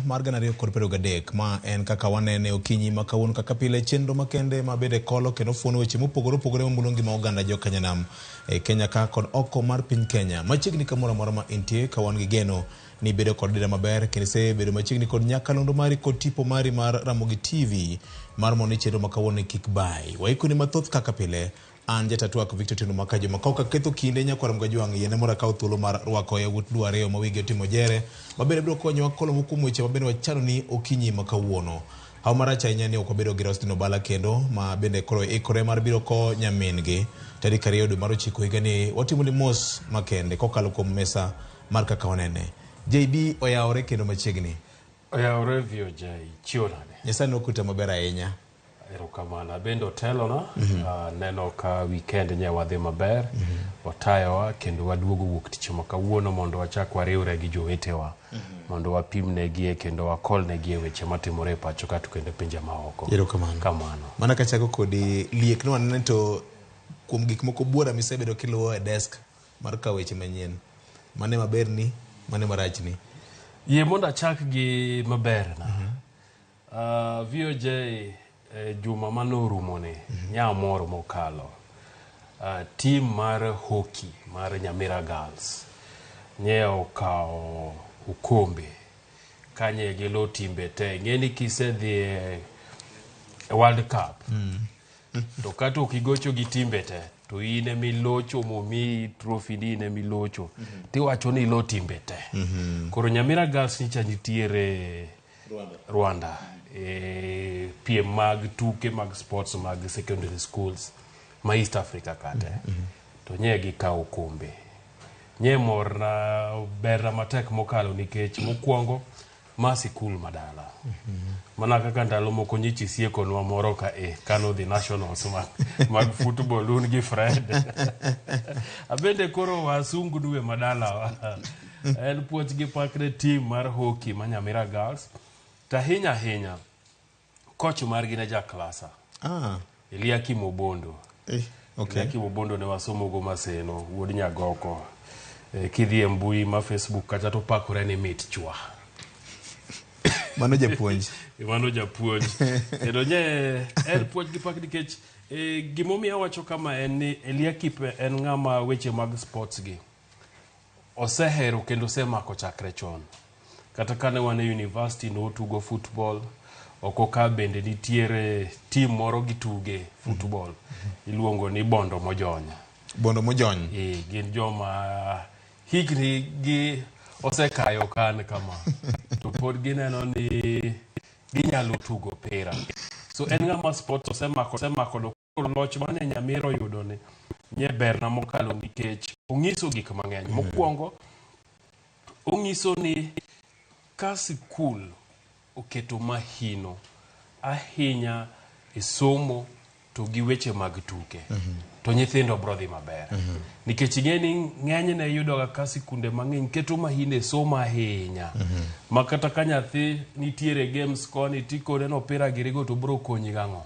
mar 2023. Ma en kaka wanene okinyi ma kawuono kaka pile chenro makende ma bende kolo kendo fuono weche mopogore opogore mamulo ngima oganda jo Kenya e Kenya ka kod oko mar piny Kenya. Machiegni kamoro amora ma intie ka wan gi geno ni bedo kod dira maber kendo isebedo machiegni kod nyakalondo mari kod tipo mari mar Ramogi TV mar mondo ni chenro ma kawuono kik bayi. Waikoni mathoth kaka pile. An jatatwak Victor Otieno Makajo ma kaok aketho kinde nyakwar Mgajwang' yiene mondo akaw thuolo mar rwako yawuot Luo ariyo ma wigi otimo jere ma bende biro konyowa kolo moko kuom weche ma bende wachano ni okinyi ma kawuono. Haw marach ahinya ni ok wabedo gi Roslyn Obala kendo ma bende koro ikore mar biro ko nyamin gi tarik 2 dwe mar 9 higani. Watimo ni mos makende kokalo kuom mesa mar kaka wanene. JB oyawore kendo machiegni. Oyawore VOJ, chiwo nade? Nyasaye nokuta maber ahinya. Erokamano. Abende otelona. Aneno ka weekend nye wadhi maber. Otayowa kendo waduogo wuok tich ma kawuono mondo wachak wariwre gi jowetewa. Mondo wapimnegie kendo wakolnegie weche matimore e pacho ka to kendo e pinje maoko. Erokamano. Kamano. Mana kachako kodi liek no anene to kuom gik moko buora misebedo kiluwo e desk mar kawo weche manyien. Mane maberni, mane marachni? Yie mondo achak gi maberna. VOJ e juma mane orumoni, nyamor mokalo, team mar hockey mar Nyamira Girls nye okawo okombe kanye gilo timbe te. Ing'e ni kisedhi e World Cup to kata ok igocho gi timbe te to in emilocho momiyi trophy ni in emilocho tiwacho ni ilo timbe te. Koro Nyamira Girls nyicha nitiere Rwanda e piem mag tuke mag sports mag secondary schools ma East Africa kate to nye gikawo okombe. Nye morna berna matek mokalo nikech mokwongo ma sikul madala. Mana kaka ndalo moko nyicha isiekonwa moro ka e kanodhi nationals mag football un gi Fred. Abende koro wasungu dwe madalawa. En puoch gi pak ne team mar hockey ma Nyamira Girls. To ahinya ahinya, coach margi ne ja klasa. Eliakim Obondo. Eliakim Obondo ne wasomogo Maseno, wuod Nyagoko. Kidhi e mbui ma Facebook kacha to pakore ni mit chwa. Mano japuonj. Mano japuonj. Kendo nye en puonj gi pak nikech gimomiyo awacho kama en ni Eliakim en ng'ama weche mag sports gi osehero kendo osemako chakre chon. Kata kane wan e university notugo football, oko ka bende nitiere team moro gituge football iluongo ni Bondo Mojony. Bondo Mojony. Gin joma higni gi osekayo kan kama to pod gineno ni ginyalo tugo pira. So en ng'ama sports osemako loch mane Nyamira oyudo ni nye berna mokalo nikech onyiso gik mang'eny. Mokwongo onyiso ni ka sikul oketo mahino ahinya e somo to gi weche mag tuke to nyithindo bro dhi maber. Nikech ing'e ni ng'enyne iyudo ga ka sikunde mang'eny keto mahino e somo ahinya. Ma kata ka nyathi nitiere games koni tikone ni opira girigo to bro konyi gang'o?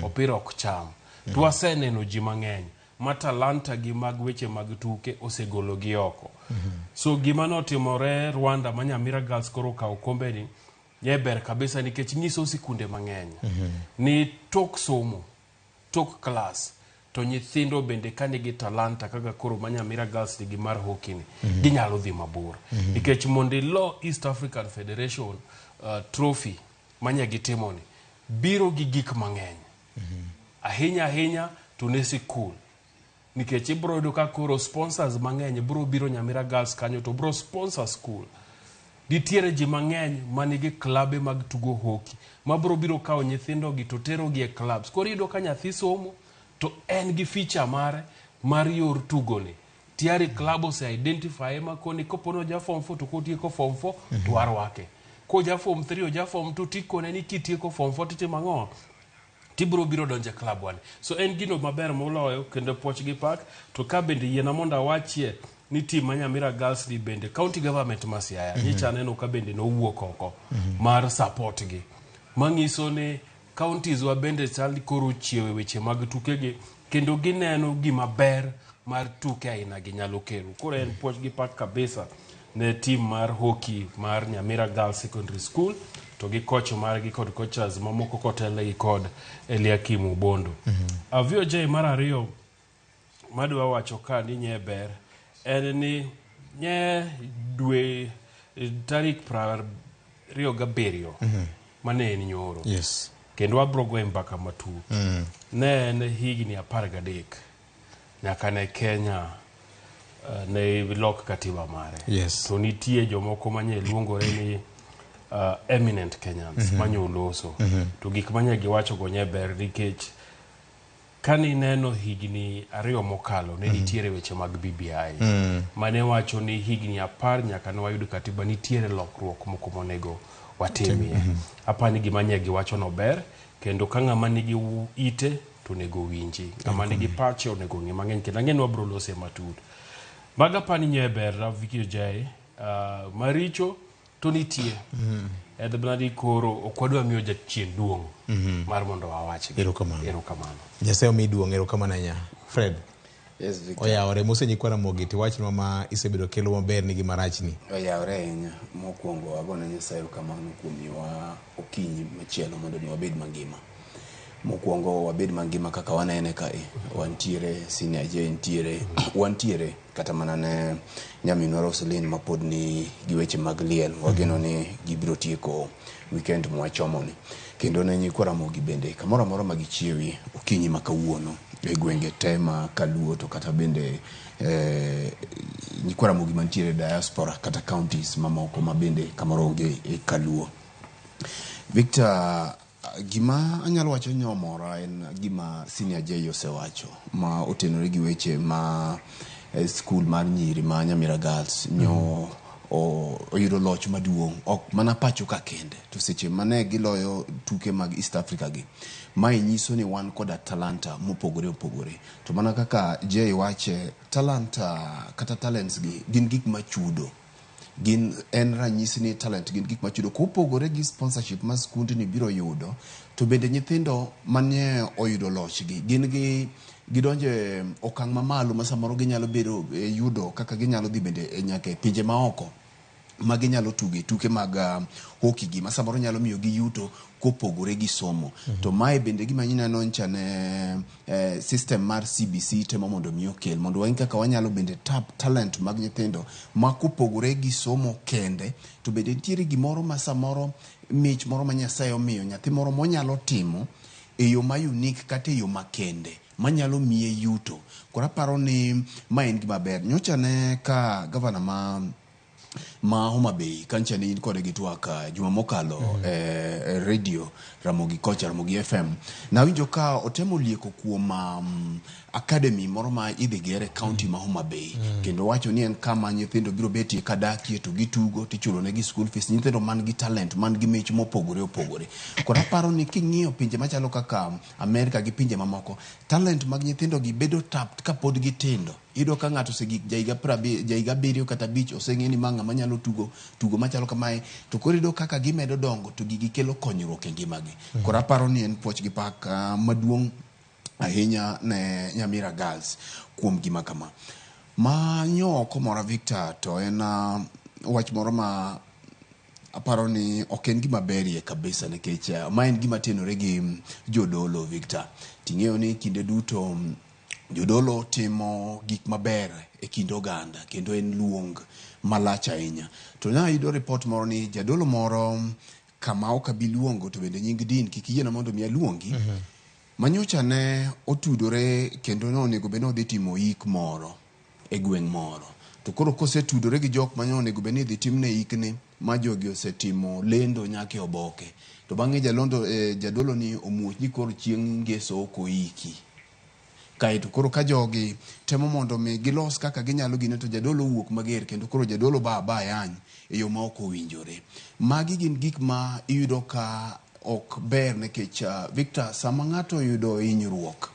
Opira ok cham. To waseneno ji mang'eny ma talanta gi mag weche mag tuke osegolo gi oko. So gima notimore Rwanda ma Nyamira Girls koro okawo okombe ni nye ber kabisa nikech nyiso sikunde mang'eny ni tok somo, tok klas to nyithindo bende ka nigi talanta kaka koro ma Nyamira Girls nigi mar hockey ni ginyalo dhi mabor. Nikech mondo ilo East African Federation trophy manye gitimo ni biro gi gik mang'eny. Ahinya ahinya to ne sikul. Nikech ibro yudo ka koro sponsors mang'eny bro biro Nyamira Girls kanyo to bro sponsor school. Nitiere ji mang'eny manigi klabe mag tugo hockey ma bro biro kawo nyithindo gi to tero gi e clubs. Koro iyudo ka nyathi somo to en gi feature mare mar yor tugo ni. Tiari club ose identify ma koni kopo ni oja form 4 to kotieko form 4 to warwake. Koja form 3 oja form 2 tikone ni kitieko form 4 titimo ang'o? Tibro biro donjo e club wani. So en gino maber moloyo kendo puoch gi pak to ka bende yiena mondo awachie ni team ma Nyamira Girls ni bende county government ma Siaya nyicha aneno ka bende nowuok oko mar support gi. Manyiso ni counties wa bende chal ni koro ochiewo e weche mag tukegi kendo gineno gima ber mar tuke aina gi nyalo kelo. Koro en puoch gi pak kabisa ne team mar hockey mar Nyamira Girls Secondary School to gi coach margi kod coaches mamoko kotelnegi kod Eliakim Obondo. VOJ mar ariyo madwa wacho ka ni nye ber en ni nye dwe tarik 27 mane en nyoro. Kendo wabro goye mbaka matut. Ne en higni 13 nyaka ne Kenya ne lok katiba mare. To nitie jomoko manye luongore ni eminent Kenyans manye oloso. To gik manye giwacho go nye ber nikech kane ineno higni 2 mokalo ne nitiere weche mag BBI mane wacho ni higni 10 nyaka ne wayud katiba nitiere lokruok moko monego watimie. Apani gima nye giwacho no ber kendo ka ng'ama nigi ite to onego winji, ng'ama nigi pache onego ng'e mang'eny kendo ang'e ni wabro lose matut. Mago apani nye ber Vicky Ojai, maricho to nitie. En mana ni koro ok wadwa miyo jachien duong' mar mondo wawachgi. Erokamano. Erokamano. Nyasaye omi duong', erokamano ahinya. Fred. Yes, Victor. Oyawore mose nyikwa Ramogi tiwachnwa ma isebedo kelo maber nigi marachni. Oyawore ahinya. Mokwongo agone Nyasaye erokamano kuom miyowa okinyi machielo mondo mi wabed mangima. Mokwongo wabed mangima kaka wanene kae. Wantiere, Senior J nitiere, wantiere kata mana ne nyaminwa Roselyn mapod ni gi weche mag liel. Wageno ni gibiro tieko weekend mwachomoni. Kendo ne nyikwa Ramogi bende kamoro amora ma gichiewi okinyi ma kawuono e gwenge te ma Kaluo to kata bende nyikwa Ramogi mantiere diaspora kata counties mamoko ma bende kamoro onge e Kaluo. Victor, gima anyalo wacho ni omora en gima Senior J osewacho ma otenore gi weche ma skul mar nyiri ma Nyamira Girls nyo oyudo loch maduong' ok mana pacho ka kende to seche mane giloyo tuke mag East Africa gi. Mae nyiso ni wan koda talanta mopogore opogore to mana kaka J wache talanta kata talents gi gin gik machudo. Gin en ranyisi ni talent gin gik machudo. Kopogore gi sponsorship ma skundni biro yudo, to bende nyithindo mane oyudo loch gi gin gi gidonjo e okang' mamalo ma samoro ginyalo bedo yudo kaka ginyalo dhi bende nyaka e pinje maoko ma ginyalo tuge tuke mag hockey gi ma samoro nyalo miyo gi yuto kopogore gi somo. To mae bende gima ineno ncha ne system mar CBC temo mondo mi okel mondo wang'i kaka wanyalo bende tap talent mag nyithindo ma kopogore gi somo kende to bende nitiere gimoro ma samoro mich moro ma Nyasaye omiyo nyathi moro monyalo timo e yo ma unique kata e yo makende manyalo miye yuto. Koro aparo ni ma en gima ber. Nyocha ne ka gavana ma Homa Bay kancha ne in kode gi twak juma mokalo e radio Ramogi kocha Ramogi FM. Nawinjo ka otemo lieko kuom academy moro ma idhi ger e county ma Homa Bay. Kendo wacho ni en kama nyithindo biro betie kadakie to gitugo tichulo negi school fees nyithindo man gi talent man gi mich mopogore opogore. Koro aparo ni king'iyo pinje machalo kaka Amerika gi pinje mamoko talent mag nyithindo gi bedo tapped kapod gitindo. Iyudo ka ng'ato osegik jahiga 7 kata 5 oseng'e ni ma ng'ama nyalo tugo tugo machalo kamae to koro iyudo kaka gimedo dongo to gigi kelo konyruok e ngimagi. Koro aparo ni en puoch gi pak maduong' ahinya ne Nyamira Girls kuom gima kama. Ma nyo ok omora Victor to en wach moro ma aparo ni ok en gima berie kabisa nikech ma en gima tenore gi jodolo Victor. Ting'eyo ni kinde duto jodolo timo gik maber e kind oganda kendo en luong malach ahinya. To nayudo report moro ni jadolo moro kama ok abi luongo to bende nying din kik iyiena mondo mi aluongi. Manyocha ne otudore kendo ne onego bed ni odhi timo ik moro e gweng' moro. To koro kosetudore gi jok mane onego bed ni idhi timne ikni ma jogi osetimo lendo nyaka e oboke. To bang'e jadolo ni omuoch ni koro chieng' ngeso ok oiki. Kaeto koro ka jogi temo mondo mi gilos kaka ginyalo gine to jadolo owuok mager kendo koro jadolo ba ba yany e yo ma ok owinjore. Magi gin gik ma iyudo ka ok ber nikech Victor sama ng'ato oyudo hinyruok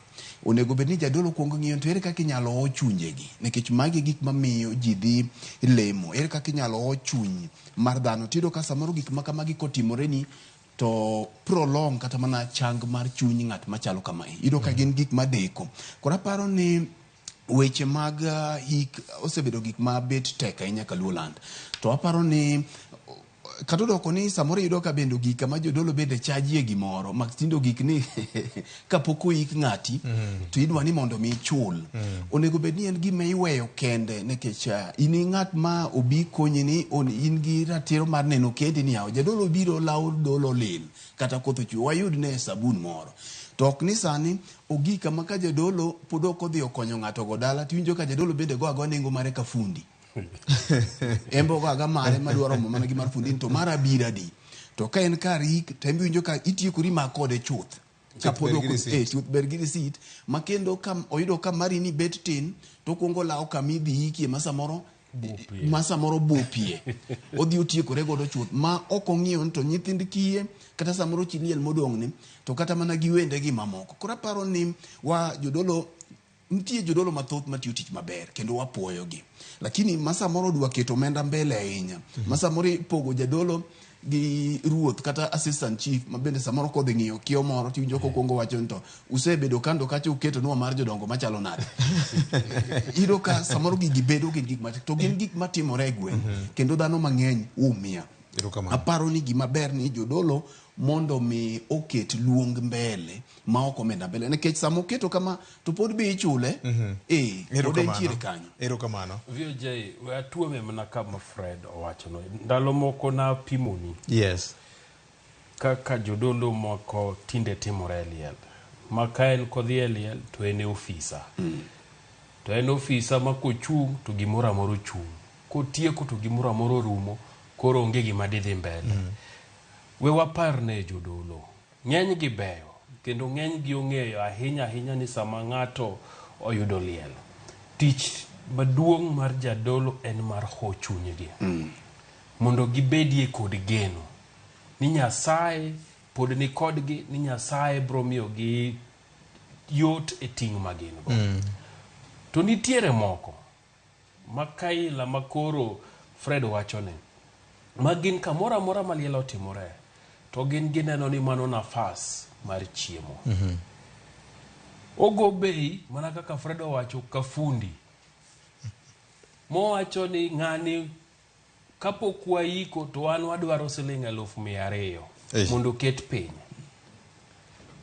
onego bed ni jadolo kuongo ng'iyo to ere kaka inyalo ho chunjegi nikech magi e gik mamiyo ji dhi lemo. Ere kaka inyalo ho chuny mar dhano tiyudo ka samoro gik ma kamagi kotimore ni to prolong kata mana chang mar chuny ng'at machalo kamae. Iyudo ka gin gik madeko. Koro aparo ni Weche mag hik osebedo gik ma bet tek ahinya Kaluoland. To aparo ni kata odoko ni samoro iyudo ka bende ogik kama jodolo bende chajie gimoro ma tinde ogik ni kapok oik ng'ati to idwa ni mondo mi ichul. Onego bed ni en gima iweyo kende nikech in i ng'at ma obi konyi ni in gi ratiro mar neno kendi ni yawa jadolo biro law dolo lil kata koth ochwe wayud ne sabun moro. To ok ni sani ogik kama ka jadolo pod ok odhi okonyo ng'ato go dala tiwinjo ka jadolo bende go agoa nengo mare ka fundi. En be ogo aga mare madwa romo mana gi mar fundi ni to mara biro adi. To ka en kar yik to en be iwinjo ka itiekori ma kode chuth. Kapod ber gi ok receipt. Chuth ber gi receipt ma kendo ka oyudo ka mari ni bet tin to okuongo olawo kama idhi ikie ma samoro Bupie. ma samoro bupie. Odhi otiekore godo chuth ma ok ong'iyo ni to nyithind kiye kata samoro chi liel modong' ni to kata mana gi wende gi mamoko. Koro aparo ni wa jodolo nitie jodolo mathoth matiyo tich maber kendo wapuoyogi. Lakini ma samoro dwa keto omenda mbele ahinya. Ma samoro ipogo jadolo gi ruoth kata assistant chief ma bende samoro kodhi ng'iyo kiewo moro tiwinjo kokwongo wacho ni to usebedo kando kacha uketonwa mar jodongo machalo nade. Iyudo ka samoro gigi bedo gin gik matek to gin gik matimore e gweng' kendo dhano mang'eny umia. Erokamano. Aparo ni gima ber ni jodolo mondo mi oket luong mbele ma ok omenda mbele nikech sama oketo kama to pod be ichule eh pod entiere kanyo. Erokamano. VOJ, we atuome mana kama Fred owachono. Ndalo moko napimoni Yes. kaka jodolo moko tinde timore e liel. Ma ka en kodhi e liel to en e ofisa. To en ofisa ma kochung' to gimoro amora ochung'. Kotieko to gimoro amora orumo, koro onge gima didhi mbele. We wapar ne jodolo. Ng'eny gi beyo, kendo ng'eny gi ong'eyo ahinya ahinya ni sama ng'ato oyudo liel, tich maduong' mar jadolo en mar ho chunygi. Mondo gibedie kod geno ni Nyasaye pod ni kodgi, ni Nyasaye biro miyogi yot e ting' ma gin go. To nitiere moko ma kaila ma koro Fred wachoni, ma gin kamoro amora ma liel otimore, to gin gineno ni mano nafas mar chiemo. Ogo bei mana kaka Fred owacho ka fundi. Mowacho ni ng'ani kapok waiko to wan wadwaro siling 200,000 mondo oket piny.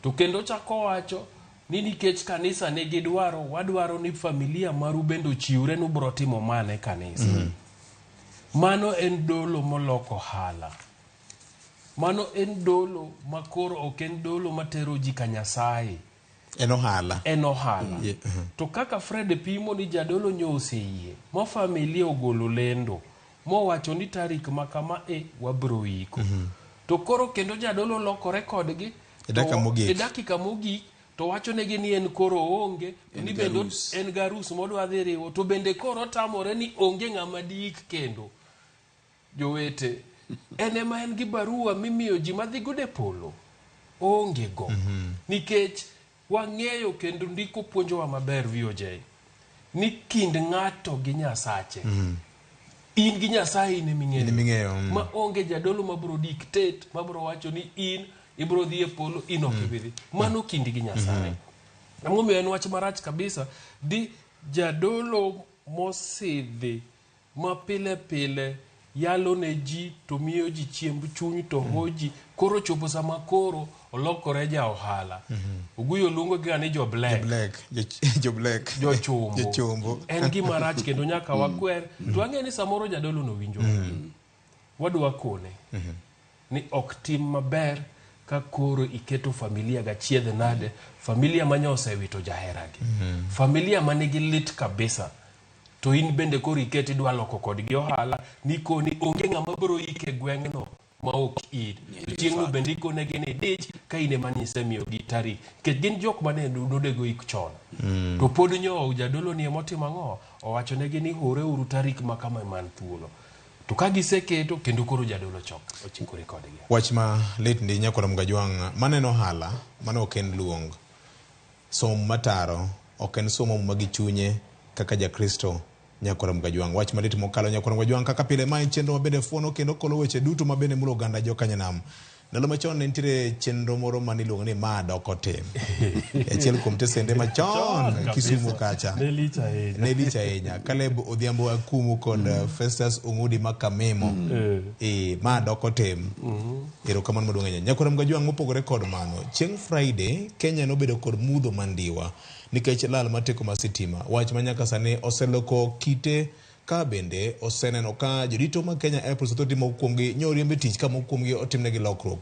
To kendo chako wacho ni nikech kanisa nigi dwaro, wadwaro ni familia maru bende ochiwre ni ubro timo ma ne kanisa. Mano en dolo moloko ohala. Mano en dolo ma koro ok en dolo matero ji ka Nyasaye. En ohala. En ohala. Yeah. To kaka Fred pimo ni jadolo nyo oseyie, ma familia ogolo lendo, mowacho ni tarik ma kama e wabro iko. To koro kendo jadolo lokore kodgi E dakika mogik. E dakika mogik to wachonegi ni en koro oonge, to ni bende garus. en garus modwa dhi riwo, to bende koro otamore ni onge ng'ama diik kendo. Jowete, en ema en gi barua mimiyo ji madhi godo e polo. Oonge go. Nikech wang'eyo kendo ndiko puonjowa maber VOJ ni kind ng'ato gi Nyasache. In gi Nyasaye in ema ing'eyo. In ema ing'eyo, Ma onge jadolo mabiro dictate, mabiro wacho ni in ibiro dhi e polo, in ok ibi dhi. Mano kindi gi Nyasaye. Emomiyo en wach marach kabisa di jadolo mosidhi ma pile pile yalo ne ji to miyo ji chiemb chuny to ho ji koro chopo sama koro olokore ja ohala. Oguyo luongo gi ni jo black. Black, jo black. Jochombo. Jochombo. En gima rach kendo nyaka wakwer. To ang'e ni samoro jadolo no winjo. Wadwa kone ni ok tim maber ka koro iketo familia gachiedh nade, familia manya osewito jaheragi. Familia manigi lit kabisa. To in bende koro iket idwa loko kodgi ohala nikoni onge ng'ama biro ike gweng'no ma ok in. To chieng'no bende ikonegi ni dich ka in ema nisemiyogi tarik. Nikech gin jok mane nonego ik chon. To pod nyo jadolo ni emotimo ang'o? Owachonegi ni hore uru tarik ma kama man thuolo. To ka giseketo kendo koro jadolo chok ochikore kodgi. Wach ma lit ndi nyakwar Mgajwang' maneno ohala mano ok en luong. Som mataro ok en somo muma gi chunye kaka Jakristo nyakwar Mgajwang'. Wach malit mokalo nyakwar Mgajwang' kaka pile ma en chenro mabende fuono kendo kolo weche duto mabende mulo oganda jokanyanam. Ndalo machon ne nitiere chenro moro mane iluongo ni Ma Doko Tim. Achiel kuom tesende machon Kisumu kacha. Ne lich ahinya. Ne lich ahinya. Caleb Odhiambo Akumu kod Festus Ong'udi Makamemo. Eh, Ma Doko Tim. Erokamano maduong' ahinya. Nyakwar Mgajwang' mopogore kod mano, chieng' Friday Kenya nobedo kod mudho mandiwa nikech lal mar teko mar sitima. Wach ma nyaka sani oseloko kite Ka bende oseneno ka jorito mag Kenya Airports Authority moko kuomgi nyo oriemb e tich ka moko kuomgi otimnegi lokruok.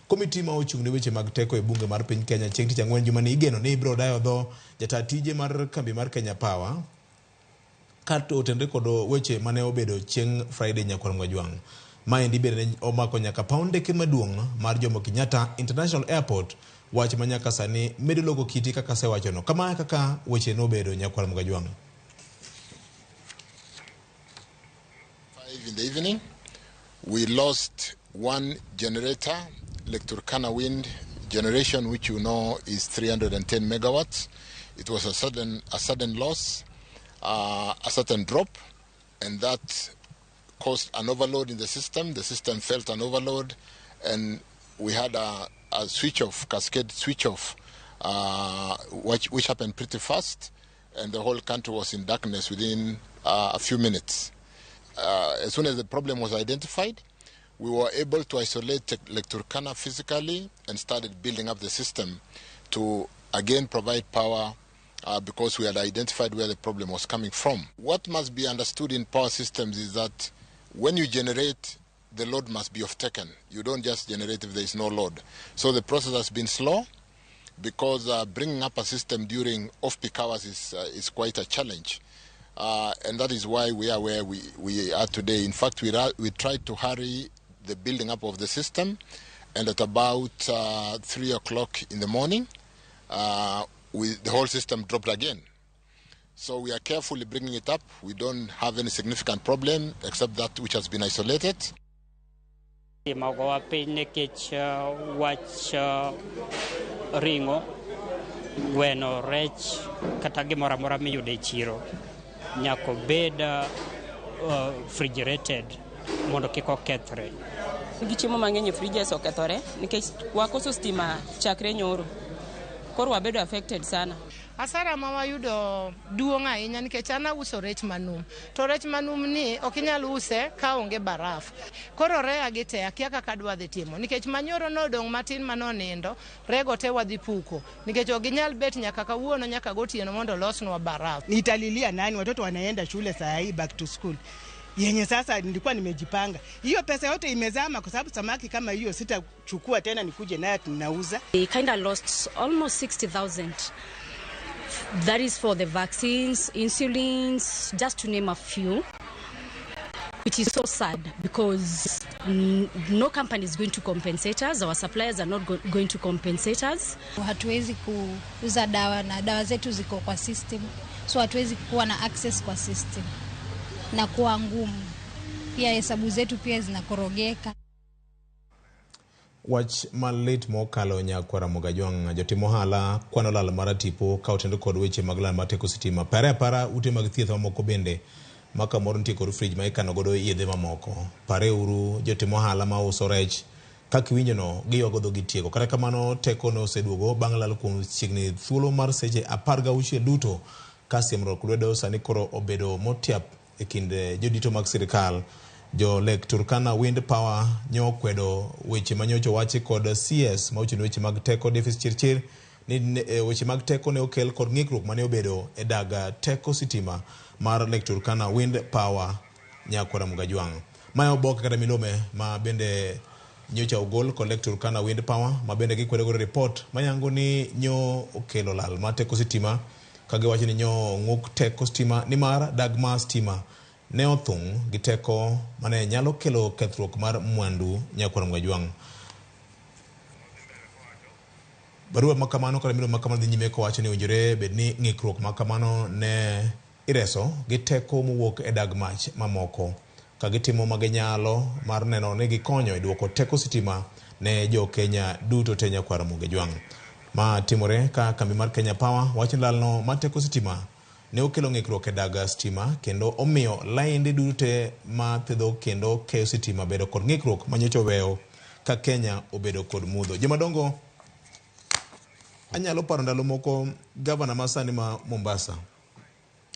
Komiti ma ochung' ne weche mag teko e bunge mar piny Kenya chieng' tich ang'wen jumani igeno ni ibiro dayo dho jataa tije mar kambi mar Kenya Power ka otenre kod weche mane obedo chieng' Friday nyakwar Mwajwang'. Maendi bende ne omako nyaka paw ndeke maduong' mar Jomo Kenyatta International Airport, wach ma nyaka sani medo loko kiti kaka asewachono. Kama e kaka weche nobedo nyakwar Mgajwang'. 5 in the evening, we lost one generator, Lake Turkana wind generation, which you know is 310 megawatts. It was a sudden loss, a sudden drop, and that caused an overload in the system. The system felt an overload, and we had a switch off, cascade switch off, which happened pretty fast, and the whole country was in darkness within a few minutes. As soon as the problem was identified, we were able to isolate Lake Turkana physically and started building up the system to again provide power, because we had identified where the problem was coming from. What must be understood in power systems is that when you generate, the load must be off-taken. You don't just generate if there is no load. So the process has been slow because bringing up a system during off-peak hours is quite a challenge. And that is why we are where we are today. In fact, we tried to hurry the building up of the system, and at about 3 o'clock in the morning, the whole system dropped again. So we are carefully bringing it up. We don't have any significant problem except that which has been isolated. Ogowa piny nikech wach ring'o, gweno, rech kata gimoro amora miyudo e chiro nyaka obed refrigerated mondo kik okethre. Gi chiemo mang'eny e fridges okethore nikech wakoso stima chakre nyoro. Koro wabedo affected sana. Asara ma wayudo duong' ahinya nikech an auso rech manum. To rech manum ni ok inyal use ka onge baraf. Koro reya gi te akia kaka adwa dhi timo nikech manyoro nodong' matin manonindo, rego te wadhi puko nikech ok ginyal bet nyaka kawuono nyaka gotieno mondo olosnwa baraf. Nitalilia nani? Watoto wanaenda shule saa hii, back to school. Yenye sasa nilikuwa nimejipanga. Hiyo pesa yote imezama kwa sababu samaki kama hiyo sitachukua tena nikuje naye tunauza. We kind of lost almost 60,000. That is for the vaccines, insulins, just to name a few, which is so sad because no company is going to compensate us. Our suppliers are not going to compensate us. Hatuwezi kuuza dawa na dawa zetu ziko kwa system, so hatuwezi kuwa na access kwa system na kuwa ngumu. Pia hesabu zetu pia zinakorogeka. Wach malit mokalo nyakwar Ramogi Ajwang', jotim ohala kwano lal mar tipo ka otenore kod weche mag lal mar teko sitima. Pare apara ute mag thieth mamoko bende ma kamoro nitie kod frij ma ikano godo yedhe mamoko. Pare uru jotim ohala ma uso rech kaka iwinjono giywago dhogi tieko. Kata kamano teko ne oseduogo bang' lal kuom chiegni thuolo mar seche 16 duto ka siemruok lwedo sani koro obedo motiap e kind jodito mag sirikal. Jo Lake Turkana Wind Power nyo kwedo weche manyocha owachi kod CS ma ochung' ne weche mag teko Davis Chirchir ni weche mag teko ne okel kod ng'ikruok mane obedo e dag teko sitima mar Lake Turkana Wind Power nyakwar Ramogi Ajwang'. Mae oboke kata milome ma bende nyocha ogol kod Lake Turkana Wind Power ma bende gikwedo godo report mayango ni nyo okelo lal mar teko sitima ka giwacho ni nyo ng'uk teko sitima nimar dag mar stima ne othung' gi teko mane nyalo kelo kethruok mar mwandu nyakwar Ramogi Ajwang'. Barua ma kamano kata milome ma kamano dhi nyime kowacho ni owinjore bed ni ng'ikruok ma kamano ne ireso gi teko mowuok e dag mach mamoko ka gitimo maginyalo mar neno ni gikonyo e duoko teko sitima ne jo Kenya duto te nyakwar Ramogi Ajwang'. Ma timore ka kambi mar Kenya Power wacho ni lalno mar teko sitima ne okelo ng'ikruok e dag stima kendo omiyo lainde duto te ma thedho kendo keyo sitima bedo kod ng'ikruok manyocha oweyo ka Kenya obedo kod mudho. Jomadongo, anyalo paro ndalo moko gavana ma sani ma Mombasa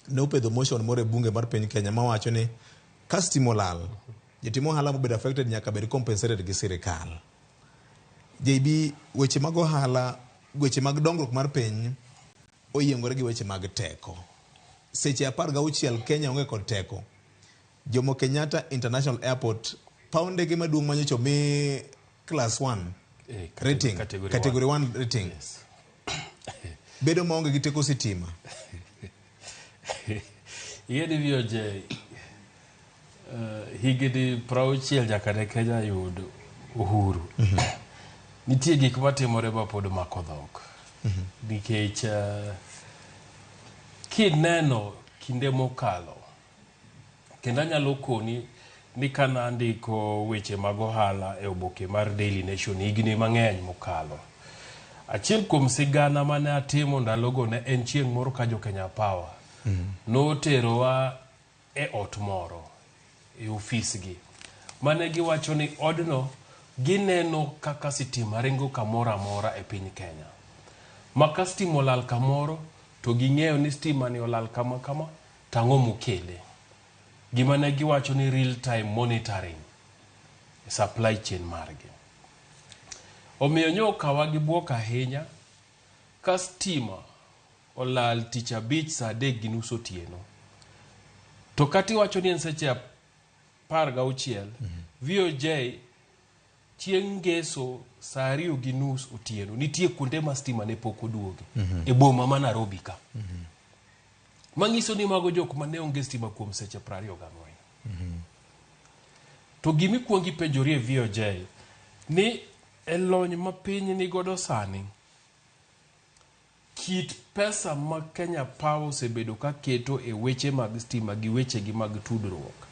ne opedho motion moro e bunge mar piny Kenya mawacho ni ka stima olal, jotim ohala mobedo affected nyaka bed compensated gi sirikal. JB, weche mag ohala, weche mag dongruok mar piny oyiengore gi weche mag teko. Seche 16 Kenya onge kod teko. Jomo Kenyatta International Airport, paw ndege maduong' manyocha omi class 1 rating, category 1 rating. Bedo maonge gi teko sitima. Ing'e ni VOJ higni 60 nyaka ne Kenya yud uhuru. Nitie gik matimore ma pod mako dhok. Nikech kineno kinde mokalo, kendo anyalo koni ni kane andiko weche mag ohala e oboke mar Daily Nation higni mang'eny mokalo, achiel kuom sigana mane atimo ndalogo ne en chieng' moro ka jo Kenya Power noterowa e ot moro e ofisgi mane giwacho ni odno gineno kaka sitima ringo kamoro amora e piny Kenya. Ma ka stima olal kamoro to ging'eyo ni stima ni olal kama kama to ang'o mokele. Gima ne giwacho ni real time monitoring e supply chain margi. Omiyo nyo okawa gi buok ahinya ka stima olal tich abich saa 3:30 otieno. To kata iwacho ni en seche 16, VOJ chieng' ngeso saa 2:30 otieno nitie kuonde ma stima ne pok oduogi e boma ma Nairobi ka. Manyiso ni mago jok mane onge stima kuom seche 24. To gima ikuongo ipenjori e VOJ ni e lony ma piny nigodo sani, kit pesa ma Kenya Power osebedo ka keto e weche mag stima gi wechegi mag tudruok,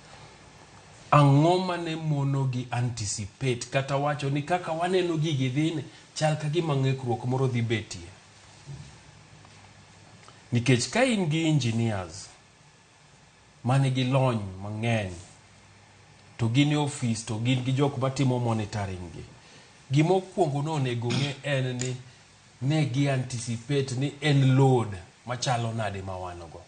ang'o mane monogi anticipate kata wacho ni kaka waneno gigi dhini chal ka gima ng'ikruok moro dhi betie. Nikech ka in gi engineers manigi lony mang'eny to gin e ofis to gin gi jok matimo monitoring gi, gima okuongo nonego ng'e en ni ne gi anticipate ni en load machalo nade ma wan go.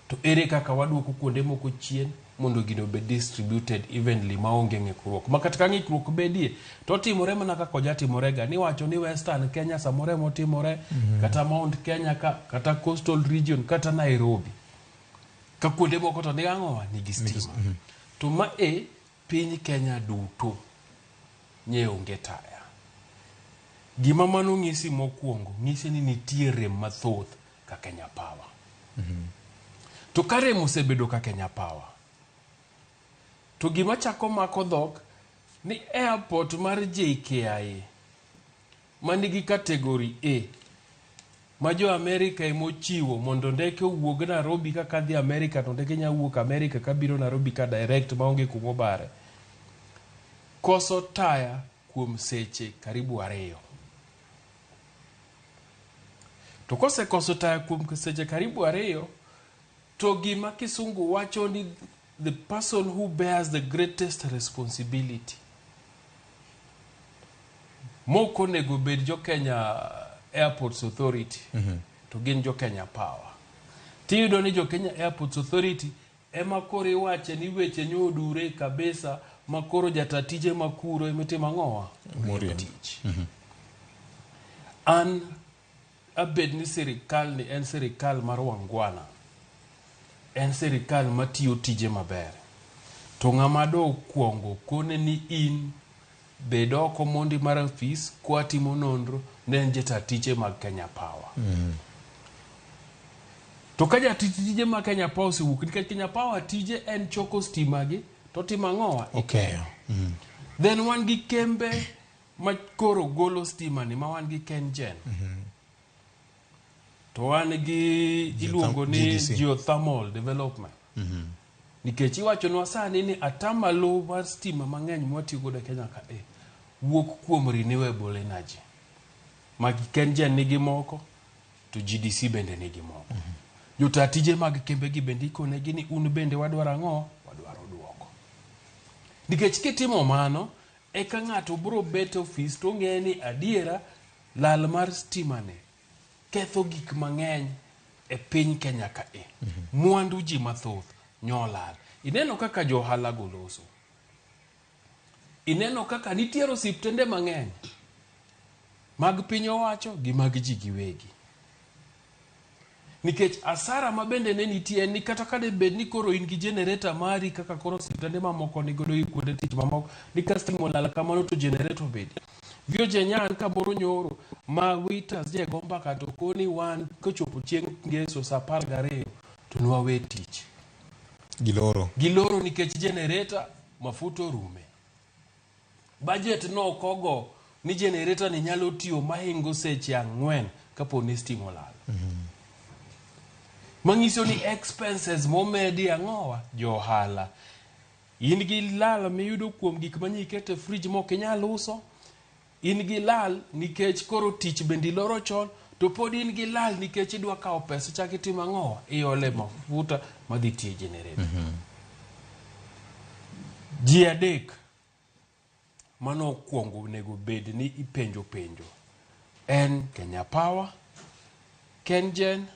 To ere kaka waduoko kuonde moko chien mondo gino obed distributed evenly maonge ng'ikruok. Ma kata ka ng'ikruok bedie to otimore mana kaka ojatimore ga. Niwacho ni Western Kenya samoro ema otimore, kata Mount Kenya ka, kata Coastal Region, kata Nairobi. Ka kuonde moko to nigi ang'owa? Nigi stima. To ma e piny Kenya duto nye onge taya. Gima mano ng'isi mokwongo, ng'isi ni nitie rem mathoth ka Kenya Power. To ka rem osebedo ka Kenya Power, to gima chako mako dhok ni airport mar JKIA manigi category A ma jo Amerika emochiwo mondo ndeke owuog Nairobi kaka dhi Amerika to ndeke nyalo wuok Amerika kabiro Nairobi ka direct maonge kuma obare. Koso taya kuom seche karibu 2. To kosekoso taya kuom seche karibu 2, to gima kisungu wacho ni the person who bears the greatest responsibility mok onego bed jo Kenya Airports Authority to gin jo Kenya Power. Tiyudo ni jo Kenya Airports Authority ema koro iwache ni weche nyodure kabisa ma koro jata tije makuro emitimo ang'owa? Moriemb. Tich. An abed ni sirikal ni en sirikal mar wangwana. En sirikal matiyo tije maber. To ng'ama do kuongo kone ni in bed oko mondi mar ofis kwa timo nonro ne en jata tije mag Kenya Power. To ka jatich tije mag Kenya Power osewuok nikech Kenya Power tije en choko stima gi to timo ang'owa? Okeyo. Then wan gi kembe ma koro golo stima ni ma wan gi KenGen. To wan gi iluongo ni GDC. geothermal development. Nikech iwachonwa sani ni atamalo mar stima mang'eny mwatiyo godo e Kenya ka e wuok kuom renewable energy. Ma KenGen nigi moko to GDC bende nigi moko. Jota tije mag kembe gi bende ikonegi ni un bende wadwaro ang'o? Wadwaro duoko. Nikech kitimo mano, Eka ng'ato biro bet e ofis to ong'e ni adiera lal mar stima ni ketho gik mang'eny e piny Kenya ka e. Mwandu ji mathoth nyolal. Ineno kaka jo ohala go loso. Ineno kaka nitiere osiptende mang'eny mag piny owacho gi mag ji giwegi. Nikech asara ma bende ne nitie en ni kata ka debed ni koro in gi generator mari kaka koro osiptende mamoko nigodo gi kuonde tich mamoko ni ka stima olal kamano to generator obedi. VOJ Nyan kamoro nyoro ma waiters je go mbaka to koni wan kochopo chieng' ngeso saa 12 to nwawe tich. Giloro. Giloro nikech generator mafuta orume. Budget no ok ogo ni generator ni nyalo tiyo mahingo seche 4 kapo ni stima olal. Manyiso ni expenses momedi ang'owa jo ohala. In gi lal miyudo kuom gik manye iketo e fridge mok inyal uso. In gi lal nikech koro tich bende iloro chon to pod in gi lal nikech idwa kawo pesa ichak itimo ang'owa iole mafuta madhi tiyo e generator. Ji adek mano okwongo onego bed ni ipenjo penjo en Kenya Power, KenGen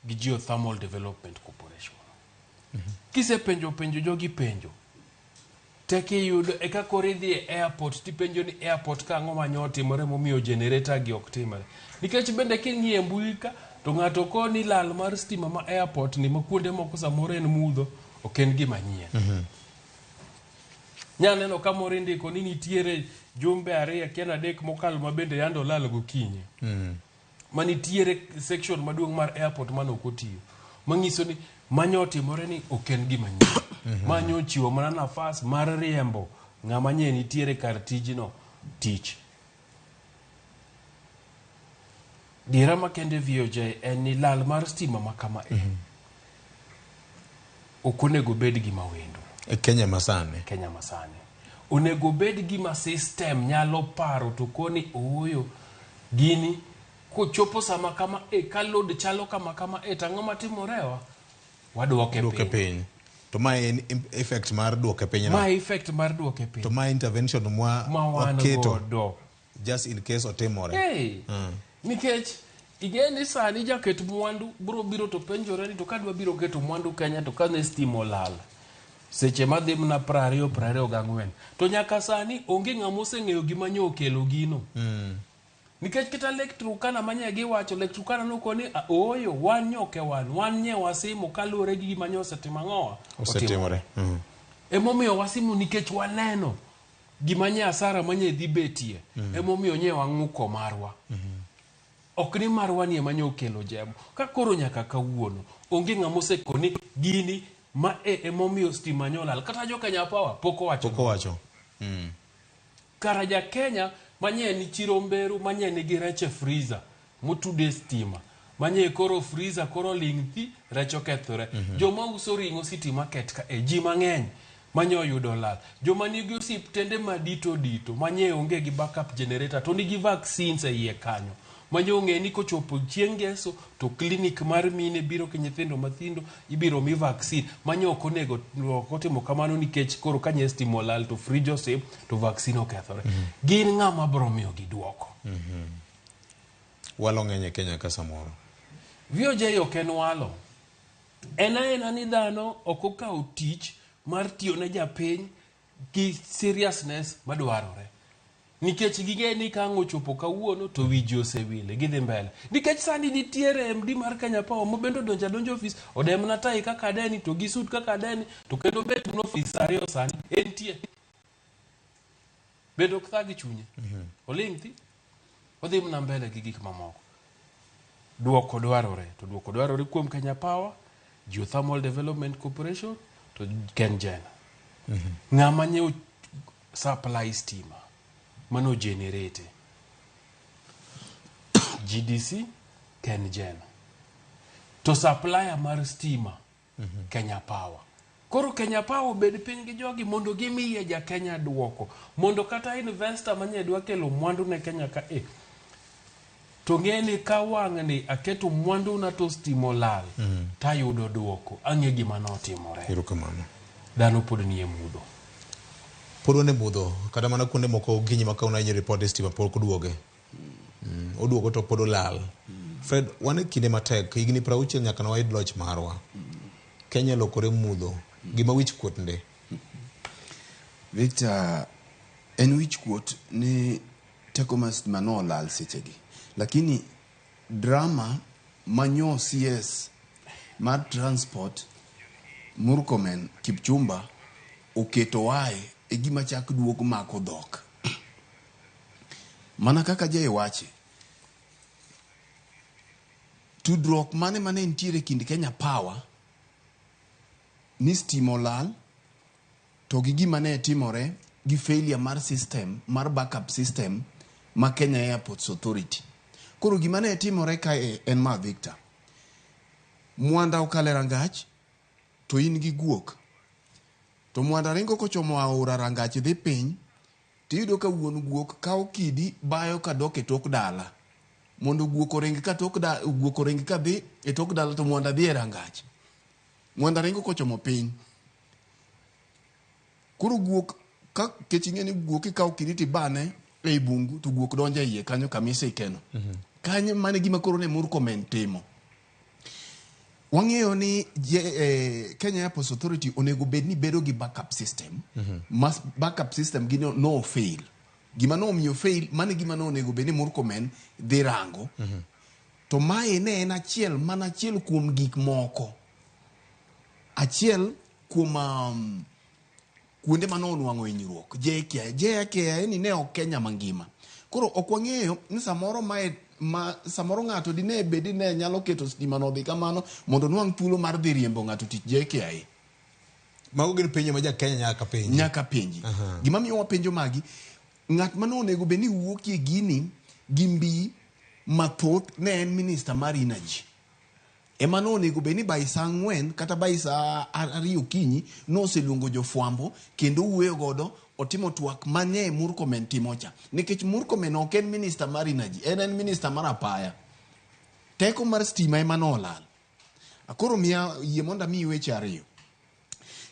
gi Geothermal Development Corporation. Kisepenjo penjo jogi penjo tek iyudo eka koro idhi e airport tipenjo ni airport ka ang'o manyo otimore momiyo generator gi ok timre. Nikech bende king'iyo e mbui ka to ng'ato koni lal mar stima ma airport ni ma kuonde moko samoro en mudho ok en gima nyien. Nya neno ka moro indiko ni nitiere jumbe 2 akia na 3 mokalo ma bende yande olal gokinyi. Manitiere section maduong' mar airport mane ok otiyo. Manyiso ni manyo otimore ni ok en gima nyien. Manyo ochiwo mana nafas mar riembo ng'ama nye nitiere kar tijno tich. Dira makende VOJ en ni lal mar stima ma kama e ok onego bed gima wendo. E Kenya masani. Kenya masani. Onego bed gima system nyalo paro to koni ooyo gini kochopo sama kama e ka load chalo kama kama e tang'o matimorewa waduoke Duoke piny. piny. To ma en effect mar duoke piny no. Ma effect mar duoke piny. To ma intervention mwa Ma wan waketo godo. just in case otimore. Hey, nikech ing'e ni sani jaket mwandu bro biro to penjore ni to kadwa biro keto mwandu Kenya to kane stima olal seche madhi mana 20 24 to nyaka sani onge ng'ama oseng'eyo gima nyo okelo gino. Nikech kata Lake Turkana manye giwacho Lake Turkana nokoni ooyo wan nyoke wan nye wasimo kaluwore gi gima nyo osetimo ang'owa Osetimore. Emomiyo wasimo nikech waneno gima nye asara manye dhi betie. Emomiyo nye wang'uko marwa. Ok ni marwa ni ema nye okelo jemo. Ka koro nyaka kawuono onge ng'ama osekoni gini ma e emomiyo stima nyolal. Kata jo Kenya Power pok owacho. Pok owacho. Kara ja Kenya manye ni chiro mberu manye nigi rech e freezer motude stima manye koro freezer koro ling' thi rech okethore. Joma uso ring'o city market ka e ji mang'eny manye oyudo lal. Joma nigi osiptende madito dito manye onge gi backup generator to nigi vaccines e iye kanyo. Manye ong'e ni kochopo chieng' ngeso to clinic mar mine biro gi nyithindo mathindo ibiro mi vaccine. Manye ok onego ok otimo kamano nikech koro ka nye stima olal to fridge osim to vaccine okethore. Gin ng'ama biro miyo gi duoko. Walo ng'eny e Kenya ka samoro. VOJ ok en walo. En aena ni dhano ok okawo tich mar tiyo ne japiny gi seriousness madwarore. Nikech ging'e ni ka ang' ochopo kawuono to wi ji osewile gidhi mbele. Nikech sani nitiere MD mar Kenya Power ma bende odonjo adonja ofis odemna tai kaka adeni to gi suit kaka adeni to kendo bet mana ofis saa 2 sani entie. Bende ok thag chunye. Oling' thi. Odhi mana mbele gi gik mamoko. Duoko dwarore. To duoko dwarore kuom Kenya Power, Geothermal Development Corporation to KenGen. Ng'ama nye supply stima mano generate GDC KenGen to supplier mar stima Kenya Power. Koro Kenya Power obed piny gi jogi mondo gimiye ja Kenya duoko mondo kata investor manye dwa kelo mwandu ne Kenya ka e to ng'e ni ka wang'ni aketo mwandu na to stima olal tayudo duoko ang'e gima notimore. Erokamano. Dhano pod nie mudho. Pod wan e mudho, kata mana kuonde moko okinyi ma kawuono ahinyo ripod stima pok oduoge. Oduogo to pod olal. Fred, wan e kinde matek, higni 60 nyaka ne wayud loch marwa. Kenya olokore mudho, gima wich kuot ndi. Victor, en wich kuot ni teko mar stima nolal sechegi. Lakini drama manyo CS mar transport Murkomen Kipchumba oketo wae e gima chak duog mako dhok. Mana kaka Jay wache, tudruok mane mane nitiere kind Kenya Power ni stima olal to gi gima ne timore gi failure mar system mar backup system ma Kenya Airports Authority. Koro gima ne timore kae en ma Victor. Mwanda okalo e rangach to in gi guok. To mwanda ringo kochomo aora rangach dhi piny tiyudo ka wuon guok kawo kidi bayo kadok e tok dala. Mondo guok oring ka tok da, guok oring ka dhi e tok dala to mwanda dhi e rangach. Mwanda ringo kochomo piny. Koro guok ka kech ing'e ni guok ikawo kidi tibane ei bungu to guok donjo e iye kanyo kama isikeno. Kanyo mane gima koro ne Murkomen timo. Wang'eyo ni Kenya Airports Authority onego bed ni bedo gi backup system. Mas backup system gi no, no fail. Gima nomiyo fail, mane gima no onego bed ni Murkomen dhi rango. To mae ne en achiel mana achiel kuom gik moko. Achiel kuom kuonde mane onwang'o hinyruok JKIA. JKIA ni ne ok Kenya mangima. Koro ok wang'eyo ni samoro mae ma samoro ng'ato dine bed ni ne nyalo keto stima no odhi kamano mondo onwang' thuolo mar dhi riembo ng'ato tich JKIA. Mago gin penjo ma ja Kenya nyaka penji. Nyaka penji. Gima miyo wapenjo magi, ng'at mane onego bed ni wuokie gini gi mbi mathoth ne en minister mar energy. Ema ne onego bed ni by saa 4 kata by saa 2 okinyi noseluongo jofwambo kendo wuoyo godo otimo twak mane Murkomen timo cha. Nikech Murkomen ok en minister mar energy, en en minister mar apaya. Teko mar stima ema nolal. Koro miya yie mondo amiyi weche ariyo.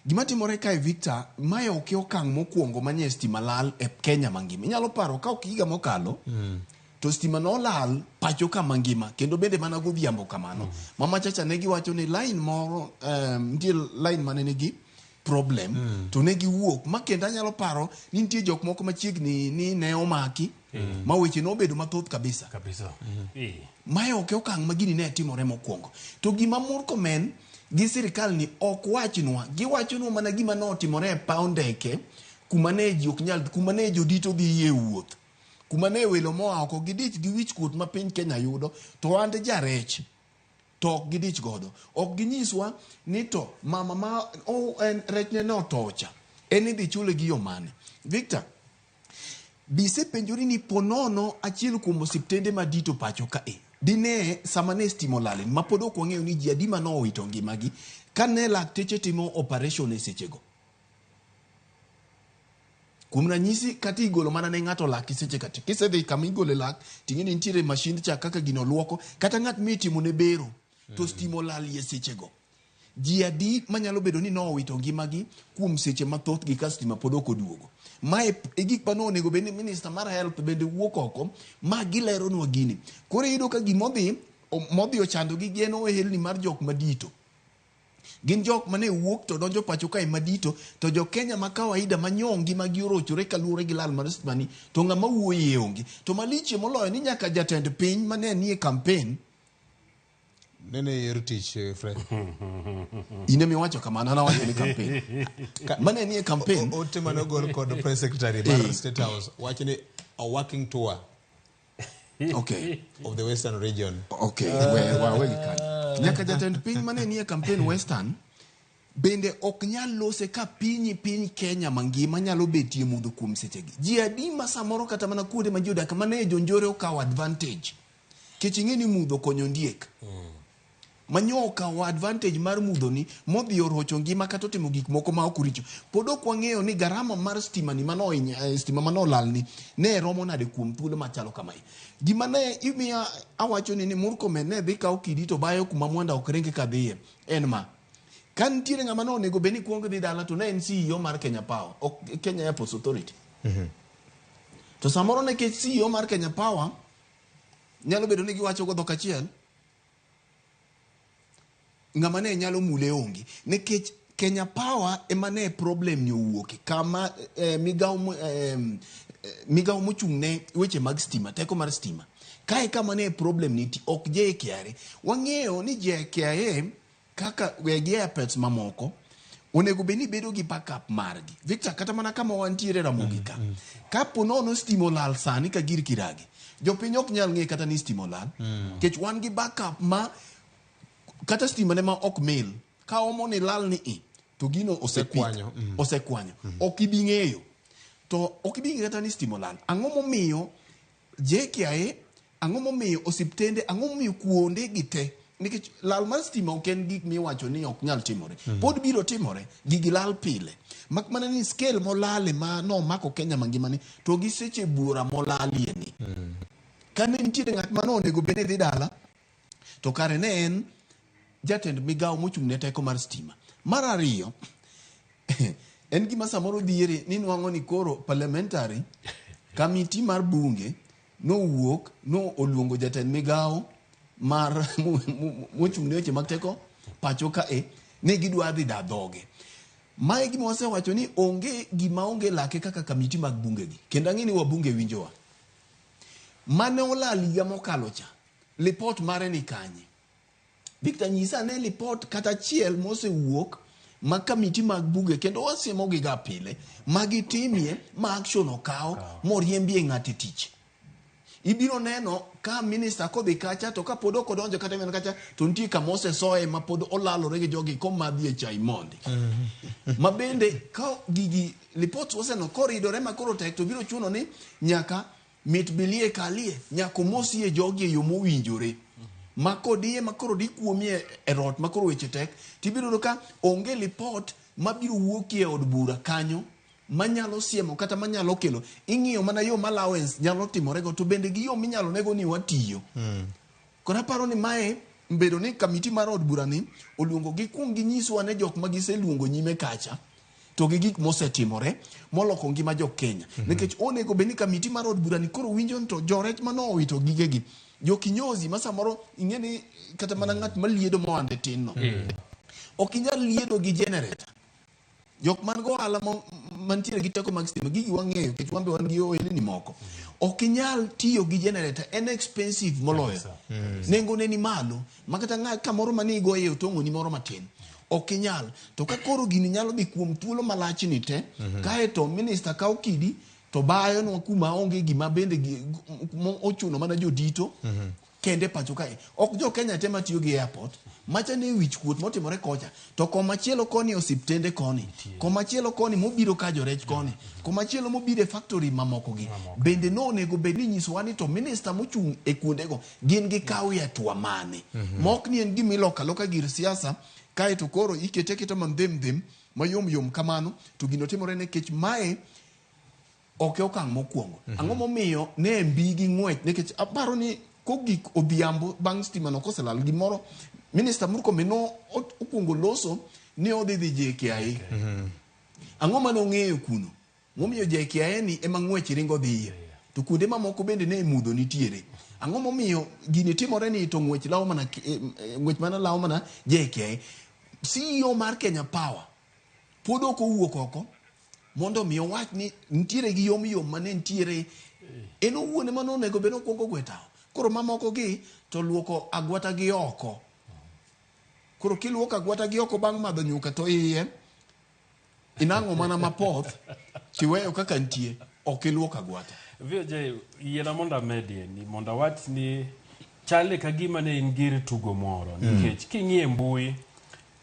Gima timore kae Victor, mae ok e okang' mokwongo manye stima lal e Kenya mangima. Inyalo paro ka ok higa mokalo, to stima nolal pacho ka mangima kendo bende mana godhiambo kamano. Mama chacha ne giwacho ni line moro, nitie line mane nigi problem to ne giwuok ma kendo anyalo paro ni nitie jok moko machiegni ni ne omaki ma weche nobedo mathoth kabisa. Kabisa. Mae ok e okang' ma gini ne timore mokwongo. To gima Murkomen gi sirikal ni ok wachnwa, giwachonwa mana gima notimore e paw ndeke kuma ne ji ok nyal, kuma ne jodito dhi e wuoth, kuma ne welo moa oko gidich gi wich kuot ma piny Kenya yudo, to and jarech to ok gidich godo. Ok ginyiswa ni to mama ma en rechne ne otocha, en idhi chule gi yo mane. Victor, bisepenjori ni ponono achiel kuom osiptende madito pacho kae dine sama ne stima olal ma pod ok wang'eyo ni ji adi mane owito ngimagi kane lakteche timo operation e sechego. Kuom ranyisi kata igolo mana ne ng'ato lak seche kata kisedhi kama igole lak ting'e ni nitiere mashind cha kaka gino luoko kata ng'at mitimo ne bero to stima olalie sechego. Ji adi manyalo bedo ni nowito ngimagi kuom seche mathoth gi ka stima pod ok oduogo. Mae e gik mane onego bed ni minister mar health bende wuok oko ma gileronwa gini. Koro iyudo ka gimodhi modhi ochandogi gin ohelni mar jok madito. Gin jok mane wuok to donjo pacho kae madito to jo Kenya ma kawaida ma nyo ngimagi orochore kaluwore gi lal mar stima ni to ng'ama wuoye onge. To malichie moloyo ni nyaka jatend piny mane nie campaign Nene yiero tich Fred. In ema iwacho kamano, an awacho ni campaign. Mane nie campaign. Ote mane ogol kod press secretary mar State House wacho ni a working tour. Okay. Of the Western region. Okay, we kanyo. Nyaka jatend piny mane nie campaign Western bende ok nyal lose ka piny Kenya mangima nyalo betie mudho kuom sechegi. Ji adi ma samoro kata mana kuonde ma ji odak mane jonjore okawo advantage. Kech ing'e ni mudho konyo ndiek. Manyo okawo advantage mar mudho ni modhi orocho ngima kata otimo gik moko ma ok richo. Pod ok wang'eyo ni garama mar stima ni mano stima mano olal ni ne romo nade kuom thuolo machalo kamae. Gima ne imiya awacho ni Murkomen ne dhi kawo kidi to bayo kuma mwanda ok ringi kadhiye en ma. Ka nitiere ng'ama ne onego bed ni kuong dhi dala to ne en CEO mar Kenya Power, ok Kenya Airports Authority. To samoro nikech CEO mar Kenya Power nyalo bedo ni giwacho go dhok achiel, ng'ama ne nyalo mule onge. Nikech Kenya Power ema ne problem ni owuoke kama eh, migawo mo- eh, eh, migawo mochung' ne weche mag stima, teko mar stima. Kae kama ne problem nitie, ok JKIA. Wang'eyo ni JKIA kaka wegi airports mamoko onego bed ni bedo gi backup margi. Victor, kata mana kama wantiere Ramogi ka, kapo nono stima olal sani ka gir kiragi, jopiny ok nyal ng'e kata ni stima olal, nikech wan gi backup ma kata stima ne ma ok mil ka omo ni lal ni i to gino osepik Osekwanyo, osekwanyo ok ibi ng'eyo to ok ibi ng'eyo kata ni stima olal ang'o momiyo JKIA ang'o momiyo osiptende ang'o momiyo kuonde gi te nikech lal mar stima ok en gik miwacho ni ok nyal timore pod biro timore gigi lal pile mak mana ni scale molale ma nomako Kenya mangima ni to gi seche buora molalie ni kane nitiere ng'at mane onego bed ni dhi dala to kare ne en jatend migawo mochung' ne teko mar stima. Mar ariyo, en gima samoro dhiere ni nwang'o ni koro parliamentary committee mar bunge nowuok no oluongo jatend migawo mar mochung' ne weche mag teko pacho kae ni gidwa dhi da dhoge. Mae gima wasewacho ni onge gima onge lake kaka kamiti mag bunge gi. Kendo ang'e ni wabunge winjowa. Mane olal higa mokalo cha, lipot mare ni kanye? Victor nyisa ane lipot kata achiel mosewuok ma kamiti mag buge kendo wasiemogi ga pile ma gitimie ma action okaw moriembie ng'ato e tich. Ibiro neno ka minista kodhi kacha to kapod ok odonjo kata mana kacha to nitie kama osesoye ma pod olalore gi jogi komadhie chai mondi. Ma bende ka gigi lipot waseneno koridore ma koro tek to biro chuno ni nyaka mit bilie kalie nyaka omosie jogi e yo mowinjore. Ma kodiye ma koro dikuomie e rot ma koro weche tek tibiro yudo ka onge lipot mabiro wuokie e od bura kanyo manyalo siemo kata manyalo kelo ing'iyo mana yo ma allowance nyalo timorego to bende gi yo minyalo nego ni watiyo. Koro aparo ni mae bedo ni kamiti mar od bura ni oluongo gikuong ginyiswa ne jok ma giseluongo nyime kacha to gi gik mosetimore moloko ngima jo Kenya. Nikech onego bed ni kamiti mar od bura ni koro winjo ni to jorech mane owito gigegi jo kinyozi ma samoro ing'e ni kata mana ng'at maliedo mohande tin no ok inyal liedo gi generator jok man go ohala mantiere gi teko mag stima gigi wang'eyo nikech wan be wan gi ohelni moko ok inyal tiyo gi generator en expensive moloyo nengone ni malo ma kata ng'a kamoro mane igoye otong'oni moro matin ok inyal to ka koro gini nyalo dhi kuom thuolo malach ni te kaeto minista kawo kidi to bayonwa kuma onge gima bende ochuno mana jodito kende pacho kae ok jo Kenya te matiyo gi airport macha ne wich kuot motimore kocha to komachielo koni osiptende koni komachielo koni mobiro ka jorech koni komachielo mobiro e factory mamoko gi bende nonego bed ni nyisowa ni to minista mochung' e kuondego gin gi kawie hatua mane ma ok ni en gima iloko aloka gir siasa kaeto koro ikete aketa mandhem ndhem mayom yom kamano to gino timore nikech mae ok e okang' mokwongo. Ang'o momiyo ne mbi gi ng'wech nikech aparo ni kogik odhiambo bang' stima no koselal gimoro Minister Murkomen no okwongo loso ni odhi dhi JKIA. Ang'o mane ong'eyo kuno momiyo JKIA ni ema ng'wech ringo dhiye to kuonde mamoko bende ne mudho nitiere. Ang'o momiyo gini timore ni to ng'wech lawo mana ng'wech mana lawo mana JKIA. CEO mar Kenya Power pod ok owuok oko mondo mi owach ni nitiere gi yom yom mane nitiere en owuon ema nonego bed ni okwongo gwe tawo koro mamoko gi to luoko agwata gi oko koro kiluoko agwata gi oko bang' madho nyuka to iye inang'o mana mapoth tiweyo kaka nitie ok iluoko agwata VJ, yiena mondo amedie ni mondo awach ni chale ka gima ne in gir tugo moro nikech king'iyo e mbui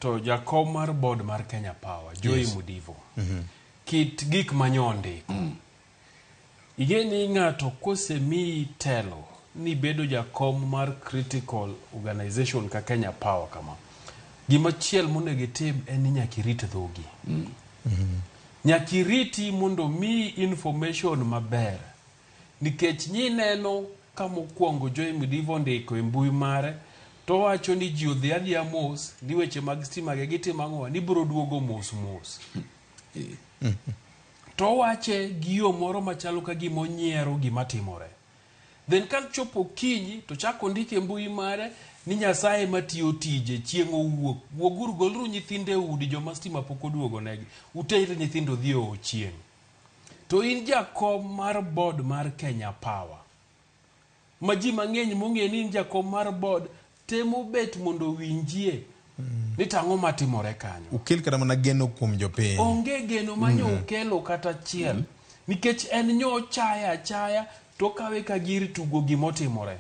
to jakom mar board mar Kenya Power Joey Yes. Mudivo kit gik manyondiko ing'e ni ng'ato kosemiyi telo ni bedo jakom mar critical organization ka Kenya Power kama gimachiel monego itim en ni nyaka irit dhogi nyaka iriti mondo miyi information maber nikech nyineno ka mokwongo Joey Mudivo ondiko e mbui mare To owacho ni ji odhi adhiya mos ni weche mag stima gi gitimo ang'owa ni biro duogo mos mos. To owache gi yo moro machalo ka gima onyiero gima timore. Then ka chopo okinyi to chako ndike e mbui mare ni Nyasaye matiyo tije chieng' owuok. Wuoguru goluru nyithindo e udi joma stima pok oduogo negi. Uter nyithindo odhi oo chieng'. To in jakom mar board mar Kenya Power. Ma ji mang'eny mong'e ni in jakom mar board temo bet mondo owinjie ni to ang'o matimore kanyo. Ukel kata mana geno kuom jopiny. Onge geno manyo ukelo kata achiel. Nikech en nyo ochaye achaya to okawe ka gir tugo gimotimore.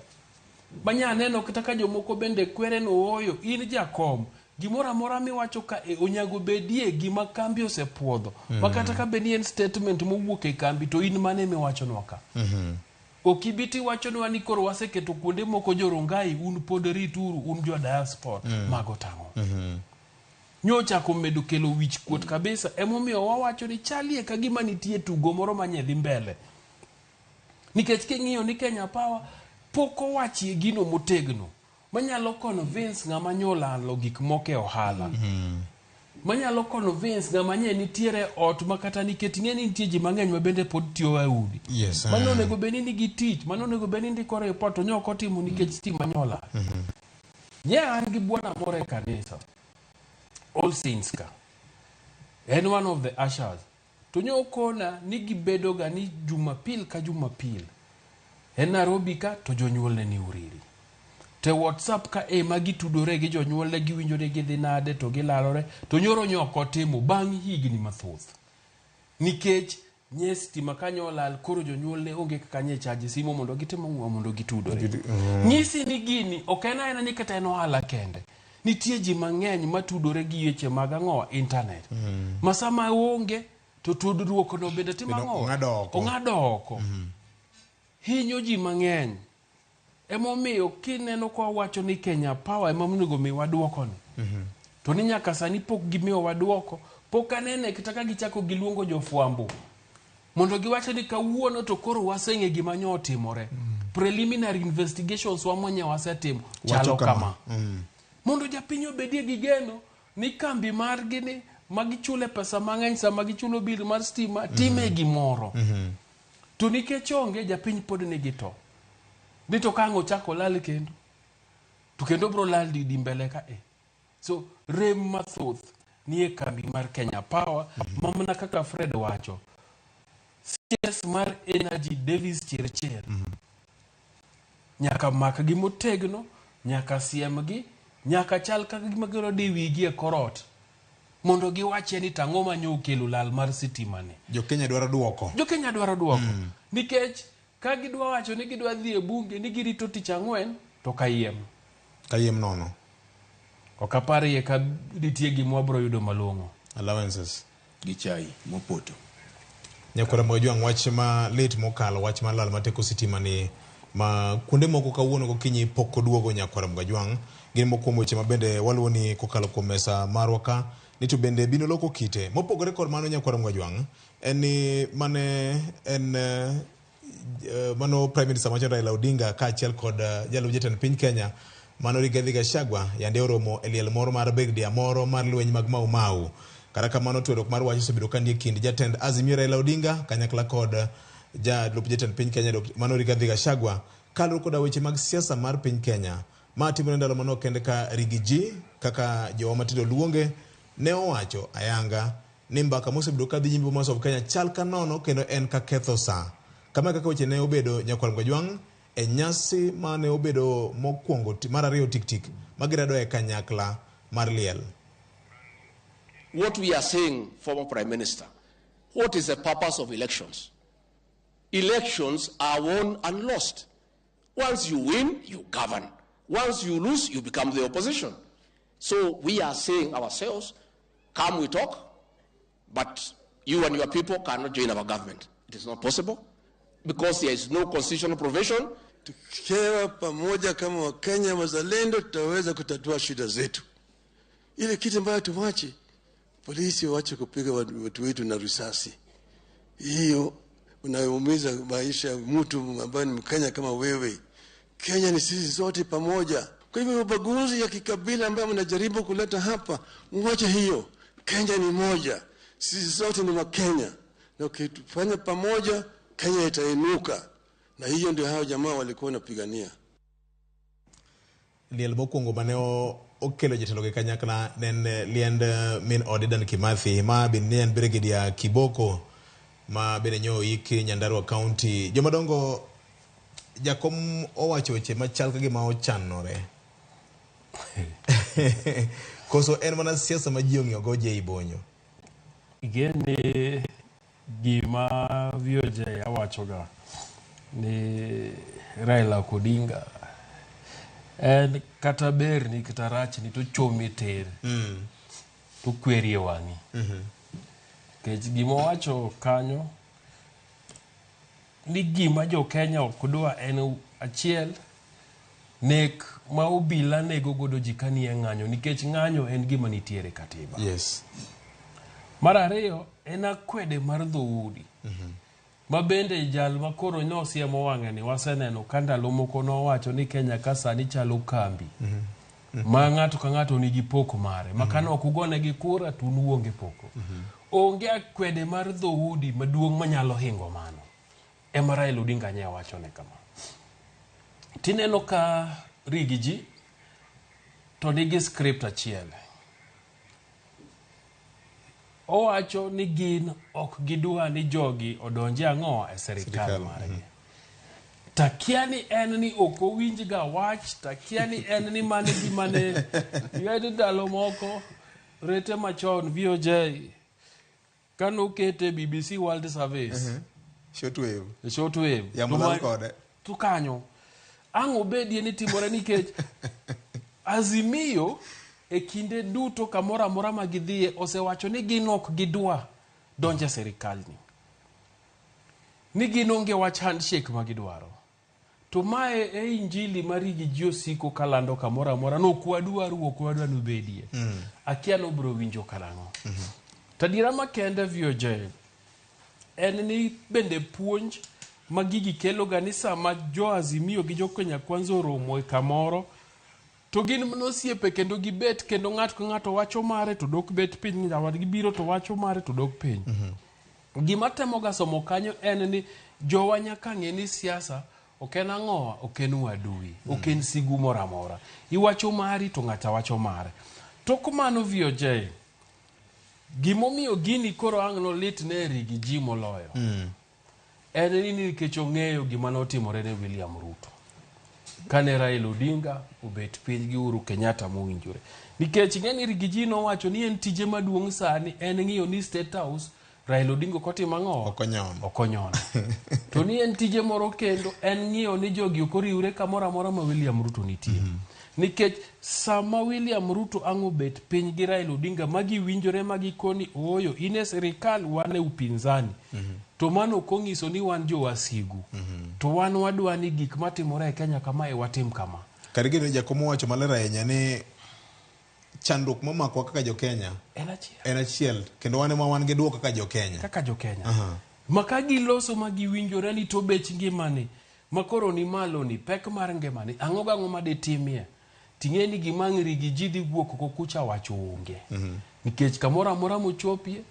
Manya neno kata ka jomoko bende kwere no ooyo in jakom gimoro amora miwacho ka e onyago bedie gima kambi osepuodho. Ma kata ka bed ni en statement mowuok e kambi to in mane miwachonwa ka. Ok ibi tiwachonwa ni koro waseketo kuonde moko jo Rongai un pod rituru un jo diaspora mago tang'o. Nyochako medo kelo wich kuot kabisa emomiyo wawacho ni chalie ka gima nitie tugo moro manye dhi mbele. Nikech king'iyo ni Kenya Power pok owachie gino motegno manyalo convince ng'ama nyolalo gik moko e ohala. Manyalo convince ng'ama nye nitiere ot ma kata nikech ing'e ni nitie ji mang'eny ma bende pod tiyo e udi. Mano onego bed ni nigi tich, mano onego bed ni ndiko report to nyo ok otimo nikech stima nyola. Nye an gi bwana moro e kanisa, All Saints ka. En one of the ushers. To nyo okona ni gibedo ga ni Jumapil ka Jumapil. En Nairobi ka to jonyuolne ni Uriri. To e WhatsApp ka e ma gitudore gi jonyuolne giwinjo ni gidhi nade to gilalore to nyoro nyo ok otimo bang' higni mathoth. Nikech nye stima kanyo olal koro jonyuolne onge kaka nye chaji simu mondo gitim ang'o mondo gitudore. Nyisi ni gini ok en aena ni kata en ohala kende. Nitie ji mang'eny matudore gi weche mag ang'o internet. Ma sama onge to tudruok no bende timo Bende ang'o? ong'ado oko. Ong'ado oko. Hinyo ji mang'eny. Emomiyo kineno kwa wacho ni Kenya Power ema onego miwa duoko ni. To ni nyaka sani pok gimiyowa duoko. Pok anene kata ka gichako giluongo jofwambo. Mondo giwacho ni kawuono to koro waseng'e gima nyo otimore. Preliminary investigations wa mwenye wasetimo chalo Wacho kama. kama. Mondo japiny obedie gi geno ni kambi margi ni ma gichule pesa mang'eny sama gichulo bill mar stima time gimoro. To nikech onge japiny pod nigi to. Ni to ka ang' ochako lal kendo. To kendo bro lal didi mbele ka e. So rem mathoth nie kambi mar Kenya Power ma mana kaka Fred wacho. CS mar Energy Davis Chirchir nyaka makgi motegno, nyaka siemgi, nyaka chal kaka gima gero di wigi e korot mondo giwache ni tang'o manyo okelo lal mar sitima ni. Jo Kenya dwaro duoko. Jo Kenya dwaro duoko. Nikech ka gidwa wacho ni gidwa dhi e bunge ni girito tich ang'wen to kayiem. Kayiem nono. Ok aparie ka nitie gima wabro yudo malong'o. Allowances. Gi chai mopoto. Nyakwara Mojwang' wach ma lit mokalo wach mar lal mar teko sitima ni ma kuonde moko kawuono gokinyi pok oduogo nyakwara Mgajwang' gin moko kuom weche ma bende waluwo ni kokalo kuom mesa marwa ka ni to bende bino loko kite. Mopogore kod mano nyakwara Mgajwang' en ni mane en mano Prime Minister machon Raila Odinga kaachiel kod jalup jatend piny Kenya mano Rigathi Gachagua yande oromo e liel moro mar brigadier moro mar lweny mag Mau Mau. Kata kamano tweruok mar wach osebedo ka nie kind jatend Azimio Raila Odinga kanyakla kod jalup jatend piny Kenya mano Rigathi Gachagua kaluwore koda weche mag siasa mar piny Kenya. Ma timore ndalo manok kende ka Riggy G kaka jowa matindo luonge ne owacho ayanga ni mbaka mosebedo ka dhi nyime Bomas of Kenya chal ka nono kendo en ka ketho sa. Kama kaka weche ne obedo nyakwar Mgajwang' e nyasi mane obedo mokwongo mar ariyo tik tik magirado e kanyakla mar liel. What we are saying, former Prime Minister, what is the purpose of elections? Elections are won and lost. Once you win, you govern. Once you lose, you become the opposition. So we are saying ourselves, come we talk, but you and your people cannot join our government. It is not possible because there is no constitutional provision. Tukiwa pamoja kama Wakenya wazalendo, tutaweza kutatua shida zetu. Ile kitu ambayo tuwache, polisi waache kupiga watu wetu na risasi. Hiyo unaumiza maisha ya mtu ambaye ni Mkenya kama wewe. Kenya ni sisi zote pamoja. Kwa hivyo ubaguzi ya kikabila ambayo mnajaribu kuleta hapa, mwache hiyo. Kenya ni moja, sisi sote ni Wakenya, na ukifanya pamoja Kenya itainuka, na hiyo ndio hao jamaa walikuwa wanapigania. Liel mokwongo mane okelo jotelo gi kanyakla ne en liend min od Dedan Kimathi ma bende ne en Brigadier Kiboko ma bende nyo oiki Nyandarua County. Jomadongo, jakom owacho weche machal ka gima ochanore. Koso en mana siasa ma ji ong'iyo go Jay Bonyo? Igeni gima VOJ awachoga ni Raila Odinga en kata berni kata rachni to chomi tir to kweri e wang'i. Nikech gima owacho kanyo ni gima jo Kenya ok dwa en achiel nek ma obila nego godo ji kanie ng'anyo nikech ng'anyo en gima nitiere katiba. Mar ariyo en akwede mar dhoudi. Ma bende jal ma koro nosiemo wang'e ni waseneno ka ndalo moko nowacho ni Kenya ka sani chalo kambi. Ma ng'ato ka ng'ato nigi pok mare. Ma kane ok ugonegi kura to un uonge pok. Onge akwede mar dhoudi maduong' manyalo hingo mano. Ema Raila Odinga nye wachone kama. Tineno ka Riggy G to nigi script achiel. Owacho ni gin ok gidwa ni jogi odonje ang'o e sirikal margi. Takia ni en ni ok owinj ga wach, takia ni en ni mane gima ne ing'e ndalo moko rete machon VOJ kanokete BBC World Service. Shortwave. Shortwave. Yamo lal kode. To kanyo ang' obedie ni timore nikech Azimio e kinde duto kamoro amora ma gidhiye osewacho ni gin ok gidwa donjo e sirikal ni. Ni gin onge wach handshake ma gidwaro. To mae e injili ma Riggy G osiko kalando kamoro amora ni ok wadwaru ok wadwa nubedie. Akia ni obiro winjo karang'o. To adiera makende VOJ en ni bende puonj ma gigi kelo ga ni sama jo Azimio gi jo Kenya Kwanza oromo e kamoro to gin mana osiepe kendo gibet kendo ng'ato ka ng'ato wacho mare to dok bet piny nyawadgi biro to wacho mare to dok piny. Gima temo ga somo kanyo en ni jowa nyaka ng'e ni siasa ok en ang'owa, ok en uadui, ok en sigu moro amora. Iwacho mari to ng'acha wacho mare. Tok mano VOJ, gimomiyo gini koro ang' nolit ne Riggy G moloyo en ni nikech ong'eyo gima notimore ne William Ruto kane Raila Odinga obet piny gi Uhuru Kenyatta mowinjore. Nikech ing'e ni Riggy G nowacho ni en tije maduong' sani en ng'iyo ni State House Raila Odinga ok otimo ang'o? Ok onyono. Ok onyono. To ni en tije moro kendo en ng'iyo ni jogi ok oriwre kamoro amora ma William Ruto nitie. Nikech sama William Ruto ang' obet piny gi Raila Odinga ma giwinjore ma gikoni ooyo in e sirikal wan e upinzani. To mano ok onyiso ni wan jowasigu. To wan wadwa ni gik matimore e Kenya kamae watim kama. Kar gino jakom owacho maler ahinya ni chandruok momakwa kaka jo Kenya En achiel. en achiel kendo wan ema wan gi duoko kaka jo Kenya. Kaka jo Kenya. Ma ka giloso ma giwinjore ni to bech ngimani ma koro ni malo ni pek mar ngimani ang'o gang'o ma ditimie ting'e ni gima ang' Riggy G dhi wuok oko kucha wacho onge. Nikech kamoro amora mochopie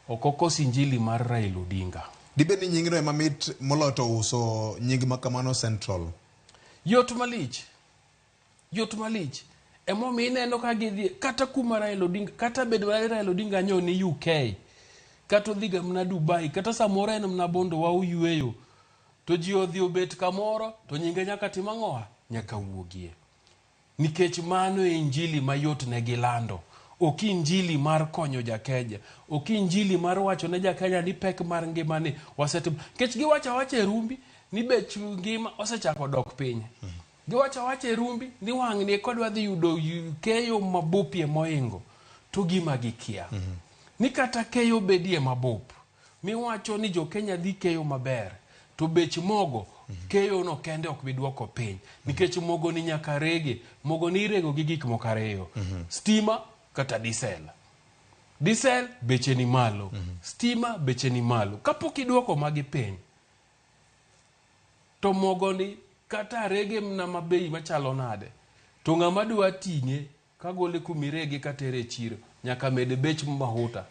ok okos injili mar Raila Odinga. Dibed ni nyingno ema mit moloyo to uso nying ma kamano Central. Yot malich. Yot malich. Emomiyo ineno ka gidhi kata kuma Raila Odinga kata bed mana ni Raila Odinga nyo ni UK kata odhi ga mana Dubai kata samoro en mana Bondo wa oyweyo to ji odhi obet kamoro to nyinge nyaka tim ang'owa nyaka wuogie. Nikech mano e injili mayot ne gilando. Ok injili mar konyo jakenya. Ok injili mar wacho ne jakenya ni pek mar ngimani wasetimo. Nikech giwacho awacha e rumbi ni bech ngima osechako dok piny. Giwacho awacha e rumbi ni wang'ni kodwa dhi yudo keyo mabupie moingo to gima gikia. Ni kata keyo bedie mabup miwacho ni jo Kenya dhi keyo maber to bech mogo keyo no kende ok bi duoko piny nikech mogo ni nyaka rege mogo ni irego gi gik moko ariyo stima kata diesel diesel beche ni malo stima beche ni malo kapok iduoko magi piny to mogo ni kata rege mana ma bei machalo nade To ng'ama dwa ting'e kagole kumirege katere e chiro nyaka med bech mahuta.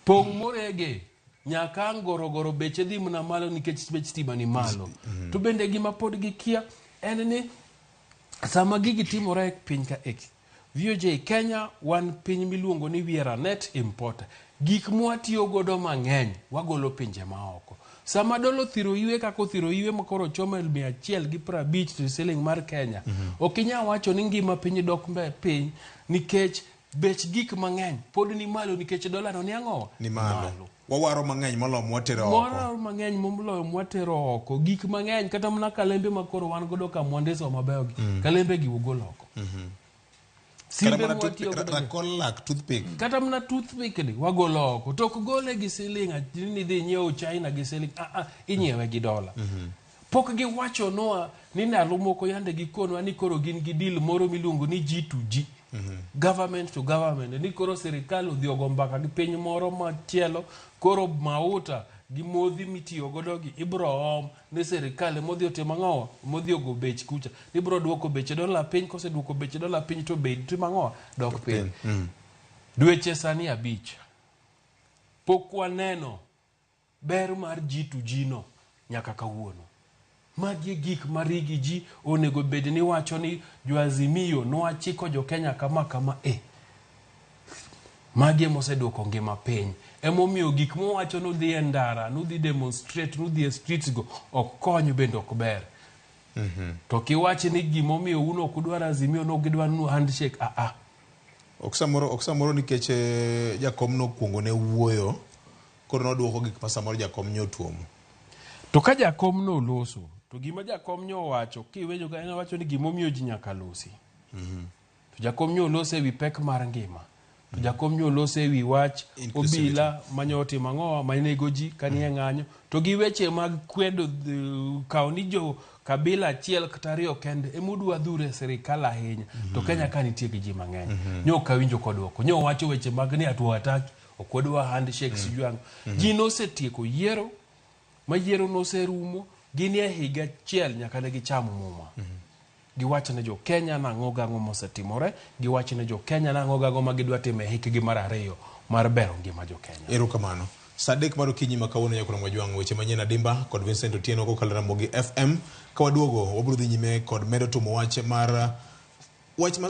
Pong' morege nyaka ang' gorogoro beche dhi mana malo nikech bech stima ni malo. To bende gima pod gikia en ni sama gigi timore e piny ka eki, VOJ Kenya wan piny miluongo ni we are a net importer. Gik mwatiyo godo mang'eny wagolo pinje maoko. Sama dola othiro iwe kaka othiro iwe ma koro ochomo 150 to siling mar Kenya, ok inyal wacho ni ngima piny dok mbe piny nikech bech gik mang'eny pod ni malo nikech dola no ni ang'o? Ni malo. Wawaro mang'eny moloyo mwatero oko. Wawaro mang'eny moloyo mwatero oko. Gik mang'eny kata mana kalembe ma koro wan godo ka mwandiso mabeyo gi. Kalembe gi wagolo oko. Kata Simbe mana mwatiyo toothpick, godo gi. rakol lak toothpick. Kata mana toothpick ni wagolo oko. To ok gole gi siling ni idhi inyiew China gi siling. Ah ah, inyiewe gi dola. Pok giwachonwa ni ndalo moko yande gikonwa ni koro gin gi deal moro miluongo ni G2G. Government to government. Ni koro sirikal odhi ogo mbaka gi piny moro machielo, koro mauta gi modhi mitiyo godo gi ibro om ni sirikal emodhi otimo ang'owa? Modhi ogo bech kucha. Ibro duoko beche dola piny, koseduoko beche dola piny to bei timo ang'owa? Dok piny. Dweche sani 5. Pok waneno ber mar G2G no nyaka kawuono. Magi e gik ma Riggy G onego bed ni wacho ni jo Azimio nwachiko jo Kenya kama kama e. Magi emoseduoko ngima piny. Emomiyo gik mowacho nudhi e ndara, nudhi demonstrate, nudhi e streets go ok kony bende ok ber. To kiwach ni gimomiyo un ok udwar Azimio nok gidwar nu handshake, ah ah. Ok samoro nikech jakom nokwongo ne wuoyo, koro noduoko gik ma samoro jakom nyo otuomo. To ka jakom noloso, to gima jakom nyo owacho, kiwinjo ka en owacho ni gimomiyo ji nyaka losi. To jakom nyo oloso ewi pek mar ngima. To jakom nyo oloso ewi wach obila manyo otimo ang'owa, manego ji kanie ng'anyo. To gi weche mag kwedo kawo ni jo kabila achiel kata ariyo kende emudwa dhure sirikal ahinya. To Kenya ka nitie gi ji mang'eny. Nyo ok awinjo koduoko. Nyo owacho weche mag ni hatuwataki, ok wadwa handshake sijui ang'o. Ji nosetieko yiero, ma yiero noserumo, gin e higa achiel nyaka ne gicham muma. Giwach ne jo Kenya nang'o gang'o mosetimore, giwach ne jo Kenya nang'o gang'o ma gidwa timo e hikgi mar ariyo mar bero ngima jo Kenya. Erokamano. Saa 3 mar okinyi ma kawuono nyaka romo jwang' weche manyien adimba kod Vincent Otieno kokalo Ramogi FM. Ka waduogo wabiro dhi nyime kod medo tumo wach mar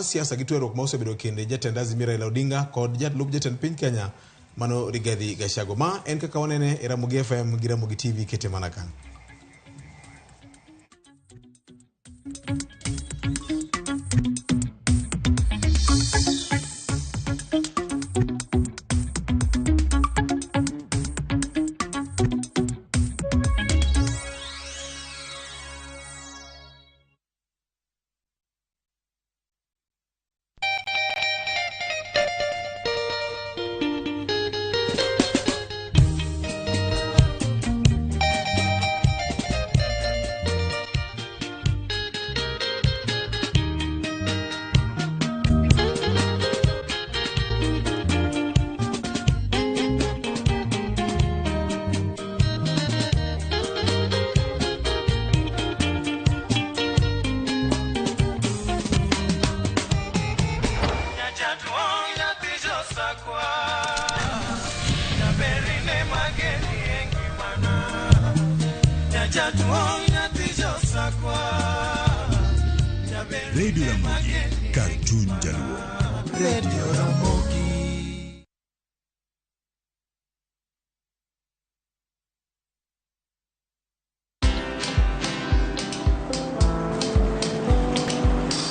siasa gi tweruok ma osebedo kind jatend Azimio Raila Odinga kod jalup jatend piny Kenya mano Rigathi Gachagua. Ma en kaka wanene e Ramogi FM gi Ramogi TV kete mana ka. Radio Ramogi, kar chuny jaluo. Radio Ramogi.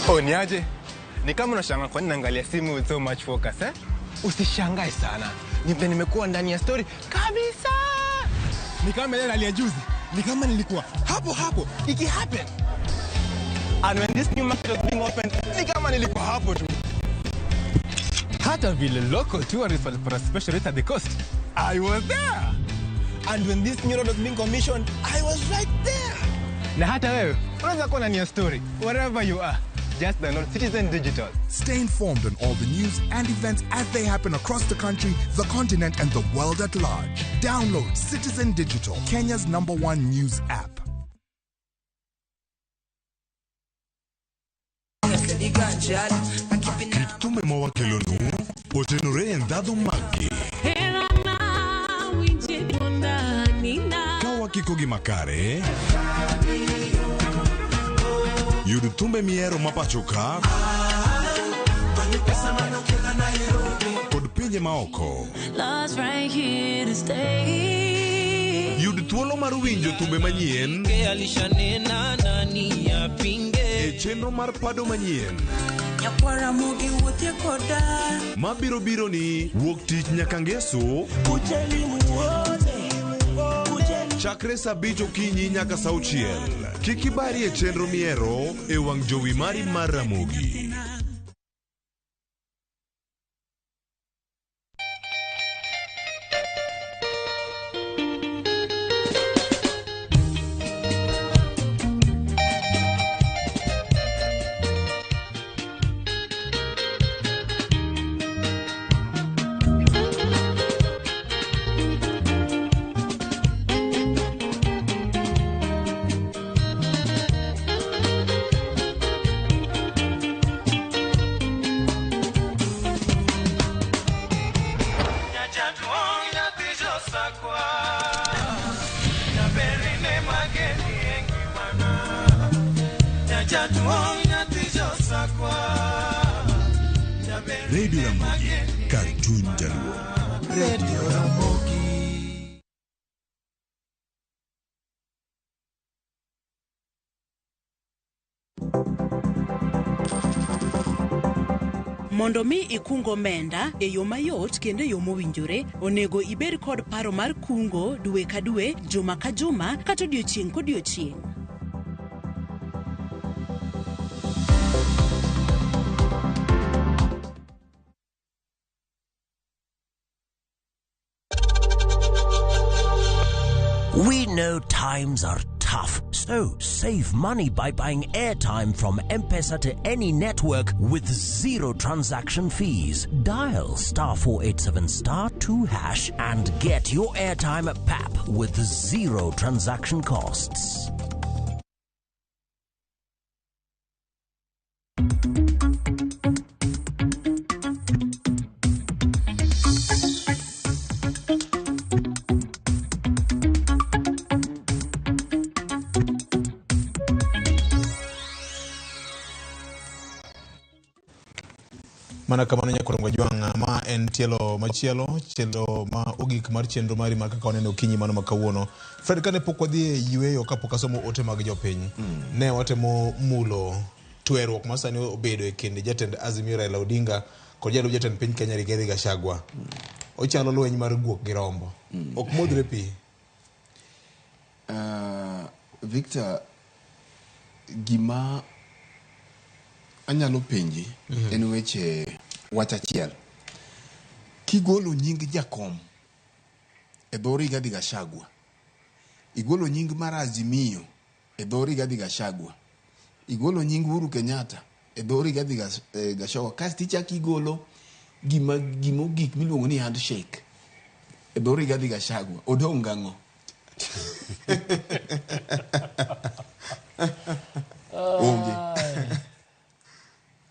Oh, niaje? Ni kama unashangaa kwa nini naangalia simu with so much focus, eh? Usishangae sana. Ni vile nimekuwa ndani ya story kabisa. Ni kama ile hali ya juzi. Ni kama nilikuwa hapo hapo iki happen. And when this new market was being opened, ni kama nilikuwa hapo tu. Hata vile local tourists walipata special rate at the coast, I was there. And when this new road was being commissioned, I was right there. Na hata wewe unaweza kuwa ndani ya story wherever you are. Just download Citizen Digital. Stay informed on all the news and events as they happen across the country, the continent, and the world at large. Download Citizen Digital, Kenya's #1 news app. Kit thumbe ma wakelonu otenore e ndhadhu maggi. Ka wakikogi makare, yud thumbe mihero ma pacho ka kod pinje maoko. Love's right here to stay. Yud thuolo mar winjo thumbe manyien Alishanena nani apinge e chenro mar pado manyien nyakwara mogi wuothie koda mabiro biro ni wuok tich nyaka ngeso ujeli muone chakre saa abich okinyi nyaka saa auchiel. Kik ibari e chenro mihero e wang' jowi mari mar Ramogi. Radio Ramogi, kar chuny jaluo. Radio Ramogi. Mondo mi ikung omenda e yo mayot kendo e yo mowinjore, onego ibed kod paro mar kungo dwe ka dwe, juma ka juma, kata odiochieng' kodiochieng'. We know times are tough, so save money by buying airtime from M-Pesa to any network with zero transaction fees. Dial star 487 star 2 hash and get your airtime at PAP with zero transaction costs. Mana kamano nyakorongo jwang' ma en tielo machielo, tielo ma ogik mar chenro mari mar kaka waneno okinyi mano ma kawuono. Fred, kane pok wadhi e yueyo kapok asomo ote mag jopiny, ne watemo mulo tweruok ma sani obedo e kind jatend Azimio Raila Odinga kod jalup jatend piny Kenya Rigathi Gachagua. Ochalo lweny mar guok gi rombo. Ok modhre pi. Victor, gima anyalo penji en weche wach achiel. Kigolo nying jakom e dho Rigathi Gachagua, igolo nying mar Azimio e dho Rigathi Gachagua, igolo nying Uhuru Kenyatta e dho Rigathi Gachagua, kasto ichako igolo gima gimogik miluongo ni handshake e dho Rigathi Gachagua, odong' gang'o? Onge.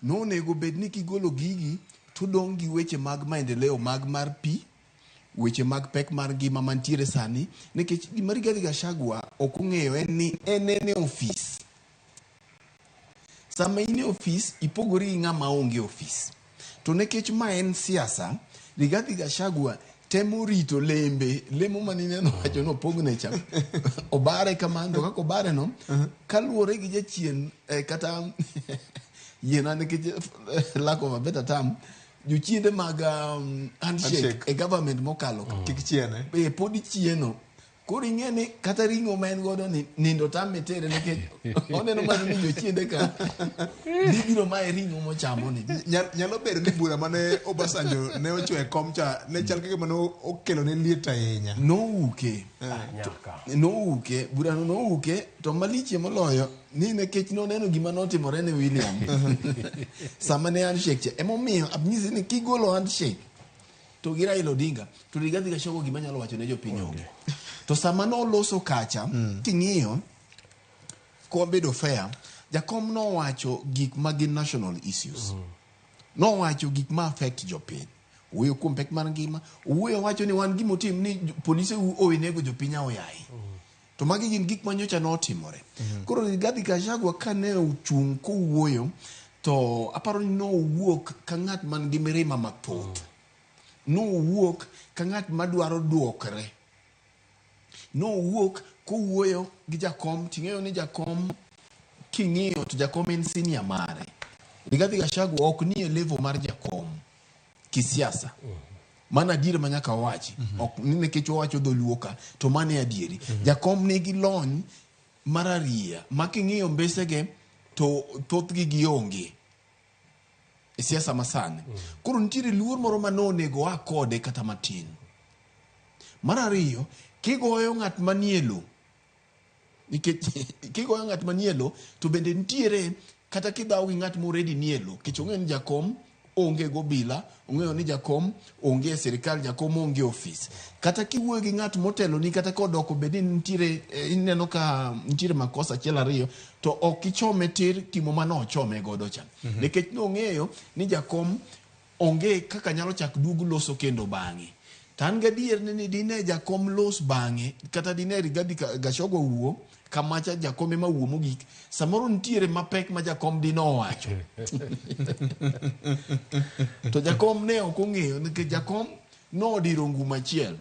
Nonego bed ni kigolo gigi to dong' gi weche mag maendeleo mag mar pi, weche mag pek mar ngima mantiere sani, nikech gima Rigathi Gachagua ok ong'eyo en ni en en e ofis. Sama in e ofis, ipogori gi ng'ama onge e ofis. To nikech ma en siasa, Rigathi Gachagua temo rito lembe, lemo mane ineno wacho ni opogne cha. Obare kamano, to kaka obare no, kaluwore gi jachien kata yiena nikech lack of a better term, jochiende mag handshake Handshake. e government mokalo ka. Kik chiene. Pod ichieno. Koro ing'e ni kata ring'o ma en godo ni nindo tame tere nikech oneno mana ni jochiende ka dhi biro maye ring'o mochamo ni. Nyalo bedo ni bura mane Obasanjo ne ochwe e kom cha ne chal kaka mane okelo ne liet ahinya. Nouke. Nouke, burano nouke, to malichie moloyo ni nikech noneno gima notimore ne William. Sama ne handshake cha. Emomiyo anyisi ni kigolo handshake to gi Raila Odinga to Rigathi Gachagua gima nyalo wacho ne jopiny onge. To sama noloso kacha, king'iyo, kwabedo fair, Jakom nowacho gik ma gin national issues. Nowacho gik ma affect jopiny. Owuoyo kuom pek mar ngima, owuoyo owacho ni wan gima otim ni polise u owenego jopiny aoyaye. To magi gin gik ma nyocha notimore. Koro Rigathi Gachagua kane ochung' kowuoyo to aparo ni nowuok ka ng'at man gi mirima mathoth. Nowuok ka ng'at madwaro duokre. Nowuok kowuoyo gi jakom ting'eyo ni jakom king'iyo to jakom en senior mare. Rigathi Gachagua ok nie level mar jakom kisiasa. Mano adier ma nyaka wawachi. Ok ni nikech wawacho dholuo ka to mano e adieri. Jakom nigi lony marariya ma king'iyo mbesege to thothgi gionge e siasa masani. Koro nitiere luor moro ma nonego oa kode kata matin. Mar ariyo, kigoyo ng'at manie lo, nikech kigoyo ng'at manie lo to bende nitiere kata kidhawo gi ng'at ma already nie lo nikech ong'eyo ni jakom onge gobila ong'eyo ni jakom onge e sirikal jakom onge e ofis kata kiwuoyo gi ng'at moteloni kata kodoko bed ni nitiere eh, ineno ka nitiere makosa achiel ariyo to ok ichome tir timo mane ochome godo cha nikech nong'eyo ni jakom onge kaka nyalo chak duog loso kendo bang'e. To an gadier ni ni dine jakom los bang'e kata dine Rigathi Gachagua wuo kamacha jakom ema wuo mogik samoro nitiere mapek ma jakom dine owacho to jakom ne ok ong'eyo nikech jakom nodiro ngum achiel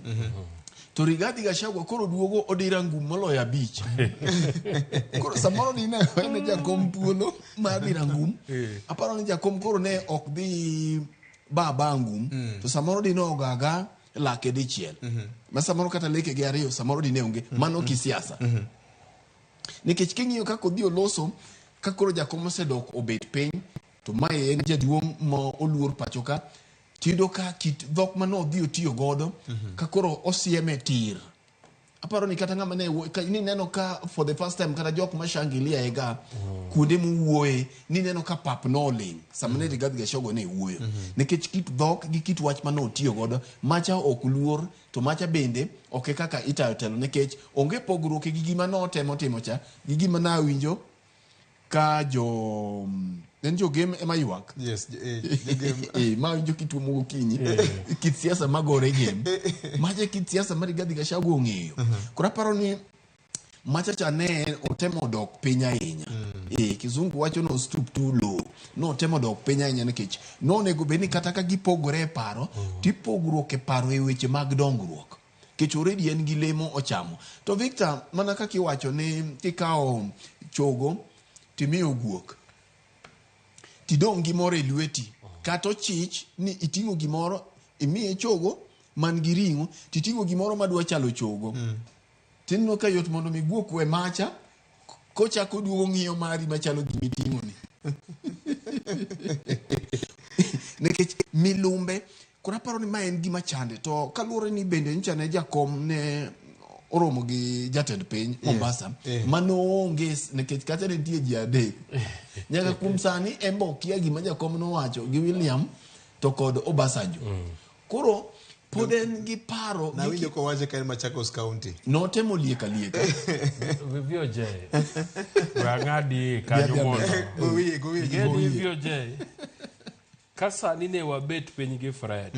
to Rigathi Gachagua koro duogo odiro ngum moloyo abich koro samoro dine wene jakom thuolo mar diro ngum aparo ni jakom koro ne ok dhi ba ba ngum to samoro dine ogaga lake dichiel ma samoro kata leke gi ariyo samoro dine onge mano kisiasa nikech king'iyo kaka odhi oloso ka koro jakom osedok obet piny to mae en jaduong' ma oluor pacho ka tiyudo ka kit dhok mane odhi otiyo godo ka koro osieme tir aparo ni kata ng'ama ne wuo- ka- nineno ka for the first time kata jok ma shangilia e ga kuonde mowuoye nineno ka pap noling sama ne Rigathi Gachagua ne wuoyo nikech kit dhok gi kit wach mane otiyo godo macha ok luor to macha bende ok e kaka itayo telo nikech onge pogruok gi gima notemo timo cha gi gima nawinjo ka jo en jogem ema ywak Yes, jogem. Ma winjo kituomo gokinyi kit siasa magore gem macha e kit siasa ma Rigathi Gachagua ong'eyo koro aparo ni macha cha ne otemo dok piny ahinya kizungu wacho no stoop too low notemo dok piny ahinya nikech nonego bed ni kata ka gipogore e paro tipogruok e paro e weche mag dongruok nikech already en gi lemo ochamo to Victor mana kaka iwacho ni kikawo chogo timiyo guok tidong' gi moro e lweti kata ochich ni iting'o gimoro imiye chogo man gi ring'o titing'o gimoro madwa chalo chogo tineno ka yot mondo mi guok we macha kochako duogo ng'iyo mari machalo gimiting'o ni nikech milumbe koro aparo ni ma en gima chande to kaluwore ni bende nyocha ne jakom ne oromo gi jatend piny Mombasa mano onge nikech kacha ne nitie ji adek nyaka kuom sani en be okia gima jakom nowacho gi William to kod Obasanjo koro pod en gi paro gi Nawinjo kowache ka en Machakos County. notemo lieka lieka VOJ. We ang'adi kanyo Bi, bi, mondo. Gowiye, gowiye, Ing'e ni gowiye. VOJ. Ka sani ne wabet piny gi Fred.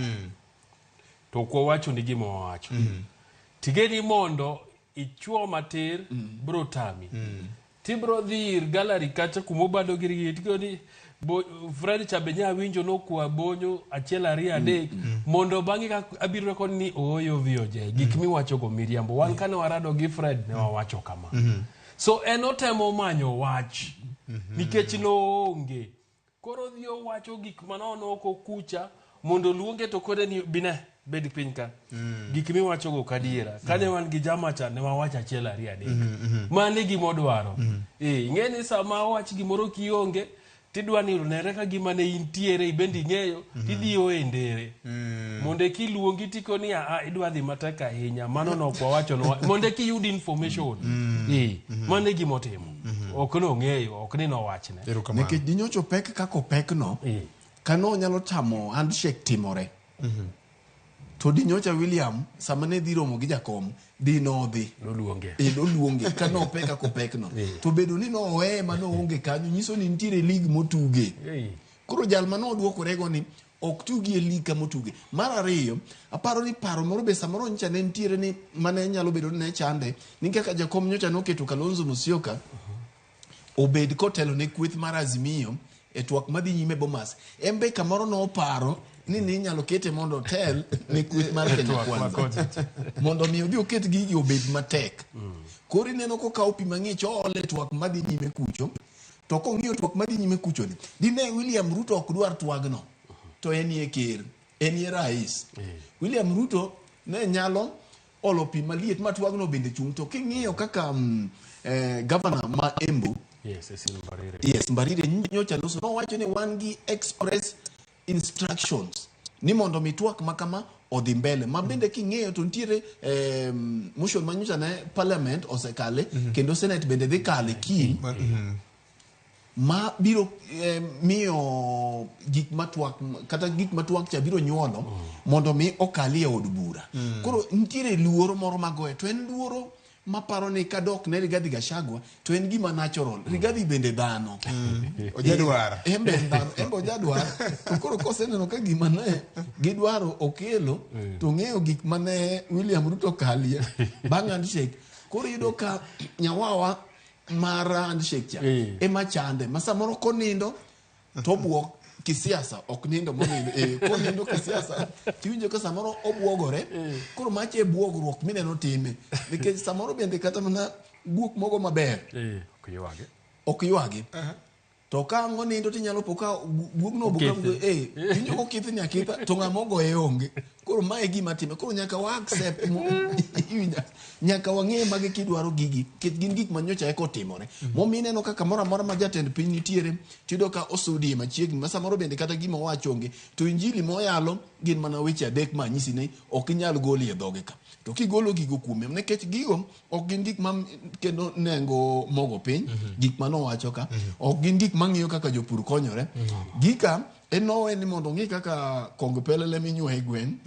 To ok wawacho ni gima wawacho. Tigeni mondo ichuo matir bro tami. Tibro dhi ir gallery kacha kuma obado girgi tigo ni bo, Fred cha be nya winjo nokwa bonyo achiel ariyo adek mondo bang'e ka abiro rekod ni ooyo VOJ gik miwacho go miriambo wan kane warado gi Fred ne wawacho kama so en otemo manyo wach nikech noonge koro odhi owacho gik manono oko kucha mondo oluonge to kone ni bine bed piny ka gik miwachogo ok adiera kane wan gi jama cha ne wawacho achiel ariyo adek mano e gima odwaro Eh, ing'e ni sama owach gimoro kionge tidwa ni onere ka gima ne intiere ibende ing'eyo tidhi e ndere mondo eki luongi tikoni a idwa dhi matek ahinya mano nok wawacho nwa mondo eki yud information eh mano e gima otimo ok nong'eyo ok ni nowachne Erokamano. nikech dinyocho pek kaka opekno Eh. kano nyalo tamo handshake timore To di nyocha William sama ne dhi romo gi jakom di nodhi. Noluonge. E noluonge ka nopek kaka opekno. To bedo ni noweye ma noonge kanyo nyiso ni nitiere league motuge. Koro jal ma nodwokorego ni ok tugi e league kama otuge. Mar ariyo, aparo ni paro moro be samoro nyocha ne nitiere ni mane nyalo bedo ni ne chande ni kaka jakom nyocha noketo Kalonzo Musyoka obed kotelo ne kweth mar Azimio e twak madhi nyime Bomas. En be kamoro noparo ni ninyalo kete mondo otel ne kweth mar E Kenya twak ma Kwanza kocha. mondo mi odhi oket gigi obed matek. Koro ineno kokawo pi mang'ich oole e twak madhi nyime kucho to kong'iyo twak madhi nyime kucho ni dine William Ruto ok dwar twagno to enie ker enie rais. William Ruto ne nyalo olo pi maliet ma twagno bende chung' to king'iyo kaka mm, eh, gavana ma Embu Yes, Cecil Mbarire. Yes, Mbarire nyocha loso nowacho ni wan gi express instructions ni mondo mi twak ma kama odhi mbele ma bende king'iyo to nitiere eh, motion ma nyocha ne parliament osekale kendo senate bende dhi kale kiny ma biro eh, miyo gik ma twak kata gik ma twak cha biro nyuolo mondo mi okali e od bura. Koro nitiere luoro moro magoye to en luoro maparo ni kadok ne Rigathi Gachagua to en gima natural. Rigathi bende dhano. Ojadwar. En be en dhano, en be ojadwar. To koro koseneno ka gima ne gidwaro okelo to ng'eyo gik mane William Ruto kalie bang' handshake. Koro iyudo ka nyawawa mar handshake cha ema chande ma samoro konindo to obuok kisiasa ok nindo monindo eh, konindo kisiasa tiwinjo ka samoro obuogore koro macha e buogruok mineno time nikech samoro bende kata mana guok mogo maber Eh, ok ywagi. ok ywagi to ka ang' onindo tinyalo po ka guogno obo ka Okethe. eh winjo kokithni akitha to ng'ama ogoye onge koro mae e gima time koro nyaka wa accept mo- iwinja? nyaka wang'e magi kidwaro gigi nikech gin gik ma nyocha eka otimore momiyo ineno ka kamoro amora ma jatend piny nitiere tiyudo ka osudie machiegni ma samoro bende kata gima owacho onge to injili moyalo gin mana weche adek ma anyisi ni ok inyal golie dhoge ka to kigolo gigo kuome nikech gigo ok gin gik ma kendo nengo mogo piny gik ma nowacho ka ok gin gik mang'iyo kaka jopur konyore gika en nowe ni mondo ong'i kaka kong pelele minyuoe gwen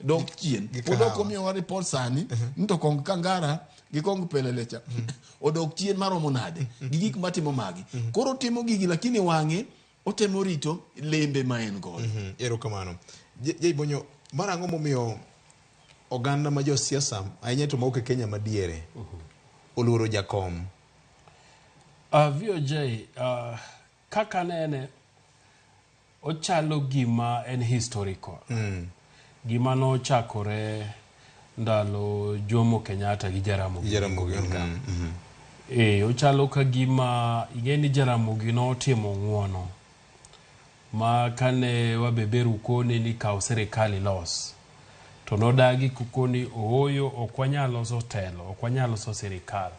dok chien gi pod ok kahawa. omiyowa report sani ni to kong kangara gi kong pelele cha odok chien maromo nade gi gik matimo magi koro otimo gigi lakini wang'e otemo rito lembe ma en godo Erokamano. Jay Bonyo, mar ang'o momiyo oganda ma josiasa ahinya to mawuok e Kenya madiere oluoro jakom? VOJ, kaka nene, ochalo gima en historical. Gima nochakore ndalo Jomo Kenyatta gi Jaramogi Jaramogi, Oginga. Eh, ochalo ka gima ing'e ni Jaramogi notimo ng'uono ma kane wabeberu kone ni kaw sirikal ilos to nodagi kukoni ooyo ok wanyal loso telo ok wanyal loso sirikal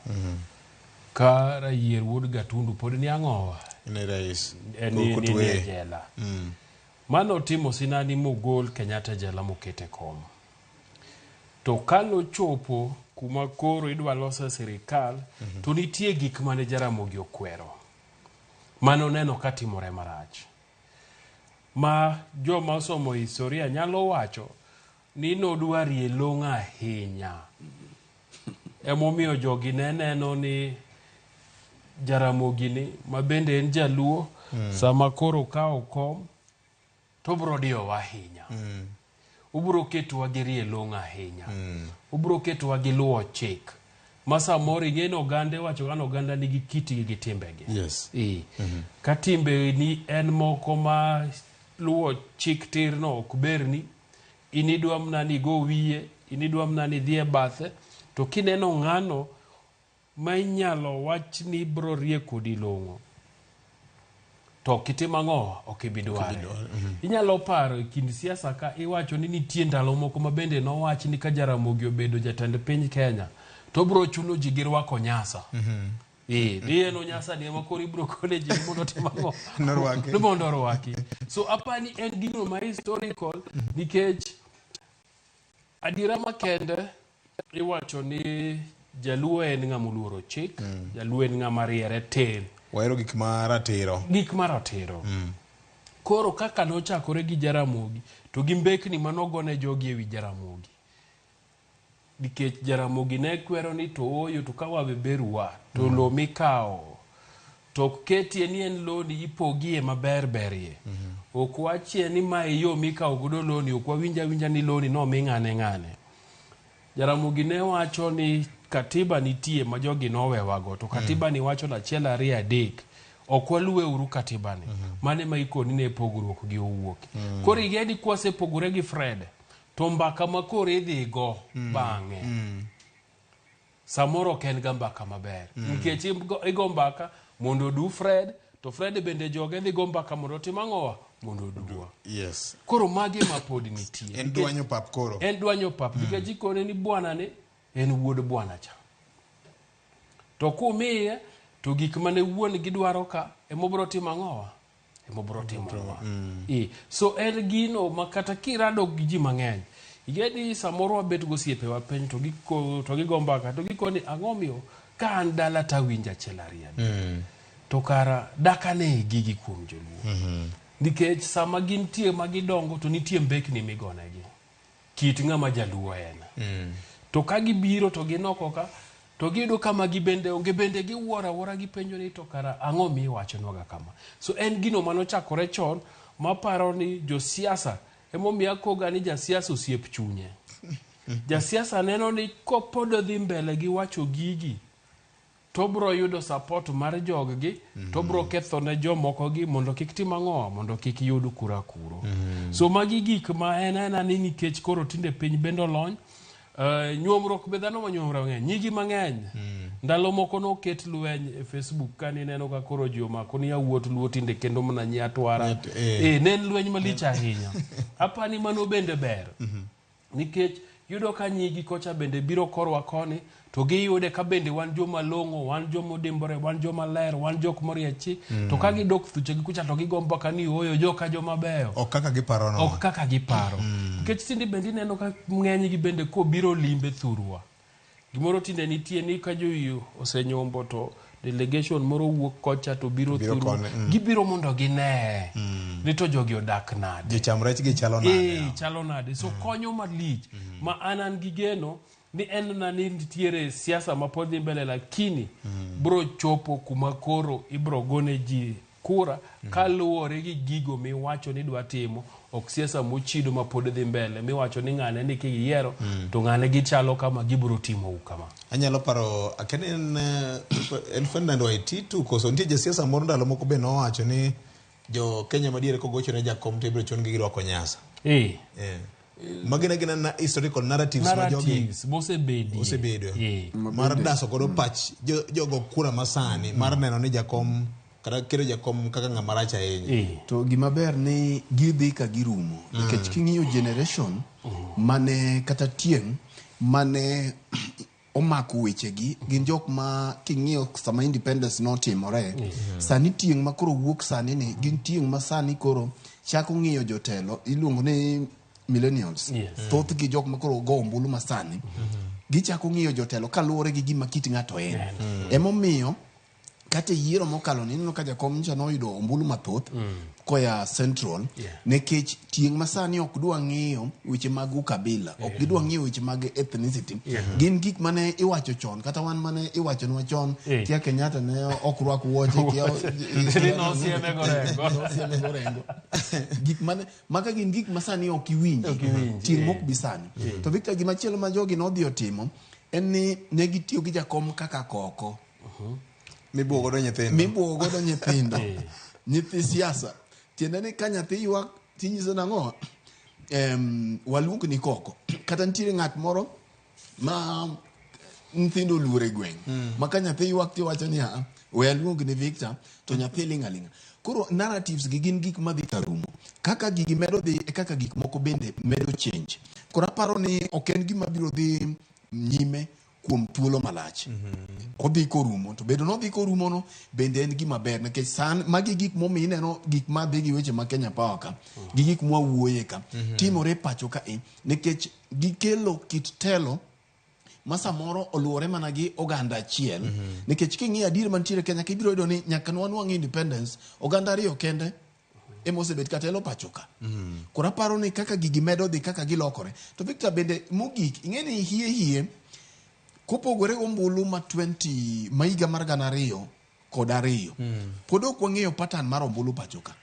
ka Rayier wuod Gatundu pod ni ang'owa Ne rais. en ni, ni, ni e Kotweye. jela mano timo sinani mogol Kenyatta e jela mokete kom to kanochopo kuma koro idwa lose sirikal to nitie gik mane Jaramogi okwero mane oneno ka timore marach ma joma osomo historia nyalo wacho ni nodwa rie long'o ahinya emomiyo jogi ne neno ni Jaramogi ni ma bende en jaluo sama koro okawo kom to obro diyowa ahinya obro ketowa gi rie long'o ahinya obro ketowa gi luwo chik ma samoro ing'e ni oganda iwacho ga ni oganda nigi kitgi gi timbegi Yes. Eh. Ka timbeni en moko ma luwo chik tirno ok berni in idwa mana ni igo wiye in idwa mana ni idhi e bathe to kineno ng'ano ma inyalo wach ni bro rie kodi long'o to ok itim ang'o ok ibi dware inyalo paro e kind siasa ka iwacho ni nitie ndalo moko ma bende nowach ni ka Jaramogi obedo jatend piny Kenya to obro chuno ji gi rwako nyasa Eh, ni en onyasa ni ema koro ibro kone ji ni mondo otim ang'o Norwaki. Ni mondo orwaki so apani en gino ma historical nikech adiera makende iwacho ni jaluo en ng'ama oluoro chik jaluo en ng'ama riere tir Wahero gik ma ratiro. gik ma ratiro Koro kaka nochakore gi Jaramogi to gi mbekni manogone jogi ewi Jaramogi. Nikech Jaramogi ne kwero ni to ooyo to ka wabeberuwa to lowo mikawo to ok ketie ni en loni ipogie maber berie. Ok wachie ni ma e yo mikawo godo loni, ok wawinj awinja ni loni nomi ng'ane ng'ane. Jaramogi ne wacho ni katiba nitie ma jogi nowewago to katiba ni wacho ni achiel ariyo adek ok waluwe uru katiba ni. Mano ema ikoni ne pogruok gi owuok. Koro ing'e ni kwasepogore gi Fred to mbaka ma koro idhi go bang'e samoro ok en ga mbaka maber nikech igo mbaka mondo odu Fred to Fred bende joge dhi go mbaka mondo otim ang'owa mondo oduwa. Yes. Koro magi ma pod nitie. En dwanyo pap koro. En dwanyo pap nikech ikone ni bwana ni en wuod bwana cha. To kumiye to gik mane wuon gi dwaro ka ema obiro timo ang'owa? Ema obiro timonwa. So en gino ma kata kirado gi ji mang'eny, ing'e ni samoro wabet gosiepewa piny to to gigo mbaka to gikoni ang'o miyo ka an dala tawinjo achiel ariyo adek. To kara dakane gigi kuom joluo. Nikech sama gintie ma gidongo to nitie mbekni migonegi. Kit ng'ama jaluo en. To ka gibiro to ginoko ka to giyudo ka magi bende onge bende giwuoro awuora gipenjo ni to kara ang'o miwachonwaga kama. So en gino manochakore chon maparo ni josiasa emomiyo akoga ni jasiasa osiep chunye. Jasiasa neno ni kopod odhi mbele gi wacho gigi to obro yudo support mar jog-gi to obro ketho ne jomoko gi mondo kik tim ang'o mondo kik yud kura kuro. So magi gik ma en aena ni nikech koro tinde piny bende olony nyuomruok be dhano manyuomre mang'eny nyigi mang'eny ndalo moko noket lweny e Facebook kane ineno ka koro ji omako ni yawuot luo tinde kendo mana nyi atwara ne en lweny malich ahinya apani mano bende ber nikech yudo ka nyigi kocha bende biro korwa koni to giyude ka bende wan joma long'o wan joma odimbore wan joma ler wan jok moriechi to ka gidok thuchegi kucha to gigo mbaka ni ooyo joka joma beyo Ok kaka giparo no. ok kaka giparo nikech tinde bende ineno ka ng'enygi bende kobiro limbe thurwa gimoro tinde nitie ni ka jowi osenyombo to delegation moro wuok kocha to biro Biro thurwa koni, gibiro mondo ginee ni to jogi odak nade Jocham rech gi chalo nade? Chalo nade so konyo malich ma an gi geno ni en na ni nitiere siasa ma pod dhi mbele lakini bro chopo kuma koro ibro gone ji kura kaluwore gi gigo miwacho ni dwa timo ok siasa mochido ma pod dhi mbele miwacho ni ng'ane ni kiyiero to ng'ane gichalo kama gibro timou kama. Anyalo paro akia ni en en Ferdinand Waititu koso nitie jasiasa moro ndalo moko be nowacho ni jo Kenya madiere kogocho ne jakom to ibiro chun gi girwako nyasa. Magi ne gin na historical narratives ma jogi Narratives mosebedie. osebedo mar daso godo pach jogo kura masani mar neno ni jakom kata keto jakom kaka ng'ama rach ahinya. To gima ber ni gidhi ka girumo nikech king'iyo generation mane kata tieng' mane omako wechegi gin jok ma king'iyo sama independence notimore sani tieng' ma koro wuok sani ni gin tieng' ma sani koro chako ng'iyo jotelo iluongo ni millennials. Thothgi jok ma koro go ombulu masani gichako ng'iyo jotelo kaluwore gi gima kit ng'ato en. Emomiyo kata e yiero mokalo ni ineno ka jakom cha noyudo ombulu mathoth koya Central nikech tieng' masani ok dwa ng'iyo weche mag ukabila, ok gidwa ng'iyo weche mag ethnicity. Gin gik mane iwacho chon, kata wan mane iwachonwa chon, kia Kenyatta ne ok rwak wuoche, kia Ni nosieme gorengo. nosieme gorengo. Gik mane maka gin gik masani ok iwinji, tieng' mok bi sani. To Victor, gimachielo ma jogi nodhi otimo en ni ne gitiyo gi jakom kaka koko Mibuogo godo nyithindo. Mibuogo godo nyithindo. Nyithi siasa. Tiende ni ka nyathi ywak tinyiso nang'o? Waluong ni koko. Kata nitiere ng'at moro ma nyithindo oluoro e gweng'. Ma ka nyathi ywak tiwacho ni a we aluong ni Victor to nyathi ling' aling'a. Koro narratives gi gin gik madhi karumo. Kaka gigi medo dhi e kaka gik moko bende medo change. Koro aparo ni ok en gima biro dhi nyime kuom thuolo malach. Odhi korumo to bedo nodhi korumo no bende en gima ber nikech san magi gik momiyo ineno gik madhi gi weche ma Kenya Power ka gi gik mwawuoye ka timore pacho ka e nikech gikelo kit telo ma samoro oluwore mana gi oganda achiel nikech king'iyo adier mantiere Kenya ka ibiro yudo ni nyaka nwanwang' independence oganda ariyo kende ema osebet ka telo pacho ka. Koro aparo ni kaka gigi medo dhi kaka gilokore. To Victor bende mogik ing'e ni hie hie kopogore gombulu ma 20 ma higa mar 2002 pod ok wang'eyo pattern mar ombulu pacho ka.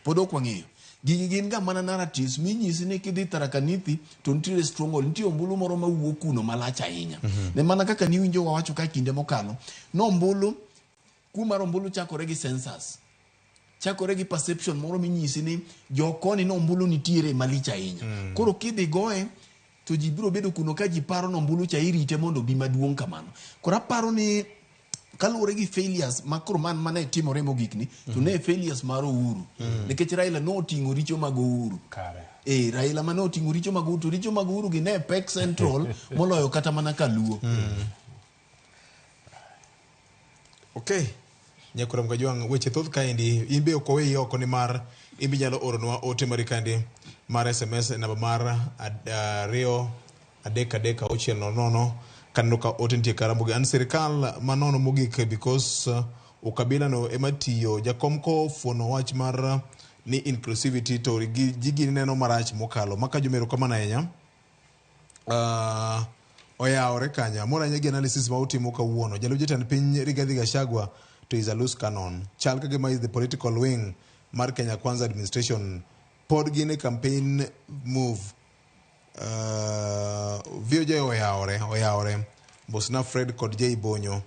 Pod ok wang'eyo. Gigi gin ga mana narratives minyisi ni kidhi Tharaka Nithi to nitiere stronghold, nitie ombulu moro mawuok kuno malach ahinya. Ne mana kaka niwinjo wawacho ka kinde mokalo, no ombulu kuo mar ombulu chakore gi census. Chakore gi perception moro minyisi ni jokoni no ombulu nitiere malich ahinya. Koro kidhi goye to ji biro bedo kuno ka ji paro ni ombulu cha irite mondo obi maduong' kamano. Koro aparo ni kaluwore gi failures ma koro man mane timore mogik ni to ne failures mar Uhuru. Nikech Raila noting'o richo mag Uhuru. Kare. Raila mane oting'o richo mag Uhuru to richo mag Uhuru gi ne pek Central moloyo kata mana Kaluo. Okay. Nyakwar Mkajwang', weche thoth kaendi, in be ok oweyi oko nimar in be inyalo oronwa ote mari kaendi mar SMS e namba mar 2 3 3 6 0 0 kaneno ka ote nitie ka Ramogi. An sirikal manono mogik because ukabila no ema tiyo. Jakom kofuono wach mar ni inclusivity to ji gini neno marach mokalo. Maka jomero kamano ahinya. Oyawore kanyo. Amor ahinya gi analysis ma utimo kawuono. Jalup jatend piny Rigathi Gachagua to is a loose cannon. Chal ka gima is the political wing mar Kenya Kwanza administration. Pod gin e campaign move. VOJ oyawore, oyawore. Mosna Fred kod Jay Bonyo.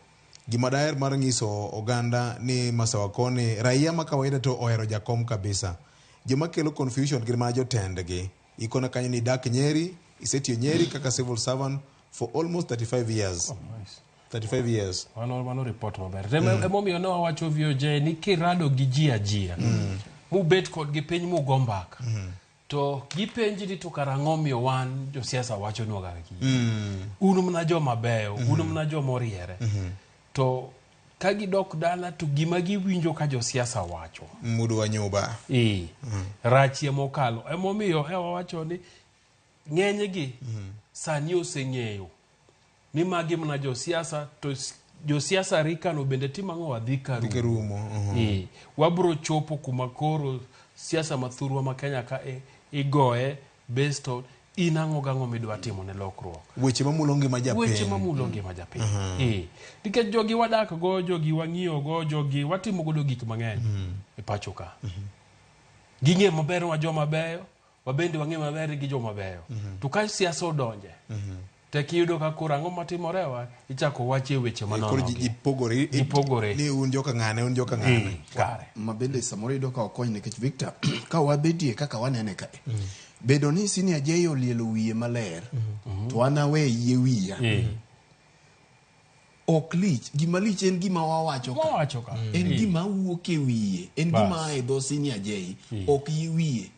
Gima daher mar nyiso oganda ni Masawa koni, raia ma kawaida to ohero jakom kabisa. Joma kelo confusion gin mana jotendgi. Ikona kanyo ni idak Nyeri, isetiyo Nyeri kaka civil servant for almost 35 years. Oh, nice. 35 years. Mano report maber. Emomiyo ne wawacho VOJ ni kirado gi ji ajia, mubet kodgi piny mugo mbaka, to gipenji ni to karang'o miyo wan josiasa wachonwa kaka gigi. Un mana joma beyo, un mana joma oriere. To ka gidok dala to gima giwinjo ka josiasa wacho. Mudu wa nyuba. Rachie mokalo. Emomiyo e wawacho ni ng'enygi sani oseng'eyo ni magi mana josiasa to josiasa rikano bende timo ang'o wadhi ka Dhi ka rumo. Wabro chopo kuma koro siasa mathurwa ma Kenya ka igoye based on in ang'o gang'o midwa timo ne lokruok. Weche mamulo ngima japiny. Weche mamulo ngima japiny. Nikech jogi wadak go, jogi wang'iyo go, jogi watimo godo gik mang'eny e pacho ka. Ging'e maber wa joma beyo, wabende wang'e maber gi joma beyo. To ka siasa odonje, tek iyudo ka koro ang'o matimore wa, ichako wache weche Koro manono. ji pogore. Ji pogore. Ni un joka ng'ane, un joka ng'ane. Kare. Ma bende samoro iyudo ka okony nikech Victor, ka wabetie kaka wanene kae. Bedo ni Senior J olielo wiye maler, to an awe yie wiya. Ok lich, gima lich en gima wawacho ka. Wawacho ka. En gima wuok e wiye, en gima a e dho Senior J, ok yie wiye.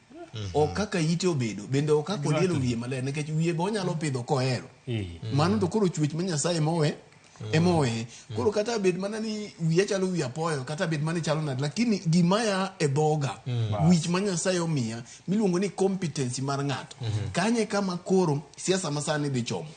Ok kaka ite obedo, bende ok kaka olielo wiye maler, nikech wiye be onyalo pidho kohero. Mano to koro chwech ma Nyasaye mowe, emowe. Koro kata bed mana ni wiya chalo wi apoyo, kata bed mana ni chalo nade, lakini gima ya e dhoga, wich ma Nyasaye omiya, miluongo ni competency mar ng'ato. Kanye kama koro siasa masani dhi chomo.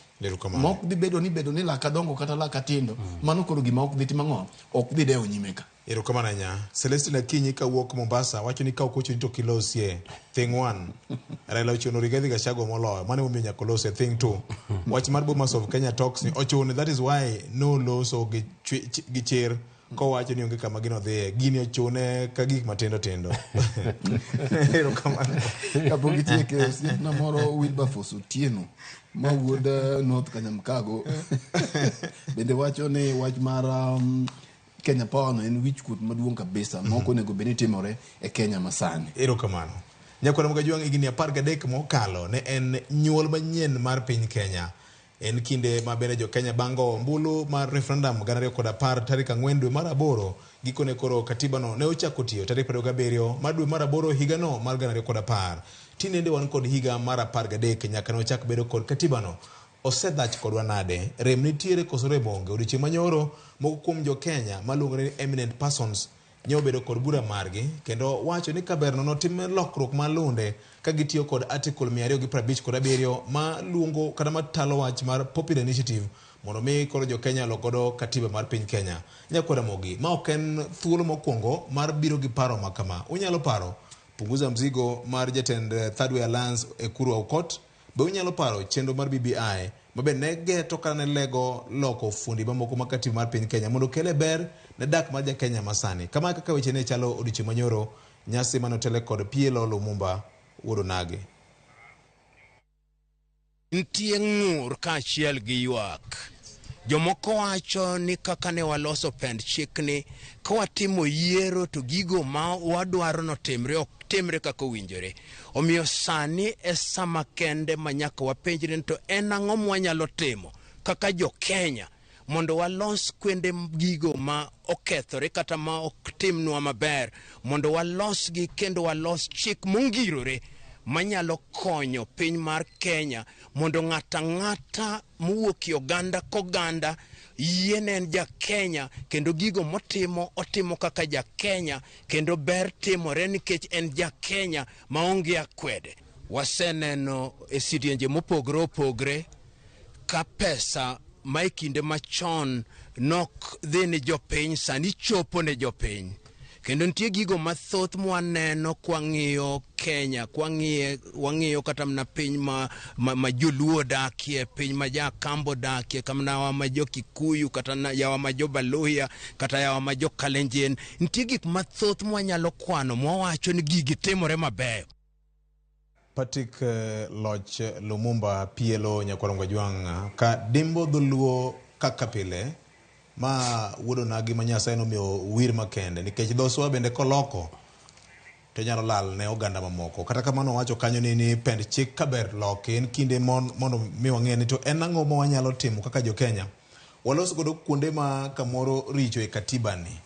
Mok dhi bedo ni bedo ni laka dongo kata laka tindo, mano koro gima ok dhi timo ang'o, ok dhi dewo nyime ka. Erokamano ahinya. Celestine Akinyi kawuok Mombasa wacho ni ka ok ochuni to kilosie. Thing 1. Raila ochuno Rigathi Gachagua moloyo. Mano emomiyo nyaka olose. Thing 2. Wach mar Bomas of Kenya talks ni ochune. That is why no loso gi chir kowacho ni onge kama gino dhiye. Gini ochune ka gik matindo tindo. Erokamano. Kapok itieke, osiepna moro Wilberforce Otieno ma wuod North Kanyamkago bende wacho ni wach mar Kenya Power no en wich kuot maduong' kabisa ma ok onego bed ni timore e Kenya masani. Erokamano. Nyakwar Mkajwang' higni 13 mokalo ne en nyuol manyien mar piny Kenya. En kinde ma bende jo Kenya bang' goyo ombulu mar referendum 2010 tarik 4 dwe mar 8 gikone koro katiba no ne ochako tiyo tarik 27 mar dwe mar 8 higano mar 2010. Tinende wan kod higa mar 13 nyaka ne ochak bedo kod katiba no. Osedhach kodwa nade? Rem nitiere koso rem onge? Odiochieng' manyoro moko kuom jo Kenya maluongore ni eminent persons ne obedo kod bura margi kendo wacho ni kaber nono tim lokruok mar lunde ka gitiyo kod article 257 ma luongo kata matalo wach mar popular initiative mondo mi koro jo Kenya olok godo katiba mar piny Kenya. Nyakwar Ramogi, ma ok en thuolo mokwongo mar biro gi paro ma kama. Unyalo paro Punguza mzigo mar jatend Third Way Alliance Ekuru Aukot. Be unyalo paro chenro mar BBI ma be ne geto kata ne lego loko fundi mamoko mag katiba mar piny Kenya mondo okele ber ne dak mar ja Kenya masani. Kama e kaka weche ne chalo odiochieng' manyoro nyasi mane otele kod PLO Lumumba wuod Onagi. Nitie ng'ur kaachiel gi ywak. Jomoko wacho ni kaka ne waloso pend chikni, ka watimo yiero to gigo ma wadwaro notimre ok timre kaka owinjore. Omiyo sani e sama kende ma nyaka wapenjre ni to en ang'o mwanyalo timo kaka jo Kenya mondo walos kwende gigo ma okethore kata ma ok timnwa maber mondo walosgi kendo walos chik mongirore manyalo konyo piny mar Kenya mondo ng'ato ang'ata mowuok e oganda koganda yie ne en ja Kenya kendo gigo motimo otimo kaka ja Kenya kendo ber timore nikech en ja Kenya maonge akwede. Waseneno e sidienje mopogore opogre ka pesa ma e kinde machon nok dhi ne jopiny sani chopo ne jopiny. Kendo nitie gigo mathoth mwaneno kwang'iyo Kenya, kwang'iye wang'iyo kata mana piny ma, ma, ma joluo odakie, piny ma ja Akamba odakie, kata yawa ma jo Kikuyu, kata na, yawa ma jo Baluhya, kata yawa ma jo Kalenjin. Nitie gik mathoth mwanyalo kwano mwawacho ni gigi timore mabeyo. Patrick Loch Lumumba PLO Nyakwar Ojwang' ka dimbo dholuo kaka pile ma wuod onagi ma Nyasaye nomiyo wir makende nikech dhoswa bende koloko to nyalo lal ne oganda mamoko. Kata kamano owacho kanyo ni ni pend chik kaber loki en kinde mondo mi wang'e ni to en ang'o ma wanyalo timo kaka jo Kenya walos godo kuonde ma kamoro richo e katiba ni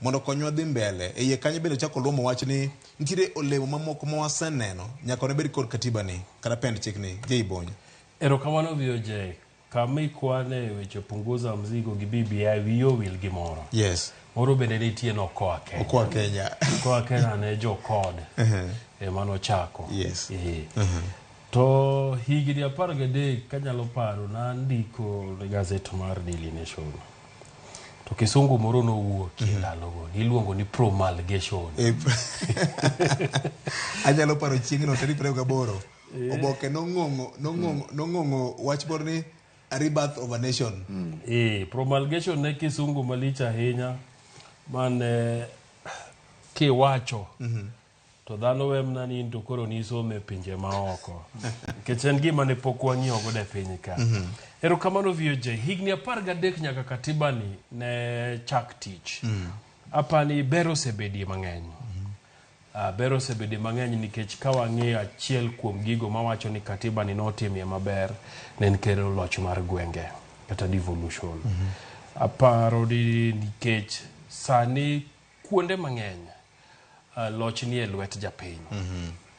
mondo konywa dhi mbele. E iye kanyo bende ochako luomo wach ni nitiere olemo mamoko ma waseneno nyaka ne bed kod katiba ni kata pend chik ni. Jay Bonyo. Erokamano VOJ. Kama ikwane weche punguza mzigo gi BBI wiyi owil gi moro. Yes. Moro bende nitie nokoa Kenya. Okoa Kenya. Okoa Kenya ne jo CORD. Ema nochako. Yes. To higni 13 kanyalo paro nandiko ne gazet mar Daily Nation. To kisungu moro nowuok e ndalogo. Niluongo ni promulgation. Anyalo paro chieng'no tarik 28. Oboke nong'ong'o wach moro ni a rebirth of a nation. Promulgation ne kisungu malich ahinya mane kiwacho to dhano we mana ni in to koro nisome e pinje maoko nikech en gima ne pok wang'iyo godo e piny ka. Erokamano VOJ. Higni 13 nyaka katiba ni ne chak tich. Apani ber osebedie mang'eny. Ber osebedie mang'eny nikech ka wang'iyo achiel kuom gigo mawacho ni katiba ni notimie maber ne en kelo loch mar gwenge kata devolution. Aparo ni nikech sani kuonde mang'eny loch nie lwet japiny.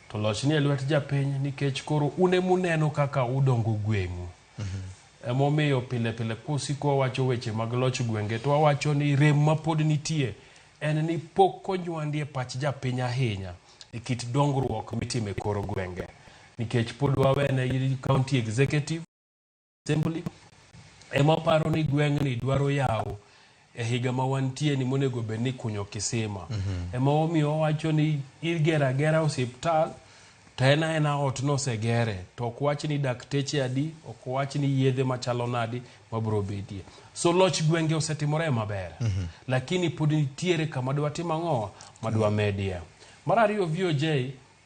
To loch nie lwet japiny nikech koro un emuneno kaka udongo gweng'u. Emomiyo pile pile kwasiko wawacho weche mag loch gwenge to wawacho ni rem mapod nitie en ni pok onywandi e pach japiny ahinya e kit dongruok mitimo e kor gwenge. Nikech pod wawene county executive assembly ema paro ni gweng'ni dwaro yawo e higa ma wantie ni monego bed ni kunyo kisima. Ema omiyo wawacho ni igero agera osiptal to en aena ot nosegere to ok wach ni dakteche adi, ok wach ni yedhe machalo nadi mabiro bedie. So loch gwenge osetimore maber. Lakini pod nitiere kama dwa tim ang'o madwa medie. Mar ariyo VOJ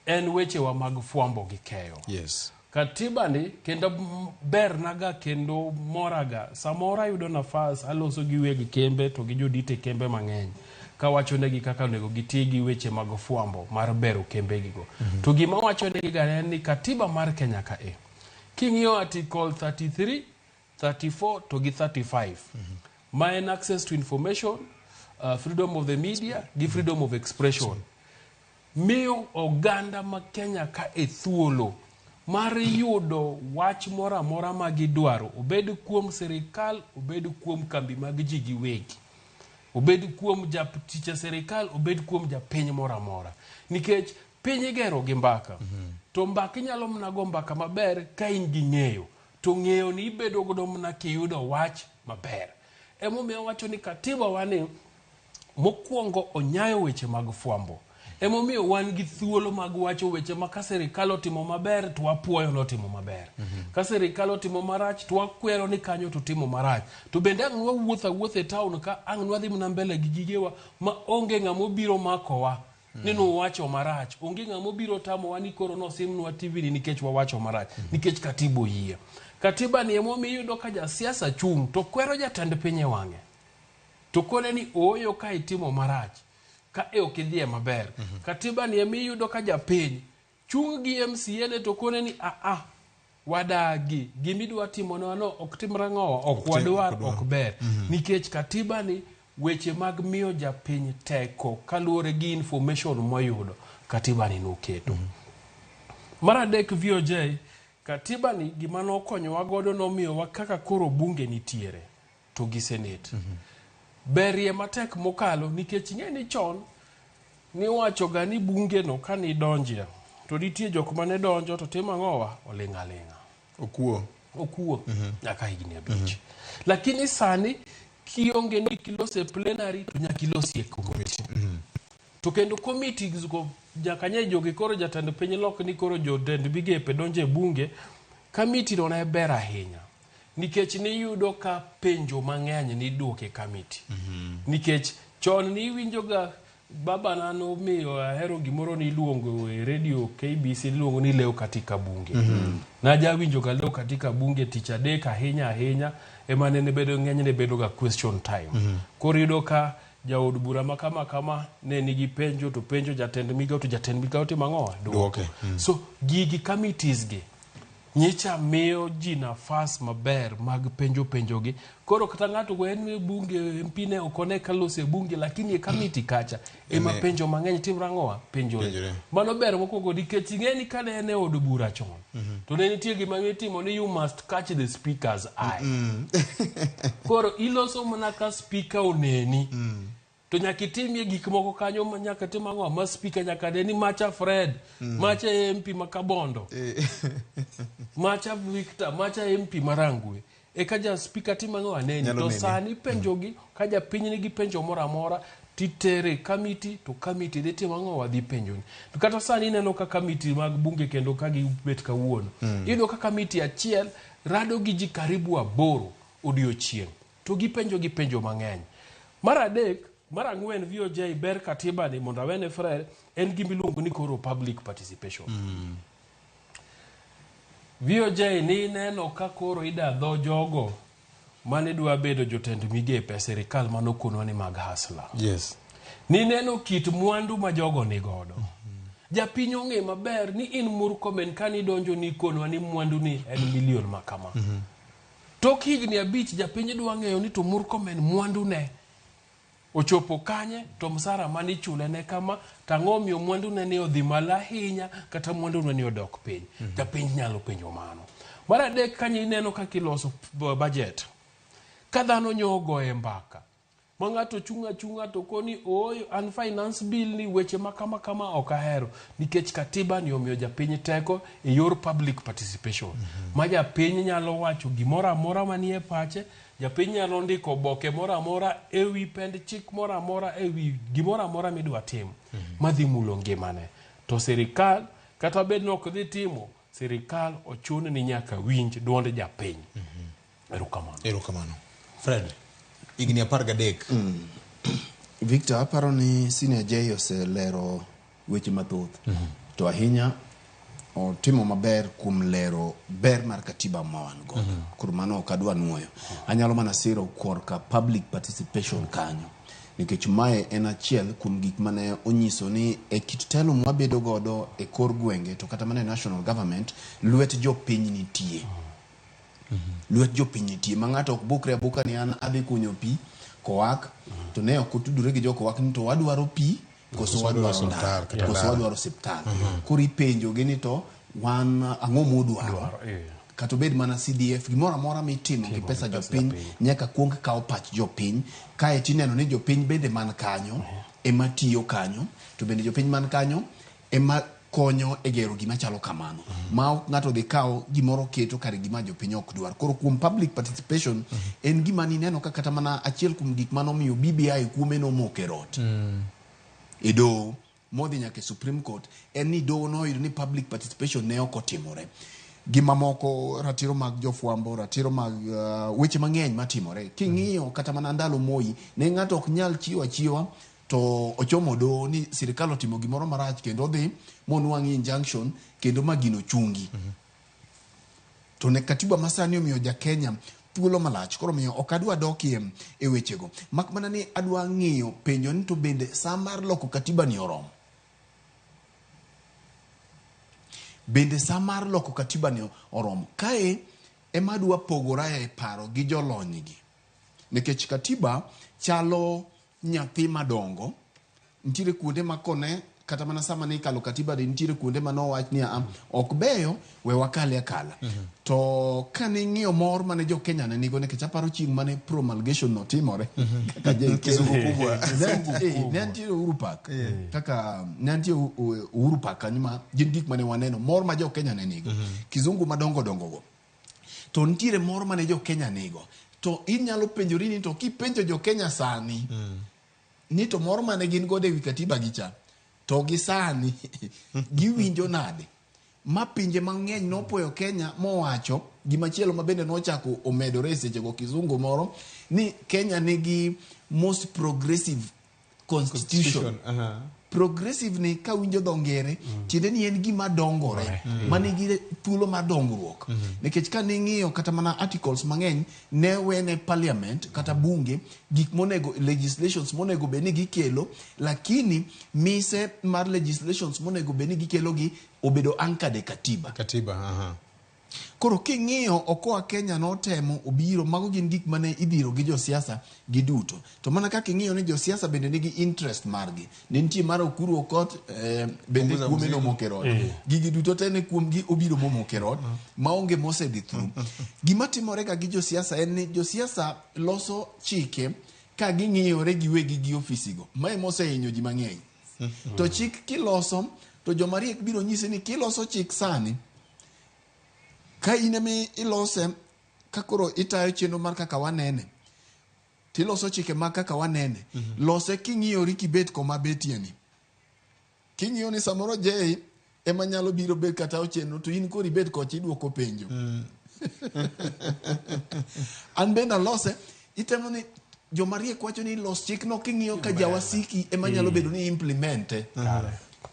en wechewa mag fwambo gi keyo. Yes. Katiba ni kendo bernaga kendo moraga. Samoro ayudo nafas aloso gi weg kembe to gi jodit e kembe mang'eny. Kawachonegi kaka onego giti gi weche mag fwambo mar bero kembegigo. To gima awachonegi ga en ni katiba mar Kenya ka e. King'iyo article 33, 34 to gi 35. Ma en access to information, freedom of the media gi freedom of expression. Miyo oganda ma Kenya ka e thuolo mar yudo wach moro amora ma gidwaro, obed kuom sirikal, obed kuom kambi mag ji giwegi, obed kuom jatich e sirikal, obed kuom japiny moro amora. Nikech piny igero gi mbaka. To mbaka inyalo mana go mbaka maber ka in gi ng'eyo. To ng'eyo ni ibedo godo mana kiyudo wach maber. Emomiyo awacho ni katiba wa ni mokwongo onyayo weche mag fwambo. Emomiyo wan gi thuolo mag wacho weche ma ka sirikal otimo maber to wapuoyo ni otimo maber. Ka sirikal otimo marach to wakwero ni kanyo to otimo marach. To bende ang' nwawuotho awuotha e town ka ang' nwadhi mana mbele gi gigewa ma onge ng'ama obiro makowa ni nuwacho marach. Onge ng'ama obiro tamowa ni koro nosimnwa TV ni nikech wawacho marach. Nikech katiba oyie. Katiba ni emomiyo iyudo ka jasiasa chung' to kwero jatend piny e wang'e. To kone ni ooyo ka itimo marach. Ka e ok idhiye maber. Katiba ni ema iyudo ka japiny chung' gi MCA ne to kone ni a a wadagi gimidwa timonwa no ok timre ang'owa ok wadwar ok ber. Nikech katiba ni weche mag miyo japiny teko kaluwore gi information moyudo katiba ni noketo. Mar adek VOJ, katiba ni gima nokonyowa godo nomiyowa kaka koro bunge nitiere to gi senate. Berie matek mokalo nikech ing'e ni chon niwacho ga ni bunge no kanidonje to nitie jok mane donjo to timo ang'owa oling' aling'a. Okuo. Okuo nyaka higni 5. Lakini sani kionge ni kilose plenary to nyaka ilosie committee. To kendo committees go nyaka nye jogi koro jatend piny lok ni koro jotend migepe donjo e bunge, committee no ne ber ahinya. Nikech niyudo ka penjo mang'eny niduoke committee. Nikech chon niwinjoga babana nomiyo ahero gimoro niluongo e radio KBC niluongo ni leo katika bunge. Najawinjoga leo katika bunge tich adek ahinya ahinya ema nene bedo ng'enyne bedo ga question time. Koro iyudo ka jaod bura ma kama kama ne nigi penjo to penjo jatend migao to jatend migao timo ang'o? Duoke. So gigi committees gi nyicha miyo ji nafas maber mag penjo penjogi. Koro kata ng'ato go en e bunge MP ne ok one ka loso e bunge lakini e committee kacha ema penjo mang'eny timre ang'owa? Penjore. Mano ber mokwongo nikech ing'e ni kane en e od bura chon to ne nitie gima itimo ni you must catch the speaker's eye. Koro iloso mana ka speaker oneni. To nyaka itimie gik moko kanyo ma nyaka tim ang'o ma speaker nyaka ne ni macha Fred, macha MP ma Kabondo, macha Victor, macha MP ma Rangwe. Eka ja speaker timo ang'o aneni. Nyalo To neni. sani penjogi ka japiny nigi penjo moro amora titere committee to committee dhi timo ang'o wadhi penjoni. To kata sani ineno ka committee mag bunge kendo ka gibet kawuono. Iyudo ka committee achiel rado gi ji karibu 8 odiochieng'. To gipenjo gi penjo mang'eny. Mar adek, mar ang'wen VOJ ber katiba ni mondo awene Fred en gima iluongo ni koro public participation. VOJ ni neno ka koro ida dho jogo mane dwa bedo jotend migepe e sirikal manokonwa ni mag hasla. Yes. Ni neno kit mwandu ma jogo ni godo. Japiny ong'e maber ni in Murkomen kani donjo ni konwa ni mwandu ni en milion ma kama. Tok higni 5 japiny dwa ng'eyo ni to Murkomen mwandu ne ochopo kanye to msara mane ichule ne kama to ang'o omiyo mwandu ne ni odhi malo ahinya kata mwandu ne ni odok piny. Japiny nyalo penjo mano. Mar adek kanyo ineno kaka iloso budget. Ka dhano nyo ogoye mbaka ma ng'ato chung' achung'a to koni ooyo an finance bill ni weche ma kama kama ok ahero nikech katiba ni omiyo japiny teko e yor public participation. Ma japiny nyalo wacho gimoro amora manie pache, japiny nyalo ndiko oboke moro amora ewi pend chik moro amora ewi gimoro amora midwa tim madhi mulo ngimane. To sirikal kata bed ni ok dhi timo, sirikal ochun ni nyaka winj duond japiny. Erokamano. Erokamano. Fred, higni 13. Victor, aparo ni Senior J oselero weche mathoth. To ahinya otimo maber kuom lero ber mar katiba ma wan godo. Koro mano ok adwa nuoyo. Anyalo mana siro korka public participation kanyo. Nikech mae en achiel kuom gik mane onyiso ni e kit telo mwabedo godo e kor gwenge to kata mana e national government, lwet jopiny nitie. Lwet jopiny nitie ma ng'ato ok bukre abuka ni an adhi kunyo pi Kowak to ne ok otudore gi jo Kowak ni to wadwaro pi koso wadwaro ndara koso wadwaro osiptal. Koro ipenjo gi ni to wan ang'o mudwaro kata obed mana CDF gimoro amora mitimo gi pesa jopiny nyaka kuong kaw pach jopiny kae tineno ni jopiny bende man kanyo ema tiyo kanyo to bende jopiny man kanyo ema konyo e gero gima chalo kamano ma ok ng'ato dhi kawo gimoro keto kare gima jopiny ok dwar. Koro kuom public participation en gima nineno ka kata mana achiel kuom gik manomiyo BBI kuome nomoko e rot e doho modhi nyaka e Supreme Court en ni doho noyudo ni public participation ne ok otimore. Gi mamoko ratiro mag jofwambo, ratiro mag uh, weche mang'eny matimore. King'iyo kata mana ndalo Moi, ne ng'ato ok nyal chiwo achiwa to ochomo doho ni sirikal otimo gimoro marach kendo odhi monwang' injunction kendo ma gino chungi. To ne katiba masani omiyo ja Kenya thuolo malach koro omiyo ok adwa dokie e wechego. Mak mana ni adwa ng'iyo penjo ni to bende saa mar loko katiba ni oromo. Bende saa mar loko katiba ni oromo. Kae ema adwa pogora e paro gi jolony gi. Nikech katiba chalo nyathi madongo nitiere kuonde ma kone kata mana sama ne ikalo katiba ni nitiere kuonde ma nowach ni "Ah, ok beyo we wakale akala to kane ing'iyo mor mane jo Kenya ne nigo nikech aparo chieng' mane promulgation no timore kaka JK Kizungu kubwa. Ne antiere Uhuru Park kaka ne antie Uhuru Park kanyo ma gin gik mane waneno mor ma jo Kenya ne nigo kizungu madongo dongo go to nitiere mor mane jo Kenya nigo to inyalo penjori ni to kipenjo jo Kenya sani ni to mor mane gin godo ewi katiba gi cha to gi sani giwinjo nade ma pinje mang'eny nopoyo Kenya mowacho gimachielo ma bende nochako omedore e sechego kizungu moro ni Kenya nigi most progressive constitution progressive ni kawinjo dho ngere tiende ni en gima dongore ma nigi thuolo mar dongruok nikech ka ning'iyo kata mana articles mang'eny ne wene parliament kata bunge gik monego legislations monego bed ni gikelo lakini mise mar legislations monego bed ni gikelo gi obedo anchored e katiba Katiba, aha. Koro king'iyo Okoa Kenya notemo obiro, mago gin gik mane idhiro gi josiasa giduto. To mana kaka ing'iyo ni josiasa bende nigi interest margi. Ne nitie mar Okuru Okot eh, bende Punguza kuome mzigo. nomoko e rot. Eh. Gigi duto te ne kuomgi obiro momoko e rot maonge mosedhi through. Gima timore ga gi josiasa en ni josiasa loso chike ka ging'iyore giwegi gi ofisigo. Mae mosehinyo ji mang'eny. To chik kiloso to joma riek biro nyisi ni kiloso chik sani ka in ema ilose ka koro itayo chenro mar kaka wanene tiloso chike mag kaka wanene lose king'iyori kibet koma abetie ni king'iyo ni samoro Jay ema nyalo biro bet kata chenro to in koro ibet kocha idwoko penjo an bende alose itemo ni joma riek wacho ni los chikno king'iyo ka jawasiki ema nyalo bedo ni implemente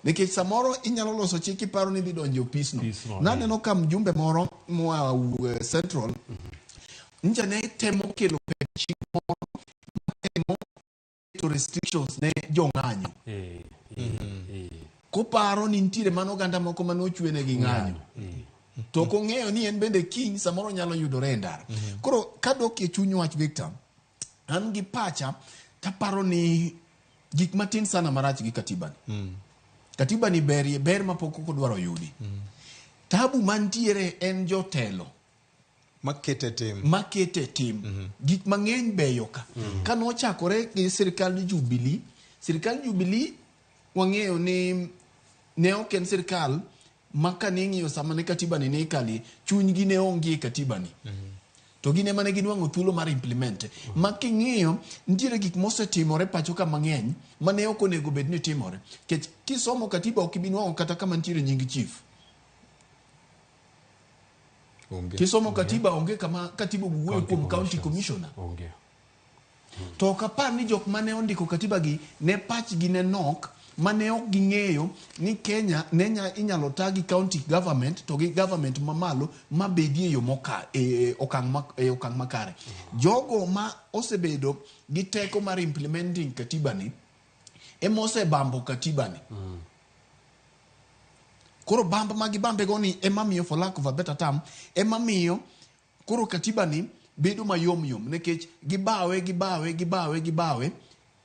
nikech samoro inyalo loso chik iparo ni idhi donjo e opisno naneno ka mjumbe moro moa central nja ne temo kelo pek chik moro matemo keto restrictions ne jong'anyo koparo ni nitiere mana oganda moko mane ochwenegi ng'anyo to ok ong'eyo ni en bende kiny samoro nyalo yudore e ndara koro kadok e chuny wach Victor an gi pacha taparo ni gik matin sana marach gi katiba ni katiba ni berie ber ma pok ok odwaro yudi tabu mantiere en jotelo Makete tim. makete tim gik mang'eny beyo ka ka nochakore gi sirikal Jubilee sirikal Jubilee wang'eyo ni ne ok en sirikal ma ka ning'iyo sama ne katiba ni ne ikalie chunygi ne onge e katiba ni to gin ema ne ginwang'o thuolo mar implement ma king'iyo nitiere gik mosetimore pacho ka mang'eny ma ne ok onego bed ni timore nikech kisomo katiba ok ibi nwang'o kata kama nitiere nying chief Onge. kisomo katiba onge kama katiba wuoyo kuom county commissioner Onge. to ok apar ni jok mane ondiko katiba gi ne pachgi ne nok mane ok ging'eyo ni Kenya ne nya, inyalo ta gi county government to gi government mamalo mabedie yo moka, e, okang' ma, e okang' makare. Jogo ma osebedo gi teko mar implementing katiba ni ema osebambo katiba ni. Koro bamb ma gibambe go ni ema miyo for lack of a better term ema miyo koro katiba ni bedo mayom yom nikech gibawe gibawe gibawe gibawe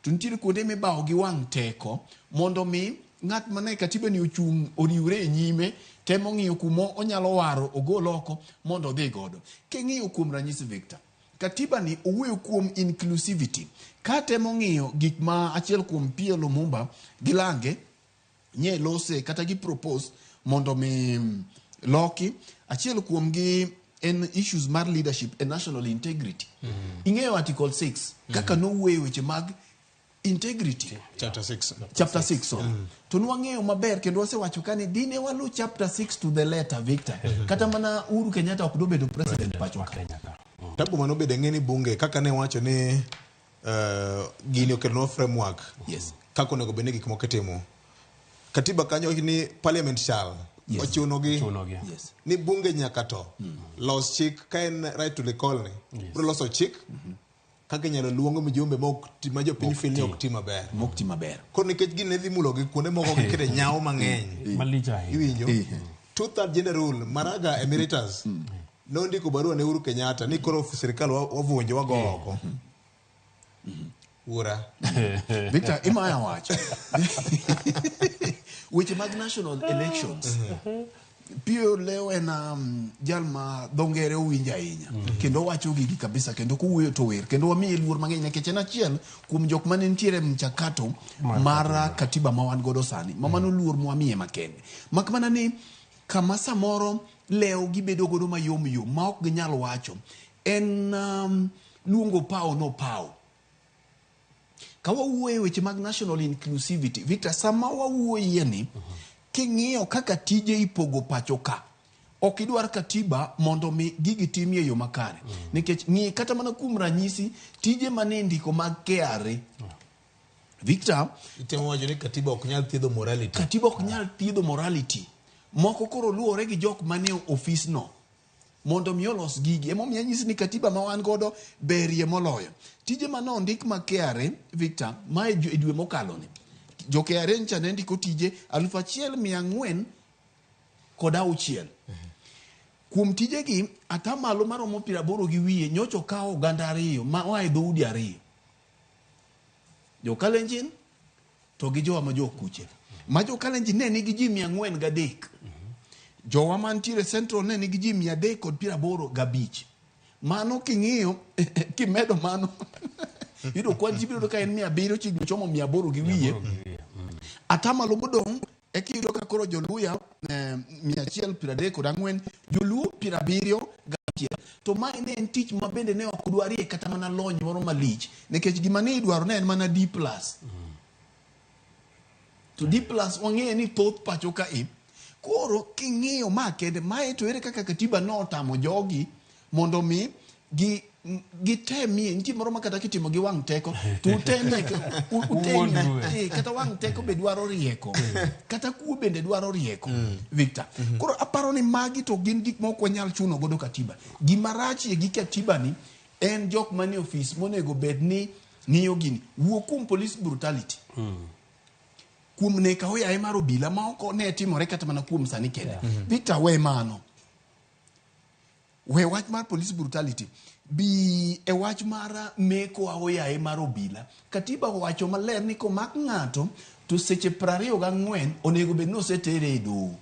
to nitiere kuonde mibawo gi wang' teko mondo mi ng'at mane katiba ni ochung' oriwre e nyime temo ng'iyo kuma onyalo waro ogol oko mondo odhi godo. King'iyo kuom ranyisi Victor, katiba ni owuoyo kuom inclusivity. Ka temo ng'iyo gik ma achiel kuom PLO Lumumba gi Lange nye lose kata gi propose mondo mi loki achiel kuom gi en issues mar leadership and national integrity ing'eyo article 6 kaka nowuoyo weche mag integrity Chapter 6. Chapter 6, sorry. To nwang'eyo maber kendo wasewacho ka ni dine walu chapter 6 to the letter, Victor, kata mana Uhuru Kenyatta ok dobedo president pacho ka. Tabu manobedo ng'e ni bunge kaka ne wacho ni gini okelonwa framework. Kaka onego bed ni gik moko itimo. Katiba kanyo ni parliament shall ochunogi ni bunge nyaka to los chik ka en right to recall ni biro loso chik kaka inyalo luong mjumbe ma ok ti- ma jopiny feel ni ok ti maber. Mok ti maber. Koro nikech gini ne dhi mulogi kuonde moko gikete nyawo mang'eny. Malich ahinya. Iwinjo? Two-third gender rule, Maraga Emeritus nondiko barua ne Uhuru Kenyatta ni koro sirikal wavunjo wago oko. Wuora. Victor, imaya wach. Weche mag national elections. Pio Leo en jal ma dho ngere owinjo ahinya kendo owacho gigi kabisa kendo kowuoyo to wer kendo wamiye luor mang'eny nikech en achiel kuom jok mane nitiere mchakato mar katiba ma wan godo sani ma mano luor mwamiye makende mak mana ni kama samoro leo gibedo godo mayom yom ma ok ginyal wacho en luongo pawo no pawo. Ka wawuoyo e weche mag national inclusivity, Victor, sama wawuoyie ni king'iyo kaka tije ipogo pacho ka, ok idwar katiba mondo mi gigi timie e yo makare. Nikech ng'i kata mana kuom ranyisi tije mane ndiko mag KRA. Victor, Itemo wacho ni katiba ok nyal thiedho morality. Katiba ok nyal thiedho morality. Moko koro luwore gi jok manie ofis no mondo mi olos gigi. Emomiyo anyisi ni katiba ma wan godo berie moloyo. Tije mane ondik mag KRA, Victor, ma e dwe mokalo ni. Jo KRA ncha ne ndiko tije 1406. Kuom tijegi, atamalo maromo 80 gi wiye nyocha okawo oganda ariyo ma oa e dhoudi ariyo. Jo Kalenjin to gi jowa ma jo Kuche. Ma jo Kalenjin ne nigi ji 403. Jowa mantiere Central ne nigi ji 385. Mano king'iyo, kimedo mano, yudo kwan ji biro ka en 700 chiegni chomo 800 gi wiye. Atamalo modong' eka iyudo ka koro Joluya 134, Joluo 76. To mae ne en tich ma bende ne ok dwarie kata mana lony moro malich, nikech gima ne idwaro ne en mana D plus. To D plus wang'eyo ni thoth pacho ka e. Koro king'iyo ma kende, mae to ere kaka katiba notamo jogi mondo mi gitemie, nitie moro ma kata kitimo gi wang' teko to utemie, utemie, kata wang' teko be dwaro rieko, kata kuo bende dwaro rieko, Victor. Koro aparo ni magi to gin gik ma ok wanyal chuno godo katiba. Gima rachie gi katiba ni en jok manie ofis monego bed ni ng'iyo gini. Wuo kuom police brutality. Kuom nek aoyaye mar obila ma ok ne timore kata mana kuom sani kende. Victor, we mano. We wach mar police brutality. Bi e wach mar meko aoyaye mar obila. Katiba owacho maler ni komak ng'ato to seche 24 onego bed ni osetere e doho.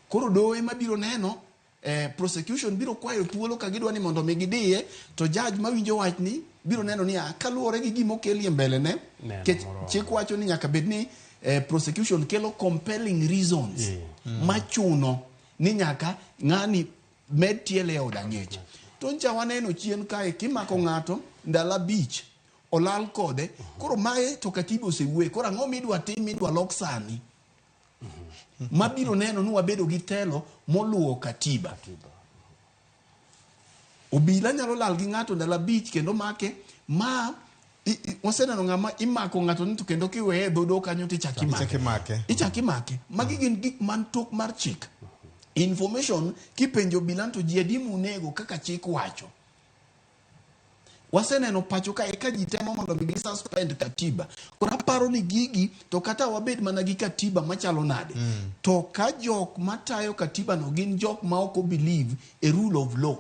Koro doho ema biro neno, prosecution biro kwayo thuolo ka gidwa ni mondo mi gidiye, to judge mawinjo wachni biro neno ni kaluwore gi gima okelie mbele ne, nikech chik wacho ni nyaka bed ni prosecution kelo compelling reasons machuno ni nyaka ng'ani med tiele e od ang'ech. To ncha waneno chien kae kimako ng'ato ndalo 5 olal kode. Koro mae to katiba osewuoye. Koro ang'o midwa tim midwa lok sani? Mabiro neno ni wabedo gi telo moluwo katiba. Obila nyalo lal gi ng'ato ndalo 5 kendo make ma waseneno ng'ama imako ng'ato ni to kendo kiweye e dho doho kanyo to ichak imake. Ichak imake. Magi gin gik man tok mar chik. Information kipenjo obila to ji adi munego kaka chik wacho. Waseneno pacho ka eka ji temo mondo mi gi suspend katiba. Koro aparo ni gigi to kata wabed mana gi katiba machalo nade. To ka jok matayo katiba no gin jok ma ok believe e rule of law.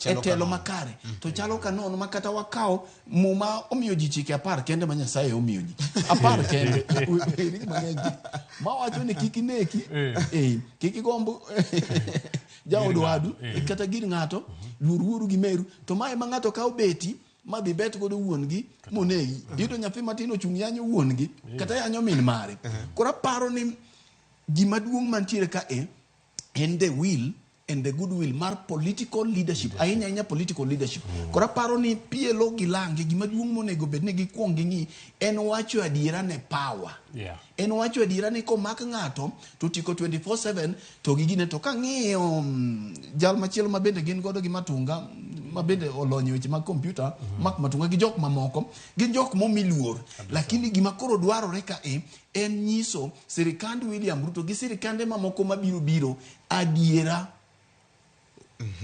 E telo makare. To chalo ka nono ma kata wakawo muma omiyo ji chike 10 kende ma Nyasaye omiyo ji. 10 kende. Ma wacho ni kik ineki, kik igomb jaod wadu, kata gir ng'ato, luor wuoru gi meru. To mae ma ng'ato kawo beti ma dhi bet godo wuon gi monegi. Iyudo nyathi matin ochung' yanyo wuon gi, kata yanyo min mare. Koro aparo ni gima duong' mantiere ka e en the will and the goodwill mar political leadership, ahinya ahinya political leadership. Koro aparo ni PLO gi Lange gima duong' monego bed ni gikwong ging'i en wacho adiera ne power. En wacho adiera ni komak ng'ato to otiko 24/7 to gigine to kang'iyo jal machielo ma bende gin godo gi Matunga ma bende olony e weche mag kompyuta, Mark Matunga gi jok mamoko gin jok momi luor, lakini gima koro dwarore ka e en nyiso sirikand William Ruto gi sirikande mamoko mabiro biro adiera.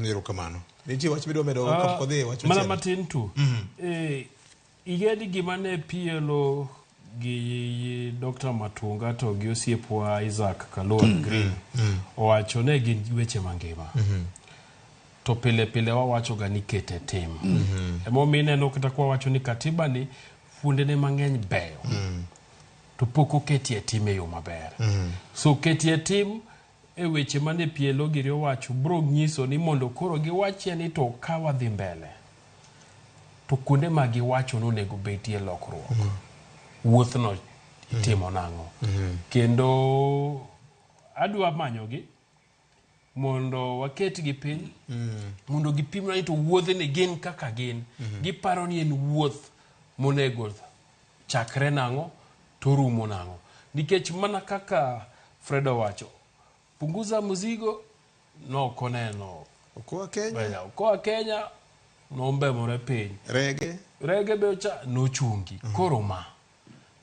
Erokamano. Nitie wach midwa medo kapok odhi e wach mana machielo? Matin tu. Ing'e ni gima ne PLO gi Dr. Matunga to gi osiepwa Isaac Kalua Green owacho ne gin weche mangima. To pile pile wawacho ga ni kete tim. Emomiyo ineno kata kwa wacho ni katiba ni fuondene mang'eny beyo. To pok oketie tim e yo maber. So ketie tim e weche mane PLO giri owacho bro nyiso ni mondo koro giwachie ni to ka wadhi mbele to kuonde ma giwacho ni onego betie lokruok. Wuothno itimo nang'o? Kendo adwa manyogi mondo waketgi piny mondo gipimna ni to wuodhni gin kaka gin. Giparo ni en wuoth monego chakre nang'o to rumo nang'o. Nikech mana kaka Fred owacho, punguza mzigo nokoneno. Okoa Kenya. Okoa Kenya nombemore piny. Rege. Rege be ocha nochungi. Koro ma.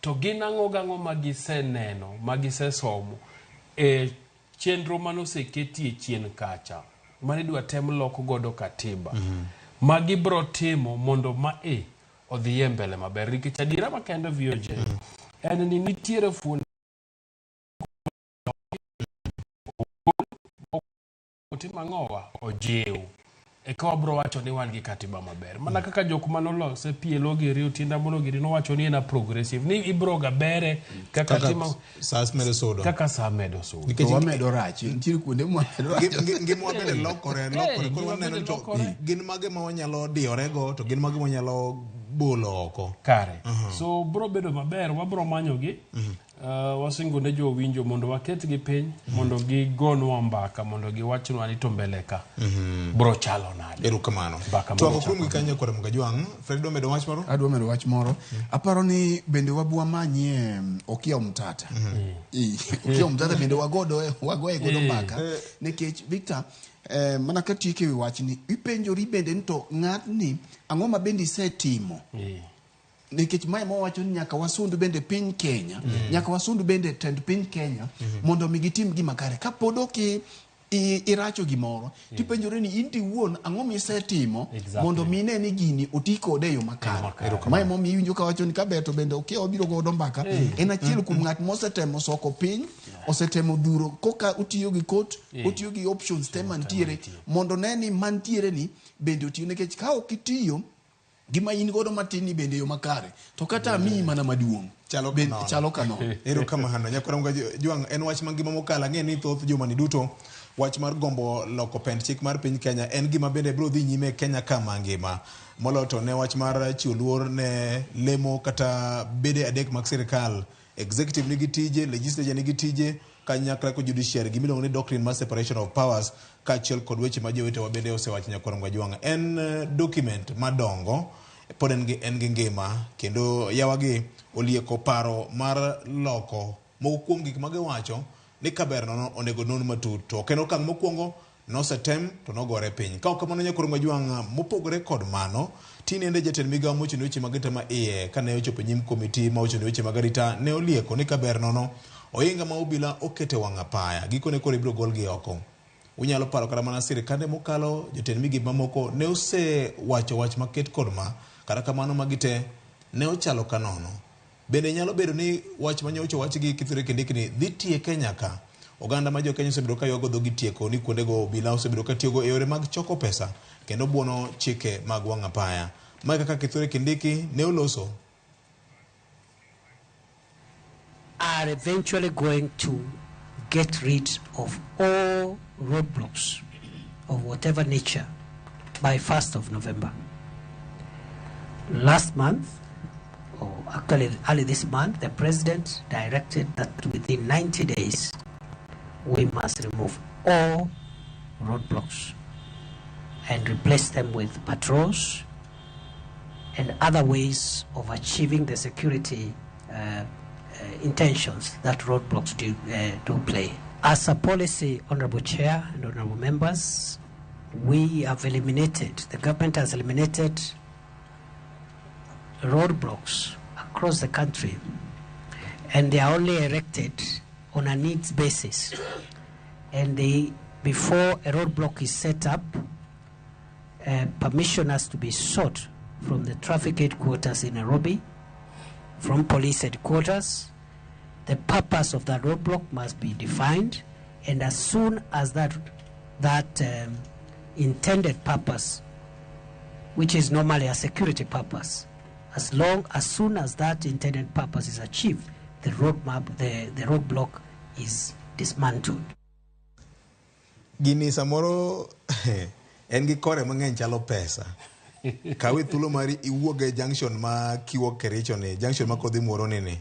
To gin ang'o gang'o ma giseneno, ma gisesomo e chenro manoseketie chien kacha mane idwa tem lok godo katiba. Ma gibro timo mondo ma e odhi e mbele maber. Nikech adiera makende VOJ en ni nitiere fuond otim ang'owa ojiw eka wabro wacho ni wan gi katiba maber mana kaka jok manolose PLO giri Otiende Amollo giri nowacho ni en a progressive ni ibro ga bere kaka Kaka timo saa medo sudo. Kaka saa medo sudo. To wamedo rach, nitiere kuonde mwamedo rach. Ngimawa bende lokore lokore. Koro Ngimawa waneno bende ni to lokore. gin mage ma wanyalo diyorego to gin mage ma wanyalo bolo oko. Kare. So bro bedo maber, wabro manyogi. Wasingo ne jowinjo mondo waketgi piny mondo gigonwa mbaka mondo giwachnwa ni to mbele ka bro chalo nade. Erokamano. Mbaka Twak mabro ok rum gi chako. kanyo kod Mgajwang'. Fred dwa medo wach moro? Adwa medo wach moro. Aparo ni bende wabwa manyie Okiya Omtata. Okiya Omtata bende wagodo wagoye godo mbaka. Nikech Victor, mana ka tieko e wi wachni, ipenjori bende ni to ng'atni ang'o ma bende isetimo? Nikech mae mowacho ni nyaka wasund bende piny Kenya, nyaka wasund bende tend piny Kenya mondo mi gitim gima kare. Kapod ok iracho gimoro, tipenjori ni in to iwuon ang'o misetimo mondo mi ine ni gini oti kode e yo makare. Mae momiyo iwinjo kawacho ni kaber to bende Okiya wabiro godo mbaka. En achiel kuom ng'at mosetemo soko piny, osetemo dhuro koka otiyo gi court, otiyo gi options te mantiere mondo ne ni mantiere ni bende otiyo, nikech ka ok itiyo gima in godo matin ni bende yo makare to kata amiyi mana maduong' chalo bende chalo ka nono. Erokamano. Nyakwara Mgajwang' en wach mangima mokalo. Ang'e ni thoth jumani duto wach mar gombo loko pend chik mar piny Kenya en gima bende biro dhi nyime e Kenya ka mangima. Moloyo to ne wach mar chiwo luor ne lemo kata bede adek mag sirikal. Executive nigi tije, legislature nigi tije, kanyakla kod judiciary, gimiluongo ni doctrine mar separation of powers, kaachiel kod weche ma jowetewa bende osewacho. Nyakwar Mgajwang' en document madongo pod en gi, en gi ngima kendo yawagi olieko paro mar loko moko kuom gik ma giwacho ni kaber nono onego non matut to ok en okang' mokwongo nosetem to nogore piny. Ka ok kamano Nyakwar Mgajwang' mopogore kod mano, tinende jatend migawo mochung' ne weche mag arita ma iye kane ochopo e nyim komiti ma ochung' ne weche mag arita ne olieko ni kaber nono ohinga ma obila okete wang' apaya gikone koro ibiro golgi oko. Unyalo paro kata mana sirikande mokalo jotend migepe mamoko ne osewacho wach maket kod ma, kata kamano magi te ne ochalo ka nono. Bende nyalo bedo ni wach ma nyocha owach gi Kithure Kindiki ni dhi tieke nyaka oganda ma jo Kenya osebedo ka ywago dhogi tieko ni kuondego obila osebedo ka tiyogo e yore mag choko pesa kendo buono chike mag wang' apaya. Mae kaka Kithure Kindiki ne oloso. Are eventually going to get rid of all roadblocks of whatever nature by 1st of November. Last month, or actually early this month, the president directed that within 90 days, we must remove all roadblocks and replace them with patrols and other ways of achieving the security intentions that roadblocks do play. As a policy, Honorable Chair and Honorable Members, we have eliminated, the government has eliminated roadblocks across the country, and they are only erected on a needs basis. And before a roadblock is set up, permission has to be sought from the traffic headquarters in Nairobi, from police headquarters. The purpose of that roadblock must be defined, and as soon as that intended purpose, which is normally a security purpose, as soon as that intended purpose is achieved, the roadblock is dismantled. Gini samoro en gi kore mang'eny chalo pesa. Kawe thuolo mari iwuog e junction ma kiwuok Kericho ni, junction ma kodhi muoro ni ni.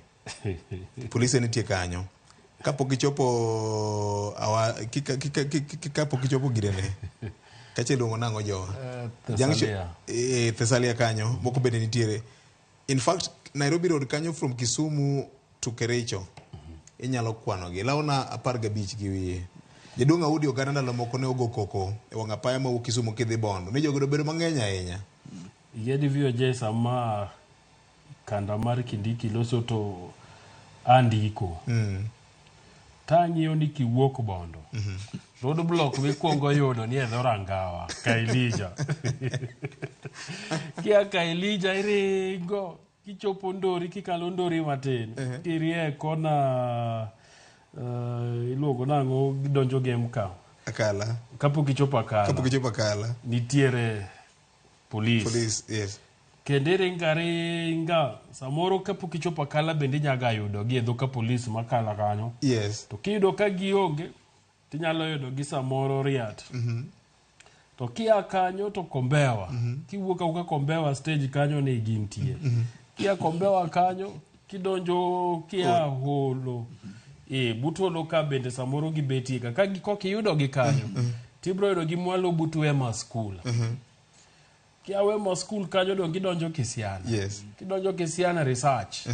Polise nitie kanyo. Kapok ichopo kapok ichopo girene. Kache iluongo nang'o jowa? Thessalia. Thessalia kanyo, moko bende nitiere. In fact, Nairobi Road kanyo from Kisumu to Kericho. Inyalo kwanogi. Lawna 15 gi wiye. Jaduong' Audi oganda ndalo moko ne ogo koko e wang' apaya mawuok Kisumu kidhi Bondo. Ni jogo bedo mang'eny ahinya. Igedi VOJ sama kanda mar Kindiki loso to andiko. Tang'iyo ni kiwuok Bondo. Roadblock mikwongo yudo ni e dho Rangawa, Kailija. Kia Kailija iringo kichopo Ndori, kikalo Ndori matin. Kirie kona iluongo nang'o gidonjo Gem ka. Akala. Kapok ichopo Akala. Kapok ichopo Akala. Nitiere police. Police, yes. Kendo iringo aringa, samoro kapok ichopo Akala bende inyaga yudo gi e dho ka police makala kanyo. Yes. To kiyudo ka gionge, tinyalo yudo gi samoro Riat. To kia kanyo to Kombewa. Kiwuok awuoka Kombewa stage kanyo ne gintie. Kia Kombewa kanyo, kidonjo kia Holo. But Holo ka bende samoro gibetie ka. Ka kiyudo gi kanyo, tibiro yudo gi mwalo but Wema School. Kia Wema School kanyo dong gidonjo Kisiana. Yes. Kidonjo Kisiana Research.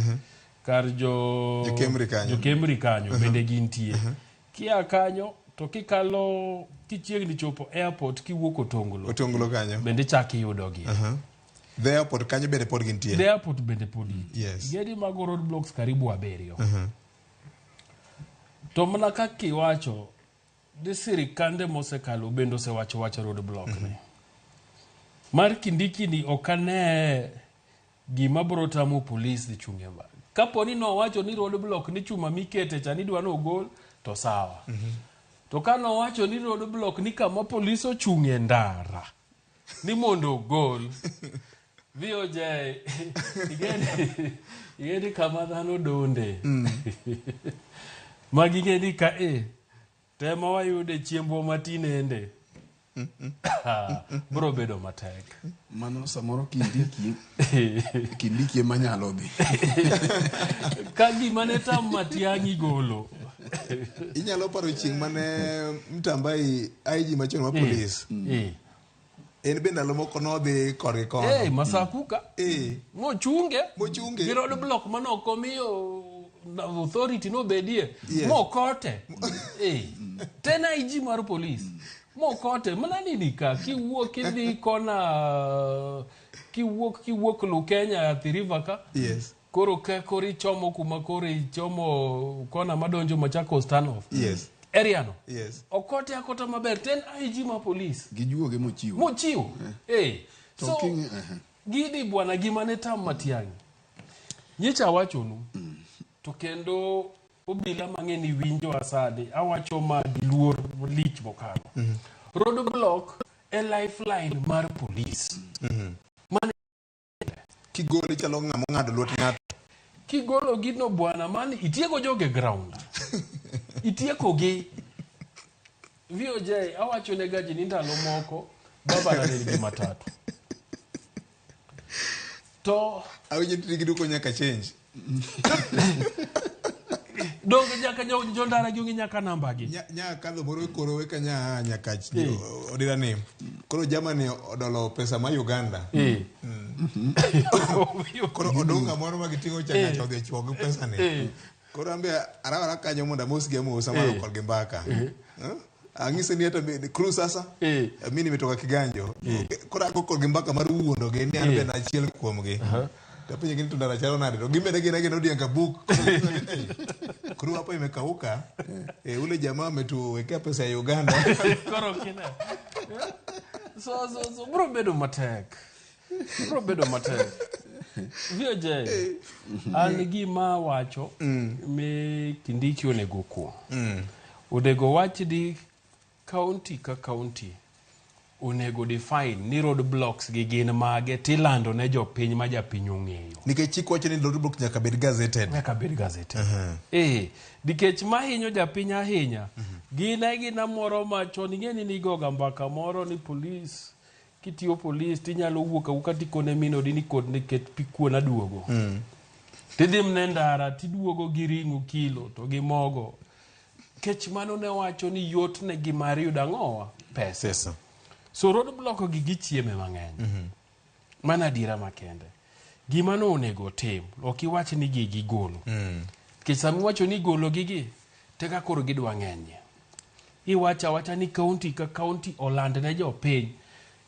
Kar jo Kemri kanyo. Jo Kemri kanyo bende gintie. Kia kanyo to kikalo kichiegni chopo airport kiwuok Otonglo. Otonglo kanyo. Bende chak iyudo gi. The airport kanyo bende pod gintie. The airport bende pod gintie. Yes. Gedi mago roadblocks karibu 7. To mana kaka iwacho, di sirikande mosekalo bende osewacho wach roadblock ni. Mar Kindiki ni ok ane gima biro tamo polis dhi chung' e bar. Kapo ni nowacho ni roadblock ni chuma mikete cha ni idwa ni ogol, to sawa. To ka nowacho ni roadblock ni kama polis ochung' e ndara ni mondo ogol, VOJ, ing'eni kama dhano donde. Magi ing'eni ka tema wayude chiembwa matinende. Biro bedo matek. Mano samoro Kindiki ema nyalo dhi. Ka gima ne tam Matiang'i golo. Inyalo paro chieng' mane Mtambai IG machon mar polis. En be ndalo moko nodhi korgi kono. Masakuka. Mochunge. Mochunge. Gi roadblock mane ok omiyo authority nobedie. Yes. Mokote. Tena IG mar polis. Mokote. Mana nini ka kiwuok idhi kona kiwuok Lukenya Athi River ka. Yes. Koro ka koro ichomo kuma koro ichomo kona madonjo Machakos turn off. Yes. Area no. Yes. Okote akota maber. Ten IG mar polis. Gijuoge mochiwo. Mochiwo. To So gini bwana gima ne tam Matiang'i. Nyicha awachonu. To kendo obila mang'eny winjo sani awacho ma gi luor lich mokalo. Roadblock e lifeline mar polis. Mane Kigolo chalo ng'ama ong'ado lwet ng'ato. Kigolo gino bwana mani itieko joge ground. Itieko gi. VOJ awacho ne gaji ni ndalo moko baba ne nigi matatu. To awinjo ni giduoko nyaka change. Donge nyaka jondara gi onge nyaka namba gi. Nya kadho moro koro we kanya nyaka odira ni. Koro Germany odolo pesa ma Uganda. Koro odonga moro ma giting'o cha ng'ato odhi ochuo gi pesa ni. Koro an be arawara kanyo mondo amosgi amosa mar kodgi mbaka. Ang'ise ni hata crew sasa mi nimetoka Kiganjo. Koro ago kodgi mbaka mar wuondogi ni an bende achiel kuomgi. Tapenjo gi ni to ndara chalo nade to gibende gin agina odienga buk. Crew hapo imekauka. Ule jamaa ametuwekea pesa ya Uganda. Koro kine. So bro bedo matek. Bro bedo matek. VOJ, an gima wacho mi Kindiki onego kuo. Onego wach ni county ka county onego define ni road blocks gi gin mage tilando ne jopiny ma japiny ong'eyo. Nikech chik wacho ni road block nyaka bed gazetted. Nyaka bed gazetted. Nikech mahinyo japiny ahinya, gin e gina moro machon ing'e ni nigoga mbaka moro ni polis kitiyo polis tinyalo wuok awuoka tikone min odi ni kod ket pi kuon aduogo. Tidhi mne ndara tiduogo gi ring'o kilo to gi mogo. Kech mano ne wacho ni yot ne gi mar yudo ang'owa? Pesa. So road block gi gichieme mang'eny. Mano adiera makende. Gima no onego tim, ok iwach ni gigi golo. Nikech sama iwacho ni golo gigi, teka koro gidwa ng'enyie. Iwacho awacha ni county ka county oland ne jopiny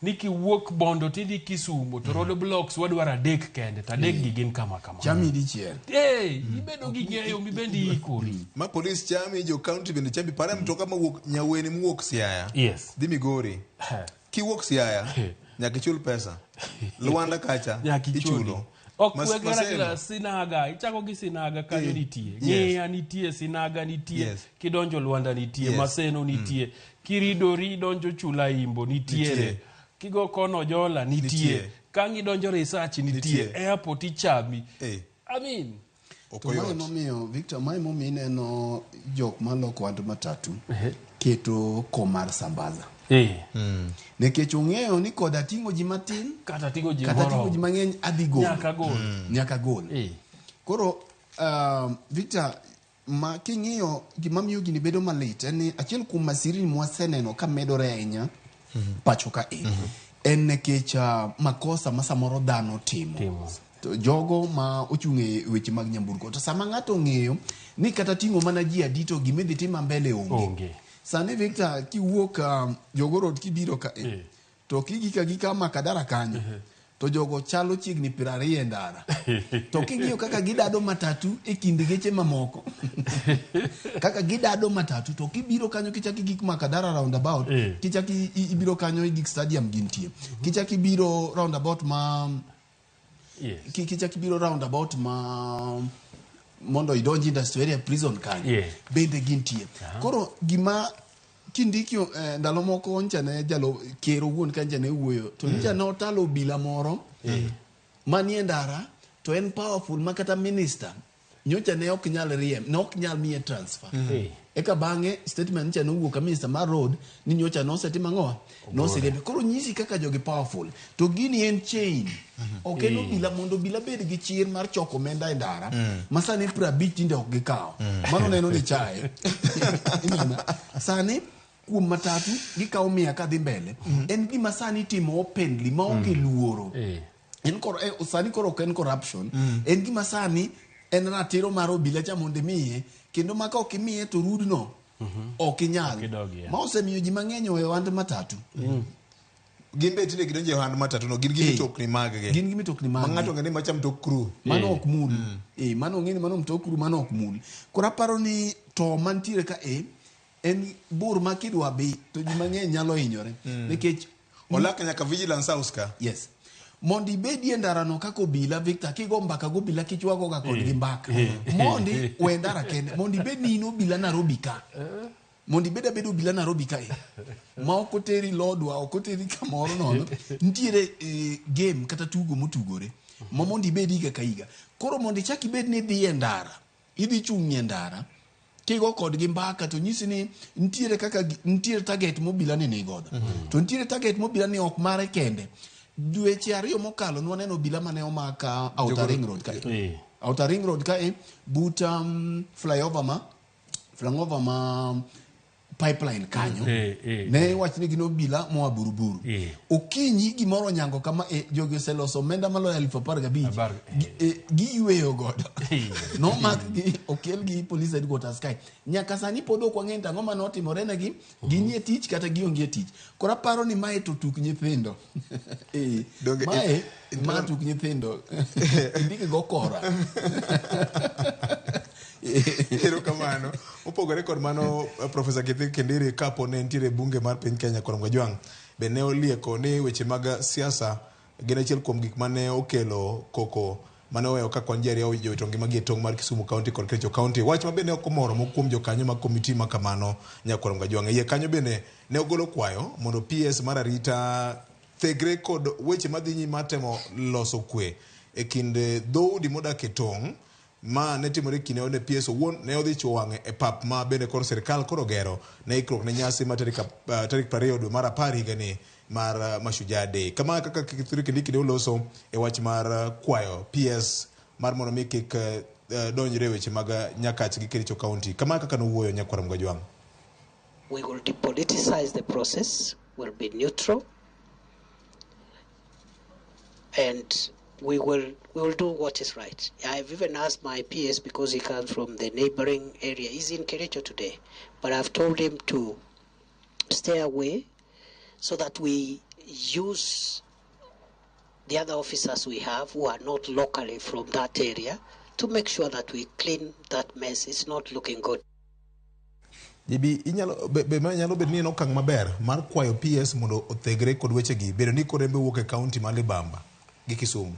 ni kiwuok Bondo tidhi Kisumo to road blocks wadwaro 3 kende to 3 gi gin kama kama. Chami dichiel. Ibedo gi ng'eyo mibendi ikori. Ma polis chami, jo county bende chami. Para mtoka mawuok Nyaweni mowuok Siaya. Yes. Dhi Migori. Kiwuok Siaya, nyaka ichul pesa. Luanda kacha, ichulo. Ok wegera Sinaga, ichako gi Sinaga kanyo nitie. Ng'eya nitie, Sinaga nitie, kidonjo Luanda nitie, Maseno nitie, kiridori idonjo Chula Imbo nitiere. Kigo kono Jola nitie. Kang' idonjo Research nitie. Airport ichami. I mean, to mae momiyo Victor, mae momiyo ineno jok maloko wand matatu keto kom mar Sambaza. Nikech ong'eyo ni koda ting'o ji matin kata ting'o ji mang'eny adhi gol. Nyaka gol. Koro Victor, ma king'iyo gima miyo gini bedo malit en ni achiel kuom masirni mwaseneno ka medore ahinya pacho ka en nikech makosa ma samoro dhano timo. To jogo ma ochung' e weche mag nyamburko to sama ng'ato ong'eyo ni kata ting'o mana ji adi to gima idhi tima mbele onge. Sani Victor kiwuok Jogoo Road kibiro ka to kigika gika Makadara kanyo to jogo chalo chiegni 20 e ndara. To king'iyo kaka gidado matatu e kind geche mamoko. Kaka gidado matatu to kibiro kanyo kichaki gik Makadara roundabout, kichaki ibiro kanyo e gik stadium gintie. Kichaki ibiro roundabout ma kichaki ibiro roundabout ma mondo idonji industrial area prison kanyo. Bende gintie. Koro gima Kindiki ndalo moko ncha ne jalo ker owuon ka ncha ne wuoyo to ncha ne otalo obila moro manie ndara to en powerful ma kata minister nyocha ne ok nyal riemb, ne ok nyal miye transfer. Eka bang'e statement ncha nowuok ka minister mar road ni nyocha nosetimo ang'o? Noseriembe. Koro nyisi kaka jogi powerful. To gini en chain. Ok en obila mondo obila bed gi chir mar choko omenda e ndara. Ma sani 50 tinde ok gikawo. Mano neno ni chae. Sani kuom matatu gikawo 100 kadhi mbele. En gima sani itimo openly ma onge luoro. En sani koro ok en corruption. En gima sani en ratiro mar obila cha mondo imiye kendo ma ka ok imiye to rudno ok inyal. Ma osemiyo ji mang'eny oweyo ohand matatu. Gin be tinde gidonjo e ohand matatu no, gin gi mitokni mag-gi. Gin gi mitokni mag-gi. Ma ng'ato ong'e ni macha mtok crew. Mano ok mul. Mano ong'e ni mano mtok crew, mano ok mul. Koro aparo ni to mantiere ka en bur ma kidwa bi to ji mang'eny nyalo hinyore. Nikech olak nyaka Vigilance House ka. Yes. Mondo ibedie e ndarano kaka obila Victor, kigo mbaka go obila kichwago ga kodgi mbaka. Mondi we ndara kende, mondo ibed ni in obila Nairobi ka. Mondo ibed abeda obila Nairobi kae. Ma ok oteri Lodwa, ok oteri kamoro nono. Nitiere game kata tugo motugore. Ma mondo ibed higa ka higa. Koro mondo ichak ibed ni idhi e ndara, idhi chung' e ndara, kigo kodgi mbaka to nyisi ni nitiere kaka nitiere target mobila ni nigodo. To nitiere target mobila ni ok mare kende. Dweche 2 mokalo nwaneno obila mane omaka Outer Ring Road kae. Outer Ring Road kae but flyover ma flyover ma pipeline kanyo ne iwach ni gin obila moa Buruburu. Okinyi gimoro onyango kama jogi oseloso omenda maloyo 15,000 giyweyo godo. Nomakgi okelgi police headquarters kae. Nyaka sani pod ok wang'eyo ni to ang'o mane otimore negi, ginie tich kata gionge e tich. Koro aparo ni mae to tuk nyithindo. Mae ma tuk nyithindo. Indike go kora. Erokamano. Mopogore kod mano, Profesa Kithure Kindiki kapo ne nitiere bunge mar piny Kenya kod Kajwang' be ne olieko ni weche mag siasa gin achiel kuom gik mane okelo koko mane oweyo ka kwan ji ariyo owito ngimagi e tong' mar Kisumu County kod Kericho County. Wach ma bende ok omoro moko kuom jokanyo mag komiti ma kamano Nyakwar Kajwang'. E iye kanyo bende ne ogolo kwayo mondo PS mar arita thegre kod weche madhi nyime mar temo loso kwe e kind dhoudi modak e tong' ma ne timore kinde ne PS owuon ne odhi chwo wang'e e pap ma bende koro sirkal koro gero ne ikruok ne nyasi ma tarik 20 dwe mar 10 higani mar Mashujaa Day. Kama kaka Kithure Kindiki ne oloso e wach mar kwayo PS mar mondo mi kik donjre e weche mag Nyakach gi Kericho County. Kama kaka nowuoyo Nyakwar Mgajwang'. We will depoliticize the process, we'll be neutral, and we will do what is right. I've even asked my PS, because he comes from the neighboring area. He's in Kericho today, but I've told him to stay away so that we use the other officers we have who are not locally from that area to make sure that we clean that mess. It's not looking good. Jibi, inyalo be nyalo bedo ni en okang' maber mar kwayo PS mondo othegre kod wechegi bedo ni koro en be wuok e kaunti ma Libamba gi Kisumu.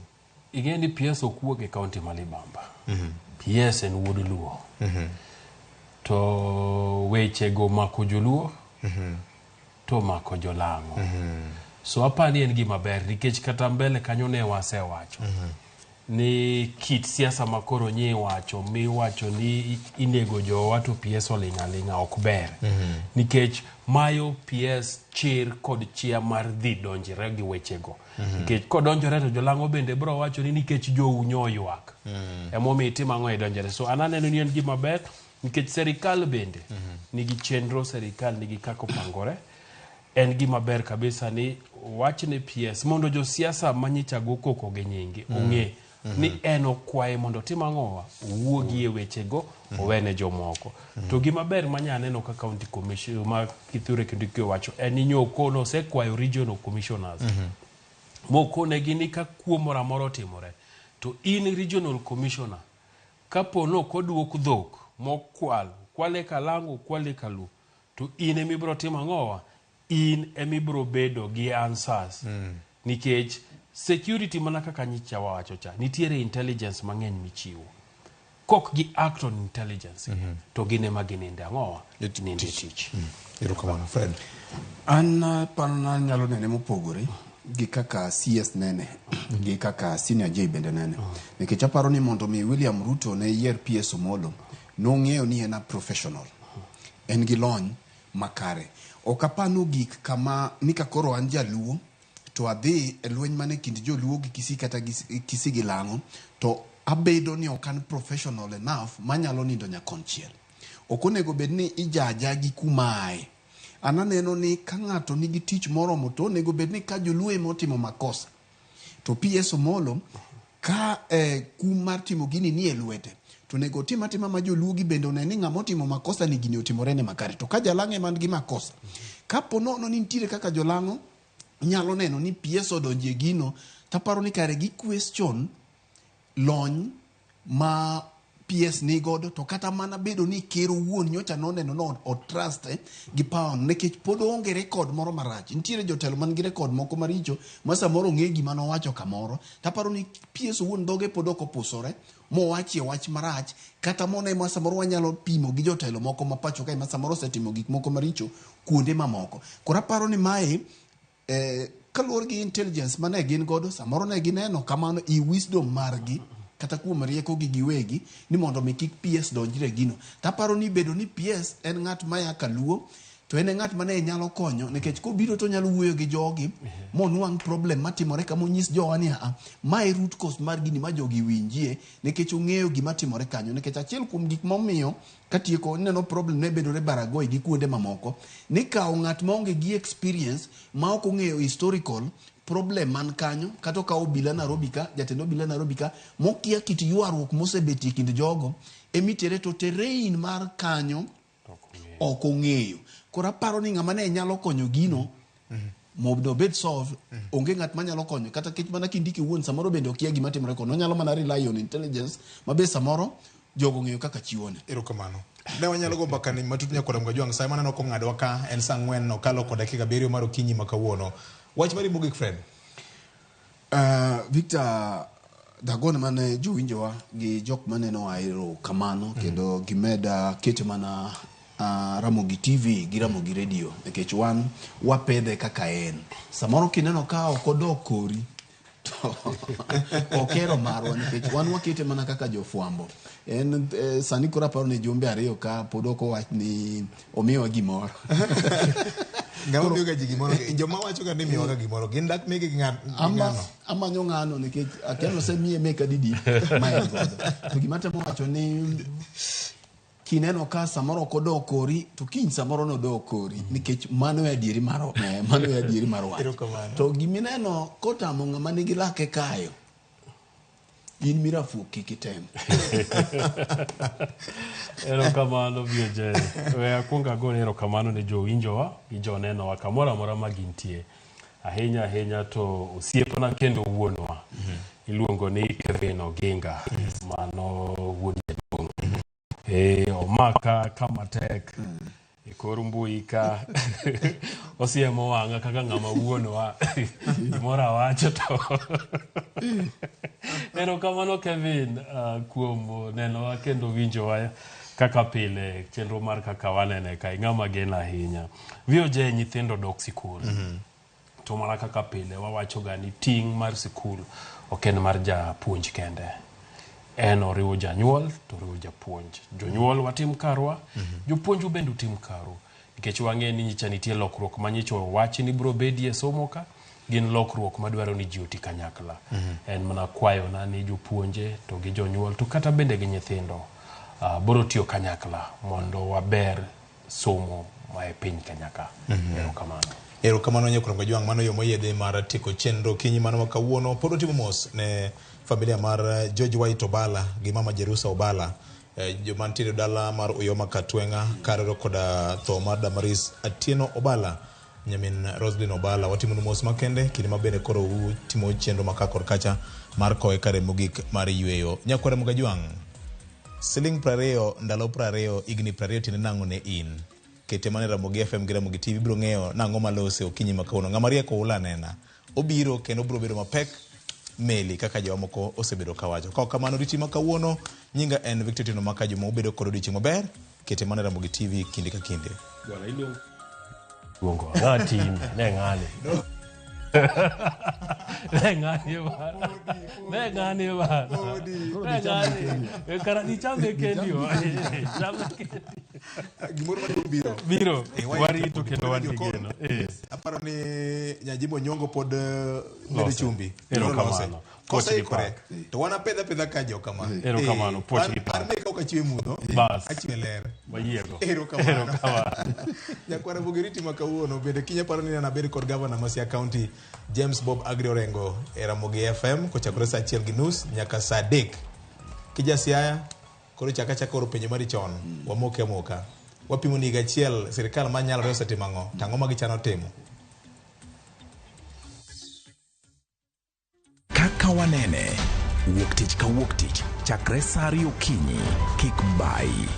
Ing'e ni PS ok wuok e kaunti ma Libamba. PS en wuod Luo. To wechego mako joluo to mako jolang'o. So apani en gima ber nikech kata mbele kanyo ne wasewacho ni kit siasa ma koro nyi wacho miwacho ni inego jowa to PS oling' aling'a ok ber. Nikech mayo PS chir kod chia mar dhi donjre gi wechego. Nikech kodonjore to jolang'o bende bro wacho ni nikech jou nyo ywak. Emomiyo itimo ang'o idonjore. So an aneno ni en gima ber nikech serikal bende nigi chenro, serikal nigi kaka opangore. En gima ber kabisa ni wachne PS mondo josiasa manyicha go koko gi nyingi ong'e ni en okwaye mondo otim ang'owa owuogi e wechego owene jomoko. To gima ber manya neno ka county commission ma Kithure Kindiki owacho en ni nyokono osekwayo regional commissioners mokonegi ni ka kuo moro amora otimore to in regional commissioner kapo ni ok oduok dhok mokwal kwale Kalango kwale Kaluo to in emibro timo ang'owa in emibro bedo gi answers nikech security mana kaka nyicha wawacho cha nitiere intelligence mang'eny michiwo kok gi act on intelligence to gin ema gininde ang'owa ninde tich. Erokamano Fred. An parona nyalo nene mopogore gi kaka CS nene gi kaka Senior J bende nene. Nikech aparo ni mondo mi William Ruto ne yier PS Omolo, nong'eyo ni en a professional. En gi lony makare. Ok apar ni ogik kama ni ka koro an jaluo to adhi e lweny mane kind joluo gi Kisii kata Kisii gi Lang'o to abedo ni ok an professional enough manyalo nindo nyakonchiel. Ok onego bed ni ijaja gi kuma ae. An aneno ni ka ng'ato nigi tich moromo to onego bed ni ka joluo ema otimo makosa to PS Omolo ka kum mar timo gini nie lwete to onego otim atima ma joluo gi bende one ni ng'ama otimo makosa ni gini otimore ne makare. To ka jalang'o ema nigi makosa, kapo nono ni nitiere kaka jolang'o nyalo neno ni PS odonje gino, taparo ni kare gi question lony ma PS ni godo to kata mana bedo ni ker owuon nyocha noneno no o trust gi power nikech pod oonge record moro marach. Nitiere jotelo man gi record moko maricho ma samoro ong'e gima nowacho kamoro. Taparo ni PS owuon dhoge pod ok opusore mowachie wach marach kata mone ma samoro wanyalo pimo gi jotelo moko ma pacho kae ma samoro osetimo gik moko maricho kuonde mamoko. Koro aparo ni mae kaluwore gi intelligence mane gin godo samoro ne gineno kamano i wisdom margi kata kuom rieko gi giwegi ni mondo mi kik PS donjre gino. Taparo ni bedo ni PS en ng'at maya kaluo To en e ng'at mane nyalo konyo nikech kobiro to onyalo wuoyo gi jogi monwang' problem matimore kama onyis jowa ni a mae root cause mar gini ma jogi winjie nikech ong'eyo gima timore kanyo nikech achiel kuom gik momiyo katieko ineno problem ne bedore Baragoi gi kuonde mamoko ni kawo ng'at maonge gi experience ma ok ong'eyo historical problem man kanyo kata okawo obila Nairobi ka jatend obila Nairobi ka mokia kit ywaruok mosebetie kind jogo emitere to terrain mar kanyo ok ong'eyo. Koro aparo ni ng'ama ne nyalo konyo gino mondo obed solve onge ng'at manyalo konyo kata kech mana kindike wuon samoro bende okia gima timore kono onyalo mana rely on intelligence ma be samoro jogo ong'eyo kaka chiwone. Erokamano. Ne wanyalo go mbaka ni matut nyakora Mgajwang' sa maneno kong'adwa ka en saa ang'wen okalo kod dakika abiriyo mar okinyi ma kawuono. Wach mari mogik Fred. Victor dagone mane jowinjowa gi jok manenowa erokamano kendo gimeda kete mana Ramogi TV gi Ramogi Radio nikech wan wapedhe kaka en. Samoro kineno ka ok odok kori to okero marwa nikech wan wakete mana kaka jofwambo. En sani koro aparo ni jumbe ariyo ka pod ok owach ni omiwa gimoro. Ng'ama miyoga ji gimoro, joma wachoga ni miyowaga gimoro, gin dak migi gi ng'ano? Amanyo ng'ano nikech akia ni osemiye meka didi ma en godo. To gima atemo wacho ni kineno ka samoro ok odok kori to kiny samoro nodok kori nikech mano e adieri mar mano e adieri mar wach. To gimineno kotamo ng'ama nigi lake kayo in mirafuok kik item. Erokamano BJ. We akwong agone erokamano ne jowinjowa gi jonenowa kamoro amora ma gintie. Ahinya ahinya to osiepna kendo wuonwa iluongo ni Kevin Oginga. Mano wuod jaduong'. Omaka kama tek e kor mbui ka osiemo wang'a kaka ng'ama wuonwa gimoro awacho to erokamano Kevin kuom nenowa kendo winjowa kaka pile chenro mar kaka wanene ka ing'ama geno ahinya. VOJ nyithindo dok sikul. To mana kaka pile wawachoga ni ting' mar sikul ok en mar japuonj kende. En oriwo janyuol to oriwo japuonj. Jonyuol watim karwa, jopuonju bende utim karu. Nikech wang'e ni nyicha nitie lokruok ma nyicha owachi ni biro bedie e somo ka, gin lokruok madwaro ni ji oti kanyakla. En mana kwayona ni jopuonje to gi jonyuol to kata bende gi nyithindo biro tiyo kanyakla mondo waber somo ma e piny Kenya ka. Erokamano. Erokamano Nyakurom Kajwang', mano yo moyiedhi mar tieko chenro okinyi mano ma kawuono. Pod watimo mos ne familia mar George White Obala gi mama Jerusa Obala, joma nitiere dala mar Uyoma Katweng'a karero koda tho mar Damaris Atieno Obala, nyamin Roslyn Obala. Watimonu mos makende kinde ma bende koro utimo chenro ma ka kod kacha mar kowe kare mogik mar yueyo. Nyakwar Kajwang', siling 20 ndalo 20 higni 20 tiende nang'o ne in? Kete mana e Ramogi FM gi Ramogi TV ibiro ng'eyo nang'o malose okinyi ma kawuono. Ng'ama riek oula anena. Obiro kendo obiro bedo mapek meli kaka jowa moko osebedo kawacho. Ka ok kamano riti ma kawuono, nyinga en Victor Otieno Maka Juma, ubedo kod odiochieng' maber. Kete mana e Ramogi TV kinde ka kinde. Bwana iluongo ng'a time ne ng'ani. Ne ng'ani bana. Ne ng'ani bana. Ne ng'ani. Kara dichame kendi wa. Chame kendi. Gimoro maduong' biro. Biro. Warito Warito kendo wan gi geno. Aparo ni Nyajimbo Nyongo pod medo chumbi. Erokamano. Koseikore to wan apedha pedha ka joka ma. Erokamano, puoch gi pak. An meka ok achwe mudho. Bas. Achwe ler. Wayiego. Erokamano. Erokamano. Nyakwara Bugiriti ma kawuono bende kiny aparo ni anabed kod gavana ma Siaya County James Bob Agri Orengo e Ramogi FM kochakore saa 1:30 nyaka saa 3. Kija Siaya koro chaka chaka oro penjo mari chon wamoke amoka. Wapimo ni higa achiel sirikal manyalore osetimo ang'o to ang'o ma gichano timo. Kaka wanene, wuok tich ka wuok tich, chakre saa ariyo okinyi, kik bayi.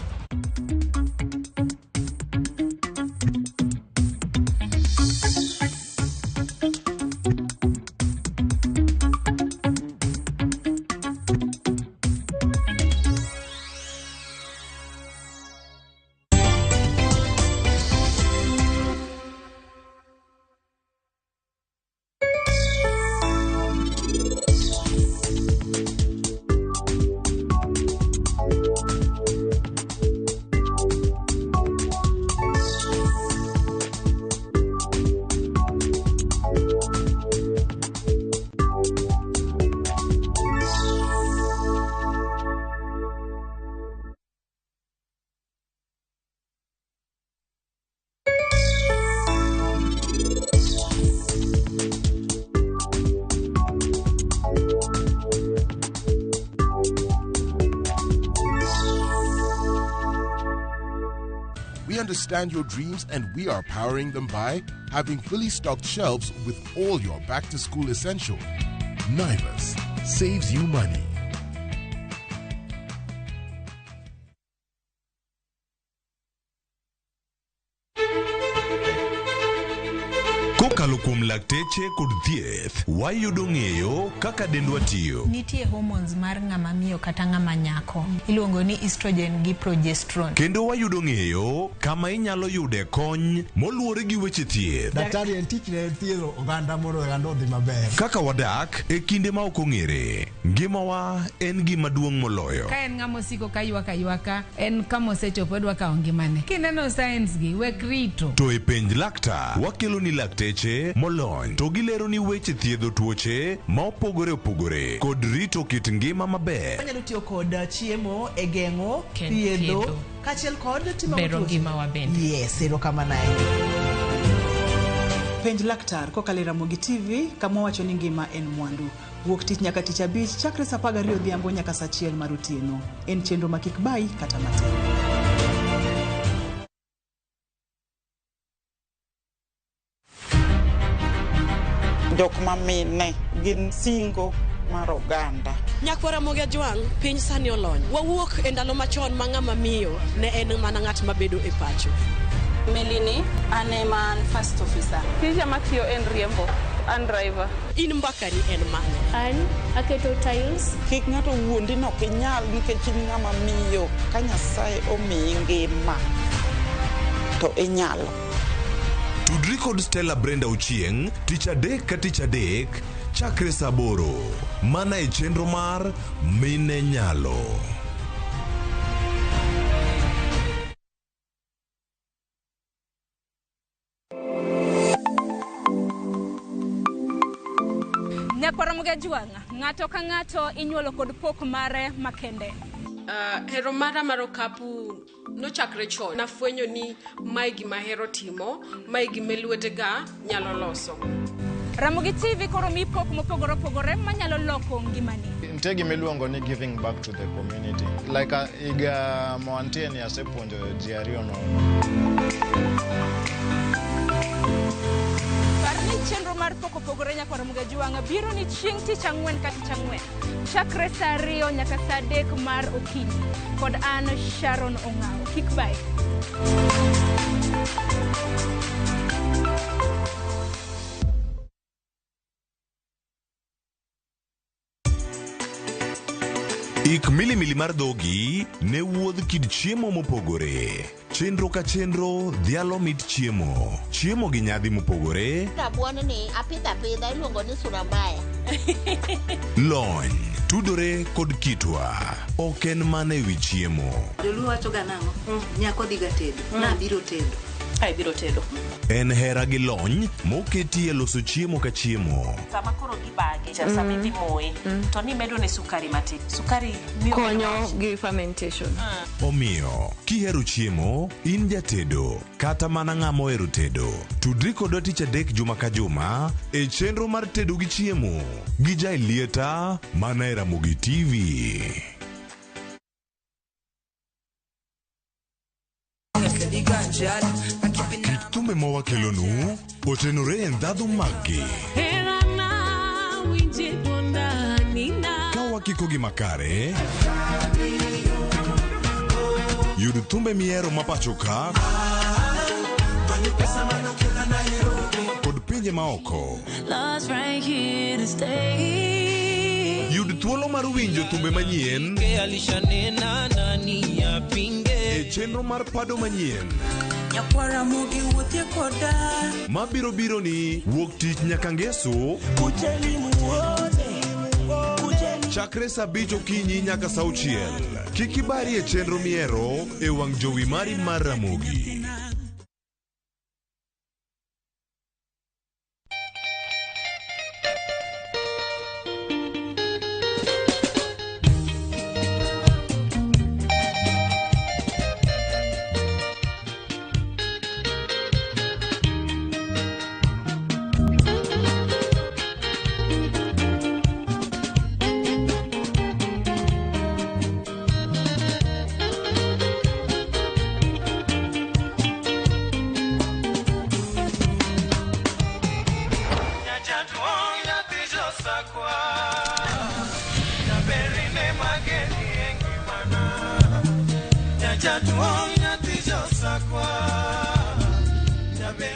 We understand your dreams and we are powering them by having fully stocked shelves with all your back to school essentials. Naivas saves you money. Kokalo kuom lakteche kod thieth, wayudo ng'eyo kaka dendwa tiyo. Nitie hormones mar ng'ama miyo kata ng'ama nyako iluongo ni estrogen gi progesterone. Kendo wayudo ng'eyo kama inyalo yude kony moluwore gi weche thieth. Daktari en tichne en thiedho oganda mondo oganda odhi maber. Kaka wadak e kinde ma ok ong'ere, ngimawa en gima duong' moloyo. Ka en ng'ama osiko ka ywak aywaka, en kama osechopo odwa kawo ngimane. Kineno signs gi, wek rito. To e penj laktar, wakelo ni lakteche molony to gilero ni weche thiedho tuoche ma opogore opogore kod rito kit ngima maber. Wanyalo tiyo kod chiemo e geng'o, thiedho, thiedho. kaachiel kod timo Bero tuoche. ngimawa bende. Yes, erokamano ahinya. Penj laktar kokalo e Ramogi TV kama wacho ni ngima en mwandu. Wuok tich nyaka tich abich chakre saa 12 odhiambo nyaka saa 1 mar otieno. En chenro ma kik bayi kata matin. Jok ma mine gin singo mar oganda. Nyakwara Ramogi Ajwang', piny sani olony. Wawuok e ndalo machon ma ng'ama miyo ne en mana ng'at mabedo e pacho. Melini, an ema an first officer. Tija matiyo en riembo, an driver. In mbakani en mane? An aketo tiles. Kik ng'ato wuondi ni ok inyal nikech in ng'ama miyo. Ka Nyasaye omiyi ngima to inyalo. Tudri kod Stella Brenda Ochieng' tich adek ka tich adek chakre saa aboro mana e chenro mar Mine Nyalo. Nyakwar Ramogi Ajwang', ng'ato ka ng'ato inyuolo kod pok mare makende. Hero mara mar okapu nochakre chon. Nafwenyo ni mae gima ahero timo, mae gima lwetega nyalo loso. Ramogi TV koro miyi pok mopogore opogore manyalo loko ngimani. Nitie gima iluongo ni giving back to the community. Like higa mawantie ni asepuonjo ji ariyo nono. Par ni chenro mar pok opogore nyakwar Ramogi Ajwang' biro ni chieng' tich ang'wen ka tich ang'wen chakre saa 2 nyaka saa 3 mar okinyi kod an Sharon Ong'awo. Kik bayi. Ik milimili mar dhogi ne wuodh kit chiemo mopogore. Chenro ka chenro dhialo mit chiemo. Chiemo gi nyadhi mopogore, Rabuon ni apidho apidha iluongo ni sura mbaya. lony, tudore kod kitwa. Ok en mana ewi chiemo. Joluo wacho ga nang'o? Nyako dhiga tedo. Nabiro tedo. Ai biro tedo. En hera gi lony moketi e loso chiemo ka chiemo. Sama koro gibage, cha sama idhi moye, to nimedo ne sukari matin. Sukari miyo konyo gi fermentation. Omiyo, kihero chiemo, in jatedo, kata mana ng'ama ohero tedo. Tudri kodwa tich adek juma ka juma e chenro mar tedo gi chiemo gi Jaelieta mana e Ramogi TV. Kit thumbe ma wakelonu otenore e ndhadhu maggi. Ka wakikogi makare, yud thumbe mihero ma pacho ka kod pinje maoko. Love's right here to stay. Yud thuolo mar winjo thumbe manyien Alishanena nani apinge. e chenro mar pado manyien Nyakwar Ramogi wuothie koda. mabiro biro ni wuok tich nyaka ngeso chakre saa abich okinyi nyaka saa auchiel. Kik ibari e chenro mihero e wang' jowi mari mar Ramogi.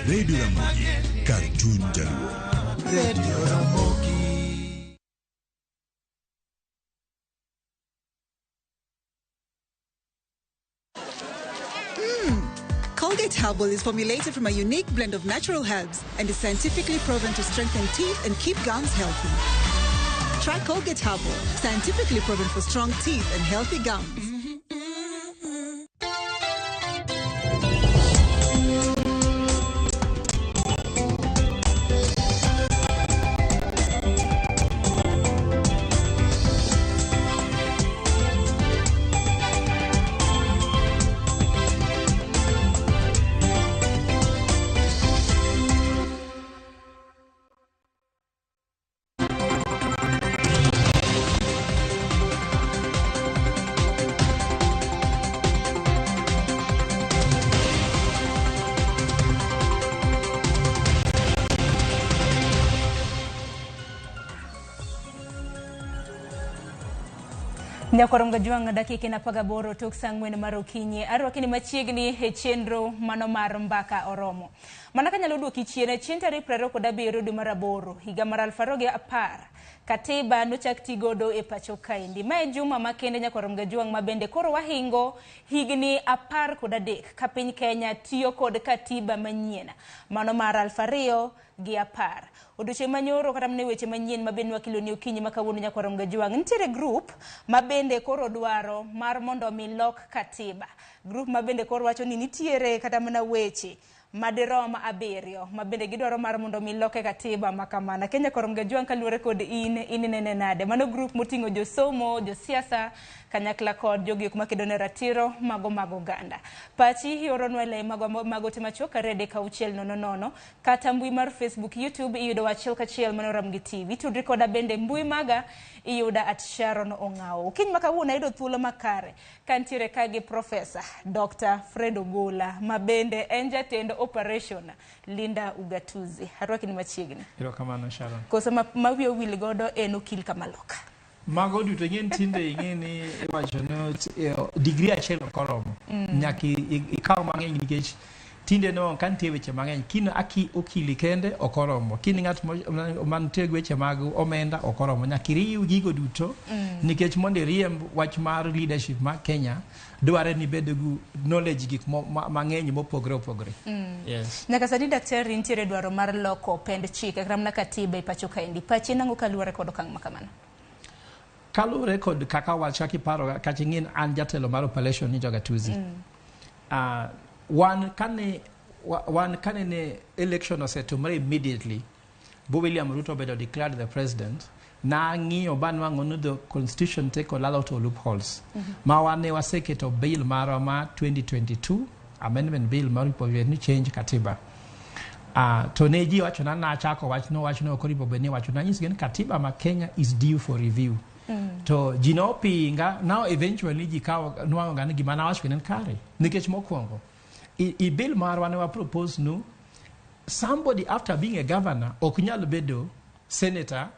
Radio Ramogi, kar chuny Jaluo. Radio Ramogi. Colgate Herbal is formulated from a unique blend of natural herbs and is scientifically proven to strengthen teeth and keep gums healthy. Try Colgate Herbal, scientifically proven for strong teeth and healthy gums. Nyakorongo Jwang' dakika en 18 tok saa 4 mar okinyi. Arwaki ni machiegni e chenro mano mar Mbaka Oromo. Mana kanyalo duoki chien, chieng' tarik 27 dwe mar 8 higa mar 2010, katiba nochak ti godo e pacho kaendi. Mae juma makende Nyakorongo Jwang' ma bende koro wahingo higni 13 ka piny Kenya tiyo kod katiba manyien mano mar 2010. Odiochieng' manyoro kata mana weche manyien ma bende wakelo ni okinyi ma kawuono Nyakorongo Jwang'. Nitiere group ma bende koro dwaro mar mondo mi lok katiba. Group ma bende koro wacho ni nitiere kata mana weche madirom 7 ma bende gidwaro mar mondo mi loke katiba ma kamana. Kenya Korongo Jwang' kaluwore kod in inene nade? Mano group moting'o josomo, josiasa, kanyakla kod jogo eko makedo ne ratiro mago mag oganda. Pachi ioronwa e lai mag ote machuok 2 3 6 0 0 kata mbui mar Facebook, YouTube iyudo achiel kachiel mano Ramogi TV. Tudri koda bende mbui maga iyuda at Sharon Ong'awo. Okinyi ma kawuono ayudo thuolo makare kantiere ka gi Professor Dr. Fred Ogola ma bende en jatend operation Linda Ugatuzi. Arwaki ni machiegni. Erokamano Sharon. Koso ma wiya owil godo en okil Kamaloka. Mago duto ing'e tinde ing'e ni iwacho ni degree achiel ok oromo. Nyaka ikaw mang'eny nikech tinde no ka nitie weche mang'eny kin aki okili kende ok oromo. Kin ng'at mantie gi weche mag omenda ok oromo. Nyaka iriw gigo duto nikech mondo iriemb wach mar leadership mar Kenya dware ni ibed gi knowledge gik mang'eny mopogore opogore. Yes. Nyaka sani daktari nitiere dwaro mar loko pend chike kata mana katiba e pacho kaendi. Pachi nang'o kaluwore kod okang' ma kamano? Kaluwore kod kaka wach kaka iparo kaka ing'e an jatelo mar operation ni Jogatuzi. Wan kane ne election osetimore immediately, bo William Ruto obedo declared the president, na ng'iyo ba nwang'o ni the constitution take a lot of loopholes. Ma wan ne waseketo bill marwa ma 2022 amendment bill mar ni change katiba. To ne ji wacho na nachako wach no wach no ok oripo bed ni wacho na nyisgi ni katiba ma Kenya is due for review. To ji nopinga, now eventually ji kawo nwang'o ga ni gima nawacho en kare. Nikech mokwongo, i bill marwa ne wa propose nu somebody after being a governor ok nyal bedo senator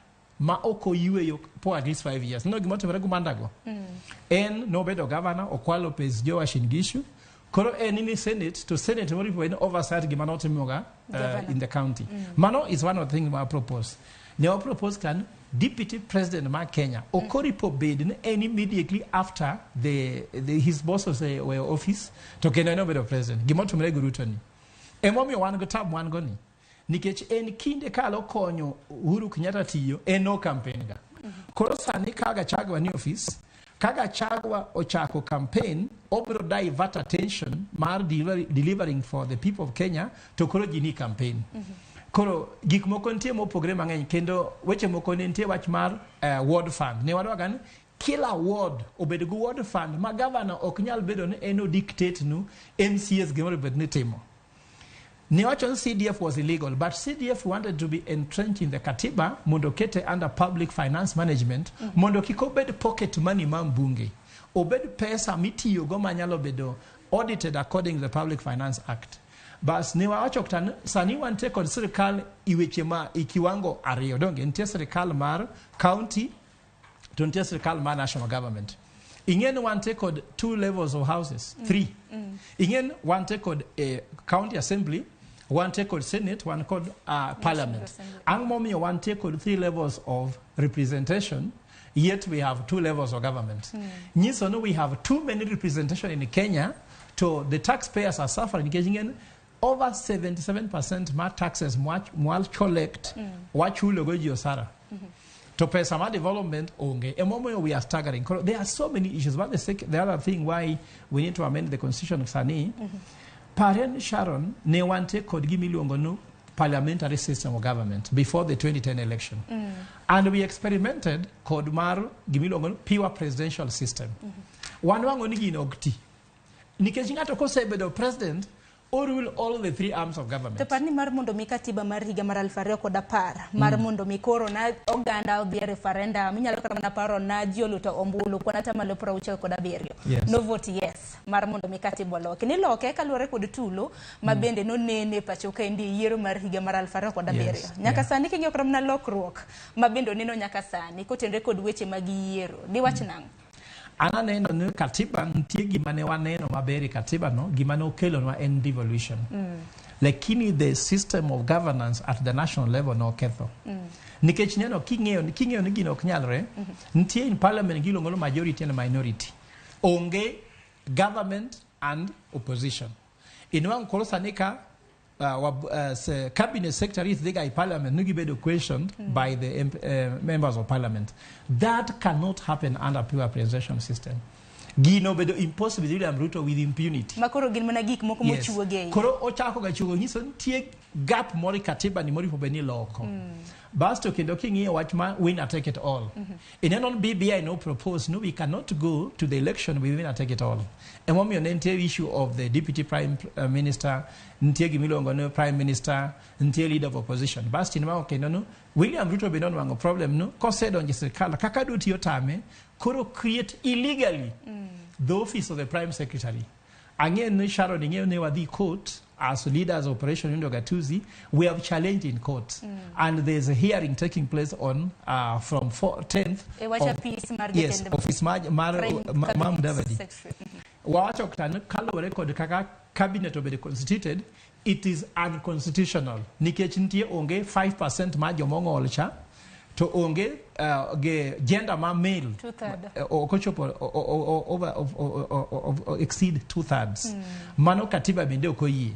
ma ok oyweyo for at least 5 years. No gima otimore gi Mandago. En nobedo governor, okwalo pes jo Uasin Gishu. Koro en ni senate, to senate moripo en oversight gima notimoga in the county. Mano is one of the things we propose. Ne wa propose kan deputy president ma Kenya ok oripo bed ni en immediately after his boss oseweyo office to kendo en obedo president. Gima otimore gi Ruto ni. Emomiyo wan go tab wan go ni. Nikech en kinde kalo konyo Uhuru Kenyatta tiyo, en no campaign ga. Koro sani ka Gachagua ni office, ka Gachagua ochako campaign, obiro divert attention mar delivering for the people of Kenya to koro ji ni campaign. Koro gik moko nitie mopogre mang'eny kendo weche moko ne nitie wach mar ward fund. Ne wadwa ga ni kila ward obed gi ward fund ma governor ok nyal bedo ni en o dictate nu MCAs gimoro bed ni timo. Ne wacho ni CDF was illegal, but CDF wanted to be entrenched in the katiba mondo kete under public finance management mondo kik obed pocket money ma mbunge. Obed pesa mitiyogo manyalo bedo audited according to the Public Finance Act. Bas ne wawacho kata ni sani wantie kod sirikal i weche ma i kiwango ariyo. Donge nitie sirikal mar county to nitie sirikal mar national government. Ing'e ni wantie kod 2 levels of houses, 3. Ing'e ni wantie kod county assembly, Wantie kod Senate, wan kod Parliament. Assembly. Ang' momiyo wantie kod three levels of representation, yet we have two levels of government? Nyiso ni we have too many representation in Kenya, to the taxpayers are suffering nikech ing'e ni over 77% mar taxes mwa collect wachulo go ji osara. To pesa mar development onge. Emomiyo we are staggering. Koro there are so many issues. But the other thing why we need to amend the constitution sani, Paren Sharon ne wantie kod gimiluongo ni parliamentary system of government before the 2010 election. And we experimented kod mar gimiluongo ni pure presidential system. Wanwang'o ni gino ok ti. Nikech ng'ato kosebedo president, o rule all the three arms of government. To par ni mar mondo mi katiba mar higa mar 2010 mar mondo mi koro na oganda odhi e referendum, inyalo kata mana paro na ji oluto ombulu kwan 67%. No vote yes mar mondo mi katiba oloki. Niloke kaluwore kod tulo ma bende nonene pacho kaendi e yiero mar higa mar 2007. Nyaka sani king'iyo kata mana lokruok ma bende oneno nyaka sani kotenore kod weche mag yiero. Diwach nang'o? An aneno ni katiba nitie gima ne waneno maber e katiba no, gima ne okelonwa en devolution. Lakini the system of governance at the national level noketho. Nikech neno king'eyo ni gino ok nyalre, nitie in parliament giluongo ni majority and minority. Onge government and opposition. Inwang'o koro sani ka cabinet secretaries dhiga e parliament ni gibedo questioned by the members of parliament. That cannot happen under pure presidential system. Gino bedo impossible William Ruto with impunity. Makoro gin mana gik moko mochuogi e iye. Koro ochako ga chuogo nyiso nitie gap moro e katiba ni moripo bed ni loko. Basto kendo king'iyo wach ma winner take it all. Ineno ni BBI no propose no we cannot go to the election with winner take it all. Emomiyo ne nitie issue of the deputy prime minister, nitie gimiluongo ni prime minister, nitie leader of opposition. Basto inwang'o kendo no William Ruto bende onwang'o problem no kosedonjo e sirikal kaka dotiyo tame koro create illegally the office of the prime secretary. Ang'eyo ni Sharon ing'eyo ni wadhi court as leaders of Operation Nyundo Gatuzi, we have challenged in court. And there's a hearing taking place on from 10th E wach apis mar yes, jatend office mar Prime ma Cabinet Mudavadi. Secretary. Wawacho kata ni kaluwore kod kaka cabinet obedo constituted, it is unconstitutional. Nikech nitie onge 5% mar jomong'ol cha, to onge ge gender ma male Two-third. Ok ochopo over exceed 2/3. Mano katiba bende ok oyie.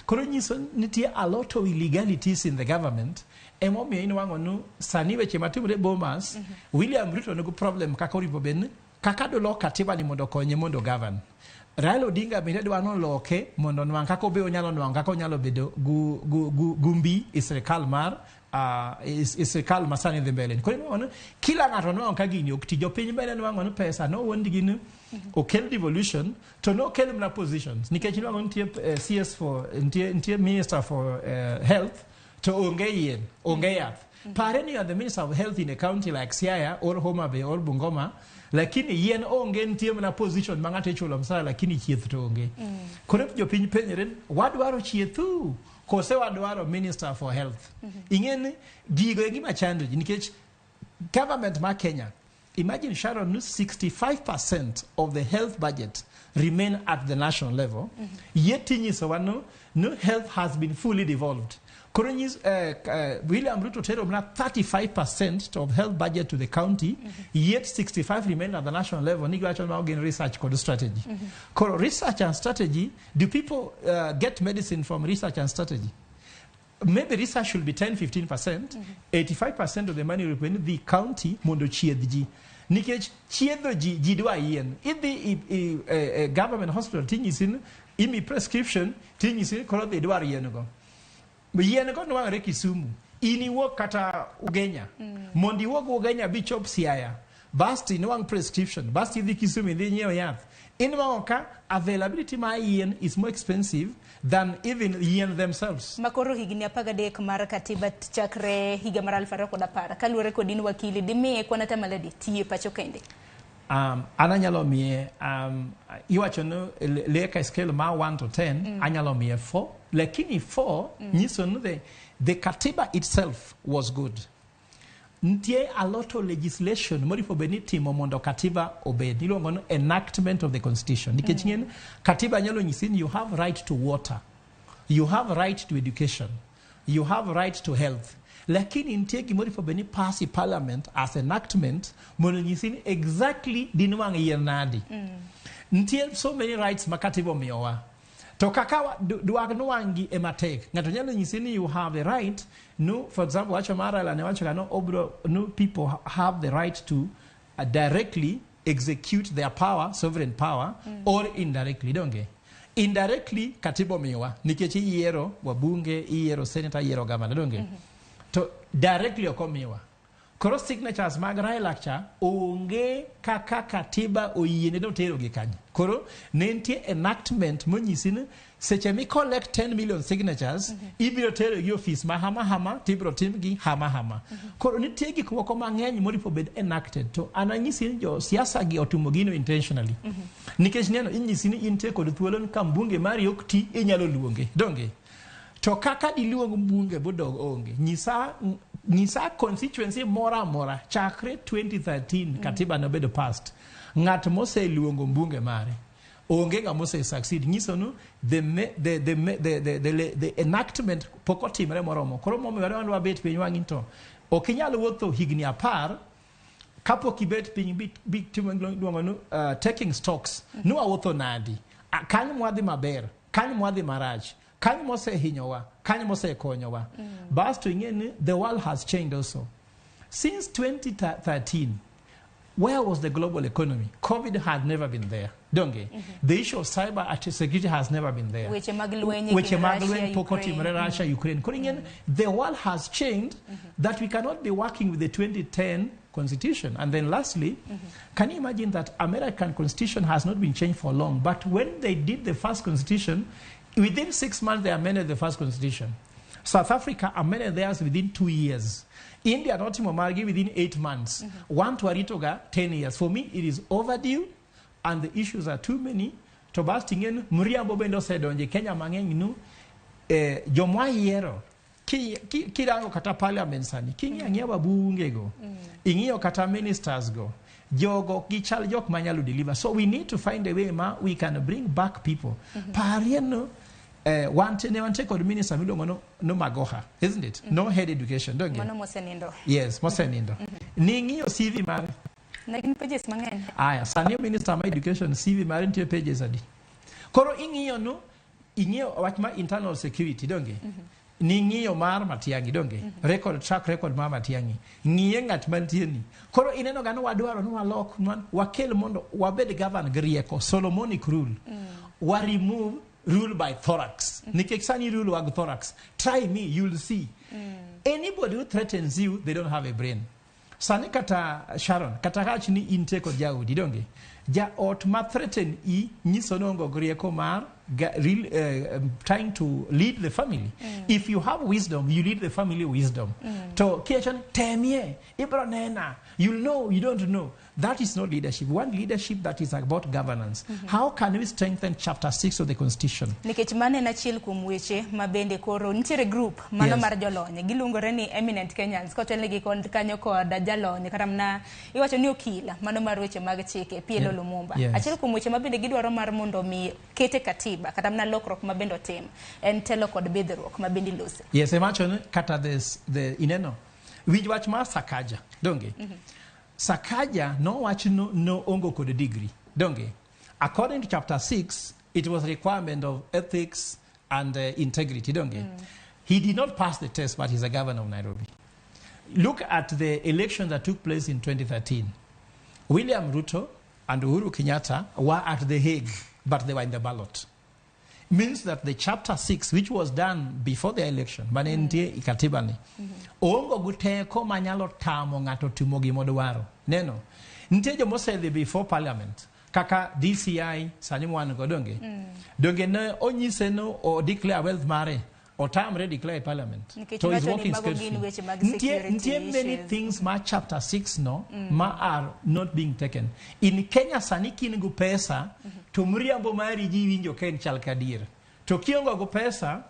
Koro nyiso nitie a lot of illegalities in the government. Emomiyo inwang'o ni sani weche matimore Bomas, William Ruto nigi problem kaka oripo bed ni kaka dolok katiba ni mondo okonye mondo govern. Raila Odinga bende dwa noloke mondo onwang' kaka obe onyalo nwang'o kaka onyalo bedo gumbi e sirikal mar e sirikal masani dhi mbele. Koro inwang'o ni kila ng'ato nwang'o ka gini ok ti. Jopiny bende nwang'o ni pesa nowuondgi ni okel devolution to nokel mana positions nikech inwang'o nitie CS for nitie minister for health to onge yien, onge yath. Pare ni you are the minister of health in a county like Siaya or Homa Bay or Bungoma, lakini yien onge, nitie mana position ma ng'ato ichulo msara lakini chieth to onge. Koro jopiny penjore wadwaro chiethu kose wadwaro minister for health. Ing'e ni gigo e gima chando ji nikech government ma Kenya, imagine Sharon, ni 65% of the health budget remain at the national level. Yet inyisowa no health has been fully devolved. Koro nyis, William Ruto tero mana 35% of health budget to the county, yet 65 remain at the national level. Ni giwacho ni gin research kod strategy. Koro research and strategy, do people get medicine from research and strategy? Maybe research should be 10-15%, 85% of the money will be in the county mondo chiedh ji. Nikech chiedho ji, ji dwa yien. Idhi i government hospital tinyisi ni imi prescription tinyisi ni koro dhi idwar yien go. Yien go nwang'ore Kisumu. In iwuok kata Ugenya. Mondo iwuog Ugenya bichop Siaya. Basti inwang' prescription. Basti idhi Kisumu idhi nyiew yath. Inwang'o ka availability mar yien is more expensive than even yien themselves. Makoro higni 13 mar katiba chakre higa mar 2010 kaluwore kod in wakili dimiye kwan atamalo adi tiye pacho kende? An anyalo miye, iwacho ni leka scale mar 1 to 10, anyalo miye 4, lakini 4 nyiso ni the katiba itself was good. Nitie a lot of legislation moripo bed ni timo mondo katiba obed. Iluongo ni enactment of the constitution. Nikech ng'en katiba nyalo nyisi ni you have right to water. You have right to education. You have right to health. Lakini nitie gimoro ipo bed ni pass i parliament as enactment mondo nyisi ni exactly dinwang' yien nadi. Nitie so many rights ma katiba omiyowa. To kaka dwag nwang'gi ema tek. Ng'ato nyalo nyisi ni you have the right, no, for example, wacho mar Raila ne wacho ga no, obro, no people have the right to directly execute their power, sovereign power, or indirectly, donge? Indirectly, katiba omiyowa, nikech iyiero wabunge, iyiero senator, iyiero governor, donge? To directly ok omiwa. Koro signatures mag Raila cha onge kaka katiba oyiene noterogi kanyo. Koro ne nitie enactment monyisi ni seche mi collect 10 million signatures, ibiro terogi ofis ma hama hama, tibiro timgi hama hama. Koro nitie gik moko mang'eny moripo bed enacted. To an anyisi ni jo siasa gi otimo gino intentionally. Nikech neno inyisi ni intie kod thuolo ni ka mbunge mari ok ti inyalo luonge. Donge? To kaka diluong mbunge bodog onge. Nyisa, nyisa constituency moro amora chakre 2013 katiba nobedo passed. Ng'at moseluongo mbunge mare onge ng'ama ose succeed. Nyiso nu the, me, the, me, the enactment pok otimre moromo. Koro momiyo wan wabet piny wang'i to ok inyal wuotho higni 10 kapok ibet piny bi timo iluongo ni taking stocks. Nwawuotho nadi? Kanyo mwadhi maber, kanyo mwadhi marach, kanyo mosehinyowa, kanyo mosekonyowa. Bas to ing'e ni the world has changed also. Since 2013, where was the global economy? COVID had never been there. Donge? The issue of cyber security has never been there. Weche mag lweny e Weche kind mag Russia, lweny pok Ukraine. otimore Russia, Ukraine. Koro ing'e ni the world has changed that we cannot be working with the 2010 constitution. And then lastly, can you imagine that American constitution has not been changed for long, but when they did the first constitution, within 6 months they amended the first constitution. South Africa amended theirs within 2 years. India notimo margi within 8 months. One to aritoga 10 years. For me, it is overdue and the issues are too many. To bas ting'en mriambo bende osedonje Kenya mang'eny nu, jomwa yiero kirango kata parliament sani, king'iyo ang'iya wabunge go, ing'iyo kata ministers go, jogo gichal jok manyalo deliver. So we need to find a way ma we can bring back people. Parie no, ne wantie kod minister miluongo no Magoha, isn't it? No head education, don't you? Mano mosenindo. Yes, mosenindo. Ning'iyo CV mare. Ne gin pages mang'eny. Aya, sani minister ma education CV mare nitie pages adi? Koro ing'iyo no, ing'iyo wach ma internal security, donge? Ning'iyo mar Matiang'i, donge? Record, track record mar Matiang'i. Ng'iye ng'at mantie ni. Koro ineno ga ni wadwaro ni walok, wakel mondo wabed govern gi rieko, Solomonic rule. Wa remove rule by thorax. Nikech sani rule wag thorax. Try me, you'll see. Anybody who threatens you, they don't have a brain. Sani kata Sharon, kata kach ni intie kod jaodi, donge? Jaot ma threaten i nyiso ni onge gi rieko mar real, trying to lead the family. If you have wisdom, you lead the family wisdom. To kiacho ni temie, ibro nena, you'll know, you don't know. That is not leadership. One leadership that is about governance. How can we strengthen chapter 6 of the constitution? Nikech mano en achiel kuom weche ma bende koro nitiere group mano mar jolony giluongore ni Eminent Kenyans kotelnegi kod kanyo kod jalony kata mana iwacho ni okil mano mar weche mag chike PLO Lumumba. Achiel kuom weche ma bende gidwaro mar mondo mi kete katiba kata mana lokruok ma bende otim en telo kod bidhruok ma bende ilose. Yes, emacho ni kata this, the ineno winj wach mar Sakaja, donge? Sakaja nowach no, no ongo kod degree, donge? According to chapter 6, it was requirement of ethics and integrity, donge? He did not pass the test, but he's a governor of Nairobi. Look at the election that took place in 2013. William Ruto and Uhuru Kenyatta were at The Hague, but they were in the ballot. Means that the chapter 6, which was done before the election, mane nitie e katiba ni, ongo gi teko manyalo tamo ng'ato timo gimodwaro. Neno, nitie jomosedhi before parliament, kaka DCI sani mwan go, donge? Donge ne onyise no o declare wealth mare, otamre declare e parliament. Nikech To is iwacho ni working mago gin scale-free. weche mag Nitie, security nitie many issues. things ma chapter 6 no, ma are not being taken. In Kenya sani kin go pesa, to mriambo mari ji winjo ka en chal kadier. To kiongo go pesa,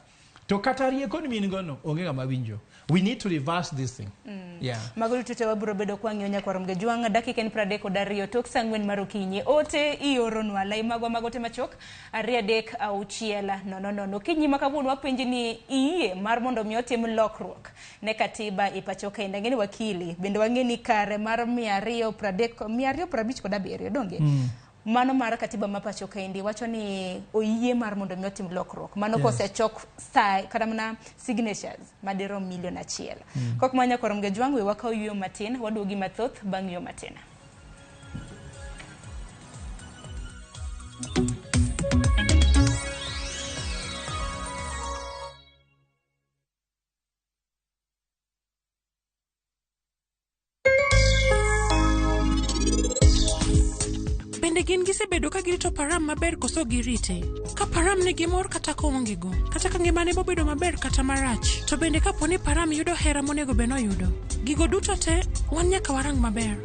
To kata rieko ni min gono onge ng'ama winjo. We need to reverse this thing. Yeah. Mago duto te wabiro bedo kwang'iyo nyakwar Mgejwang' dakika en 32 tok sa 4 mar okinyi. Ote ioronwa lai magwa mag ote machuok 2 3 6 0 0. Okinyi ma kawuono wapenji ni iyie mar mondo mi otim lokruok ne katiba e pacho kae. Ang'e ni wakili bende wang'e ni kare mar 230 257 donge? Mano mar katiba ma pacho kaendi wacho ni oyie mar mondo mi otim lokruok. Mano kosechok sa kata mana signatures madirom milion 1. Kok ma nyakwar Mgejwang' we wakaw yueyo matin, waduogi mathoth bang' yueyo matin. Bende gin gisebedo ka girito Param maber koso girite? Ka Param nigi mor kata koonge go, kata ka ngimane bobedo maber kata marach, to bende kapo ni Param yudo hera monego bed noyudo. Gigo duto te, wan nyaka warang maber.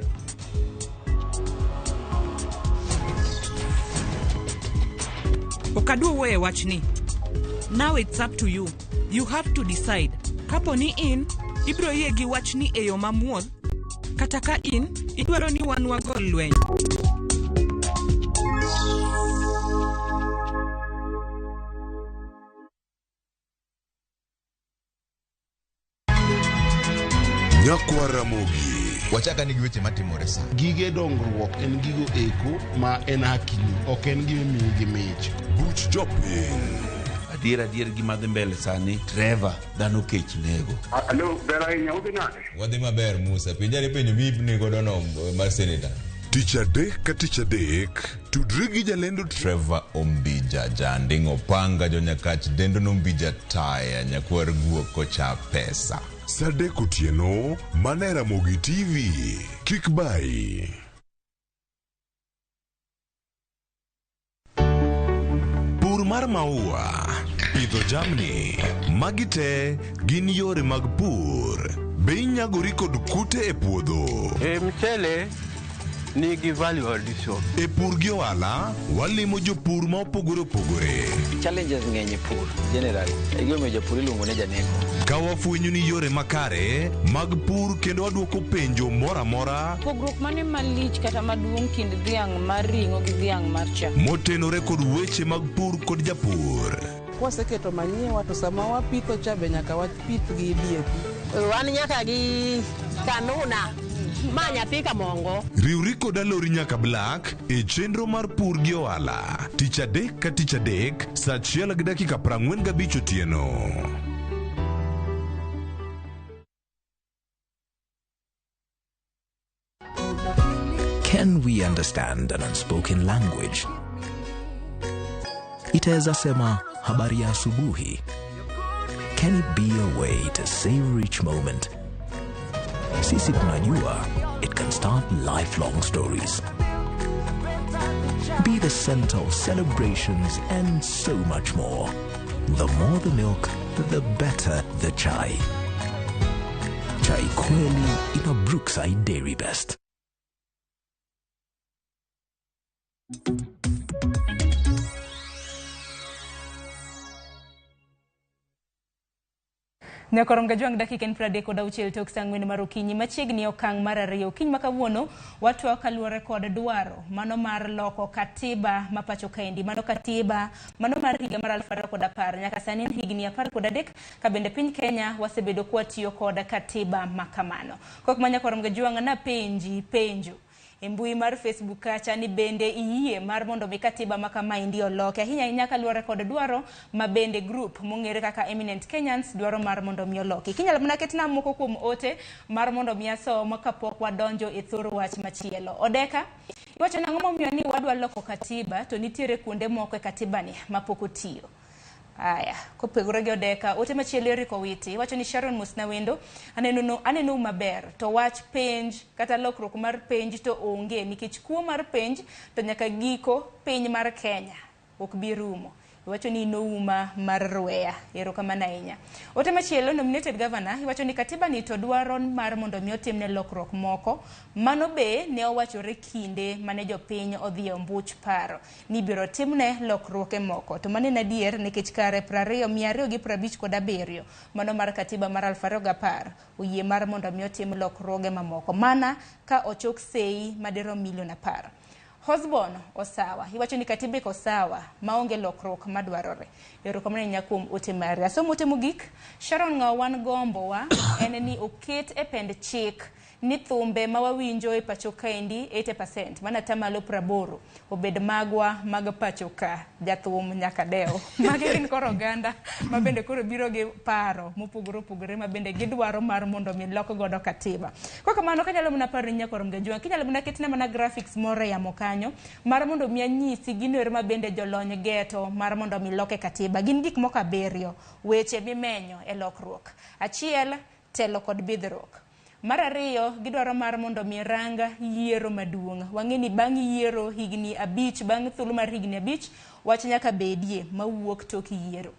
Ok adwa wuoyo e wachni. Now it's up to you. You have to decide. Kapo ni in, ibiro yie gi wachni e yo mamuol, kata ka in, idwaro ni wan wagol lweny. Nyakwar Ramogi. Wachaka ni gi weche matimore sa. Gige dongruok en gigo eko ma en hakini, ok en gima imiyi gi mich. Buch jopiny. Adier adier gima dhi mbele sani, Trevor, dhano kech nego. Alo, ber ahinya, udhi nade? Wadhi maber Musa, penjane penjo mi godo no mar seneta. Tich adek ka tich adek, tudri gi jalendo Trevor Ombija, janding' opanga jonyakach dendo nombija taya nyakwar guok kocha pesa. Sa 3 otieno, mana e Ramogi TV. Kik bayi. Pur mar maua, pidho jamni, magi te gin yore mag pur. Be inyagori kod kute e puodho? E mchele nigi value addition. E pur gi ohala, walimo jopur ma opogore opogore. Challenges ng'eny e pur generally. E gimomiyo japur iluongo ni janeko. Ka wafwenyo ni yore makare mag pur kendo waduoko penjo moro amora Pogruok mane malich kata maduong' kind dhiang' mar ring'o gi dhiang' mar chak? motenore kod weche mag pur kod japur. Kwaseketo manyiwa to sama wapitho cha be nyaka wapith gi DAP. Wan nyaka gi kanuna ma nyathi kamongo. Riwri kod Alori nyaka Black e chenro mar pur gi ohala. Tich adek ka tich adek, sa 1:45 otieno. Can we understand an unspoken language? Itaweza sema habari ya asubuhi. Can it be a way to savor each moment? Sisi tunajua it can start lifelong stories. Be the center of celebrations and so much more. The more the milk, the better the chai. Chai Kweli in a Brookside Dairy Best. Nyakwar Mgajwang' dakika en 36 tok sa 4 mar okinyi machiegni okang' mar 2 okinyi ma kawuono watwa kaluwore kod dwaro mano mar loko katiba ma pacho kaendi, mano katiba mano mar higa mar 2010 nyaka sani en higni 13 ka bende piny Kenya wasebedo kwatiyo kod katiba ma kamano. Kok ma Nyakwar Mgajwang' napenji penjo e mbui mar Facebook kacha ni bende iyie mar mondo mi katiba ma kamaendi oloki ahinya ahinya kaluwore kod dwaro ma bende group mong'ere kaka Eminent Kenyans dwaro mar mondo mi oloki. Kinyalo mana ketna moko kuom ote mar mondo mi asom kapok wadonjo e thor wach machielo. Odeka, iwacho nang'o momiyo ni wadwa loko katiba to nitiere kuonde moko e katiba ni mapok otiyo. Aya, kopogore gi Odeka, ote machielo Eric Owiti wacho ni Sharon Musnawendo, aneno maber to wach penj kata lokruok mar penj to onge nikech kuo mar penj to nyaka giko piny mar Kenya ok bi rumo. Iwacho ni inouma mar Rweya. Erokamano ahinya. Ote machielo, nominated governor, iwacho ni katiba ni to dwaro mar mondo mi otimne lokruok moko. Mano be ne owachore kinde mane jopiny odhi e ombuch paro ni ibiro timne lokruoke moko. To mano en adier nikech kare 20 257 mano mar katiba mar 2010 oyie mar mondo mi otim lokruoge mamoko mana ka ochok sei madirom milion 10. Hosbon osawa. Iwacho ni katiba iko sawa maonge lokruok madwarore. Erokamano ahinya kuom ote mari. Asomo ote mogik. Sharon Ng'awo wan gombo wa en ni oket e pend chik ni thumbe ma wawinjo e pacho kaendi 80% mana atamalo 80 obed magwa mag pacho ka. Jathum nyaka dew. Magi gin koro oganda ma bende koro biro gi paro mopogore opogore ma bende gidwaro mar mondo mi lok godo katiba. Kok kamano kanyalo mana paro ni nyakwar Mgajwang', kinyalo mana ketna mana graphics moro e yamo kanyo mar mondo mi anyisi gino ero ma bende jolony geto mar mondo mi loke katiba. Gin gik moko 7 weche mimenyo e lokruok. Achiel, telo kod bidhruok. Mar ariyo, gidwaro mar mondo mi rang yiero maduong'. Wang'e ni bang' yiero higni 5, bang' thuolo mar higni 5, wach nyaka bedie mawuok tok yiero.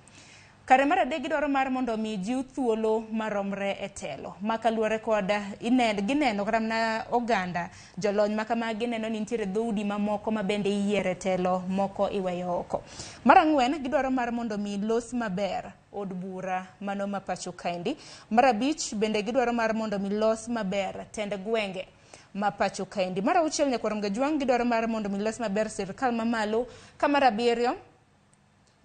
Kare mar adek, gidwaro mar mondo mi jiw thuolo maromre e telo. Ma kaluwore kod gineno kata mana oganda jolony ma kama gineno ni nitiere dhoudi mamoko ma bende iyiero e telo moko iweyo oko. Mar ang'wen, gidwaro mar mondo mi los maber od bura mano ma pacho kaendi. Mar abich, bende gidwaro mar mondo mi los maber tend gwenge ma pacho kaendi. Mar auchiel, nyakwar Mgajwang', gidwaro mar mondo mi los maber sirkal mamalo. Ka mar abiriyo,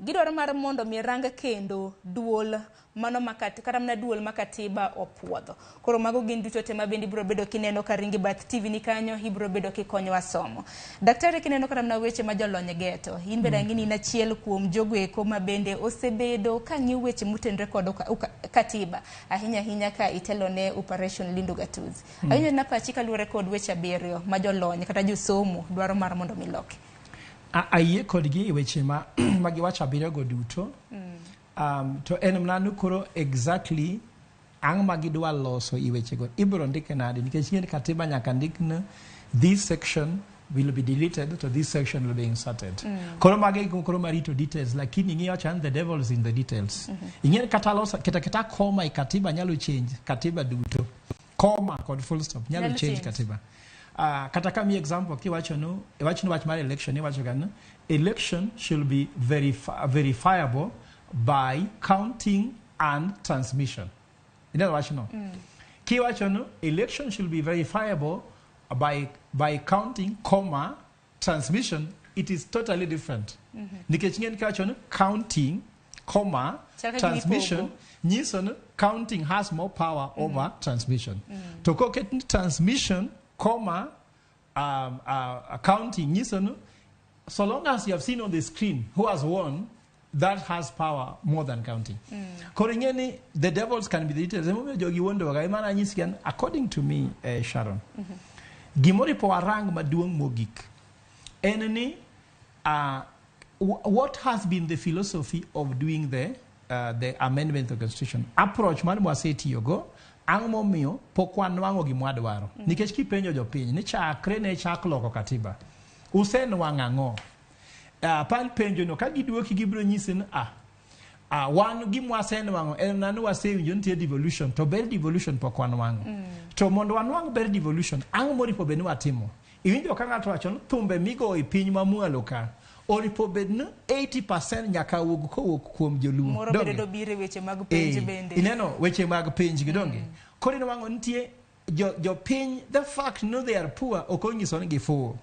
gidwaro mar mondo mi rang kendo duol mano makati kata mana duol ma katiba opuodho. Koro mago gin duto te ma bende ibiro bedo kineno ka ringi bath TV ni kanyo, ibiro bedo kikonyowa somo. Daktari, kineno kata mana weche ma jolony geto, in bende ang'e ni in achiel kuom jogo eko ma bende osebedo ka ng'iyo weche motenore kod katiba, ahinya ahinya ka itelo ne Operation Lindo Gatuzi. Awinjo na pachi kaluwore kod weche 7 ma jolony kata josomo dwaro mar mondo mi loki. Ayie kodgi e weche ma magiwacho 7 go duto. To en mana ni koro exactly ang' ma gidwa loso i wechego ibiro ndike nade, nikech ing'e ni katiba nyaka ndik ni this section will be deleted to this section will be inserted. Koro mage gik koro marito details, lakini ing'iyo chan the devil is in the details. Ing'e ni kata loso kata koma e katiba nyalo change katiba duto. Koma kod full stop nyalo change katiba. Kata ka mi example kiwacho no, iwacho ni wach mar election, iwacho ga ni election should be verifiable by counting and transmission. Ineno wach no? Kiwacho no, election should be verifiable by counting, comma, transmission, it is totally different. Nikech ng'en kiwacho no, counting, comma, transmission, nyiso no, counting has more power over transmission. To koket ni transmission, comma, counting, nyiso no, so long as you have seen on the screen who has won, that has power more than counting. Koro ing'e ni the devils can be the details. Emomiyo jogi wuondowa ga, ema nanyisi gan, according to me, Sharon, gimoripo warang maduong' mogik en ni what has been the philosophy of doing the amendment of the constitution? Approach mar mwasetiyogo, ang' momiyo pok wanwang'o gima wadwaro. Nikech kipenjo jopiny ni chakre ne chak loko katiba, usenwang'o ang'o? Apal penjo no ka giduoki gibiro nyisi ni wan gima wasenwang'o en mana ni wasewinjo nitie devolution, to ber devolution pok wanwang'o. To mondo wanwang' ber devolution, ang' moripo bed ni watimo? Iwinjo ka ng'ato wacho ni thumbe migoyo e piny mamwalo ka oripo bed ni 80% nyaka wuog kowuok kuom joluo. Moro bende dobiro e weche mag penj bende. Ineno weche mag penj gi donge? Koro inwang'o nitie jopiny, the fact no they are poor ok onyiso ni gifuwo.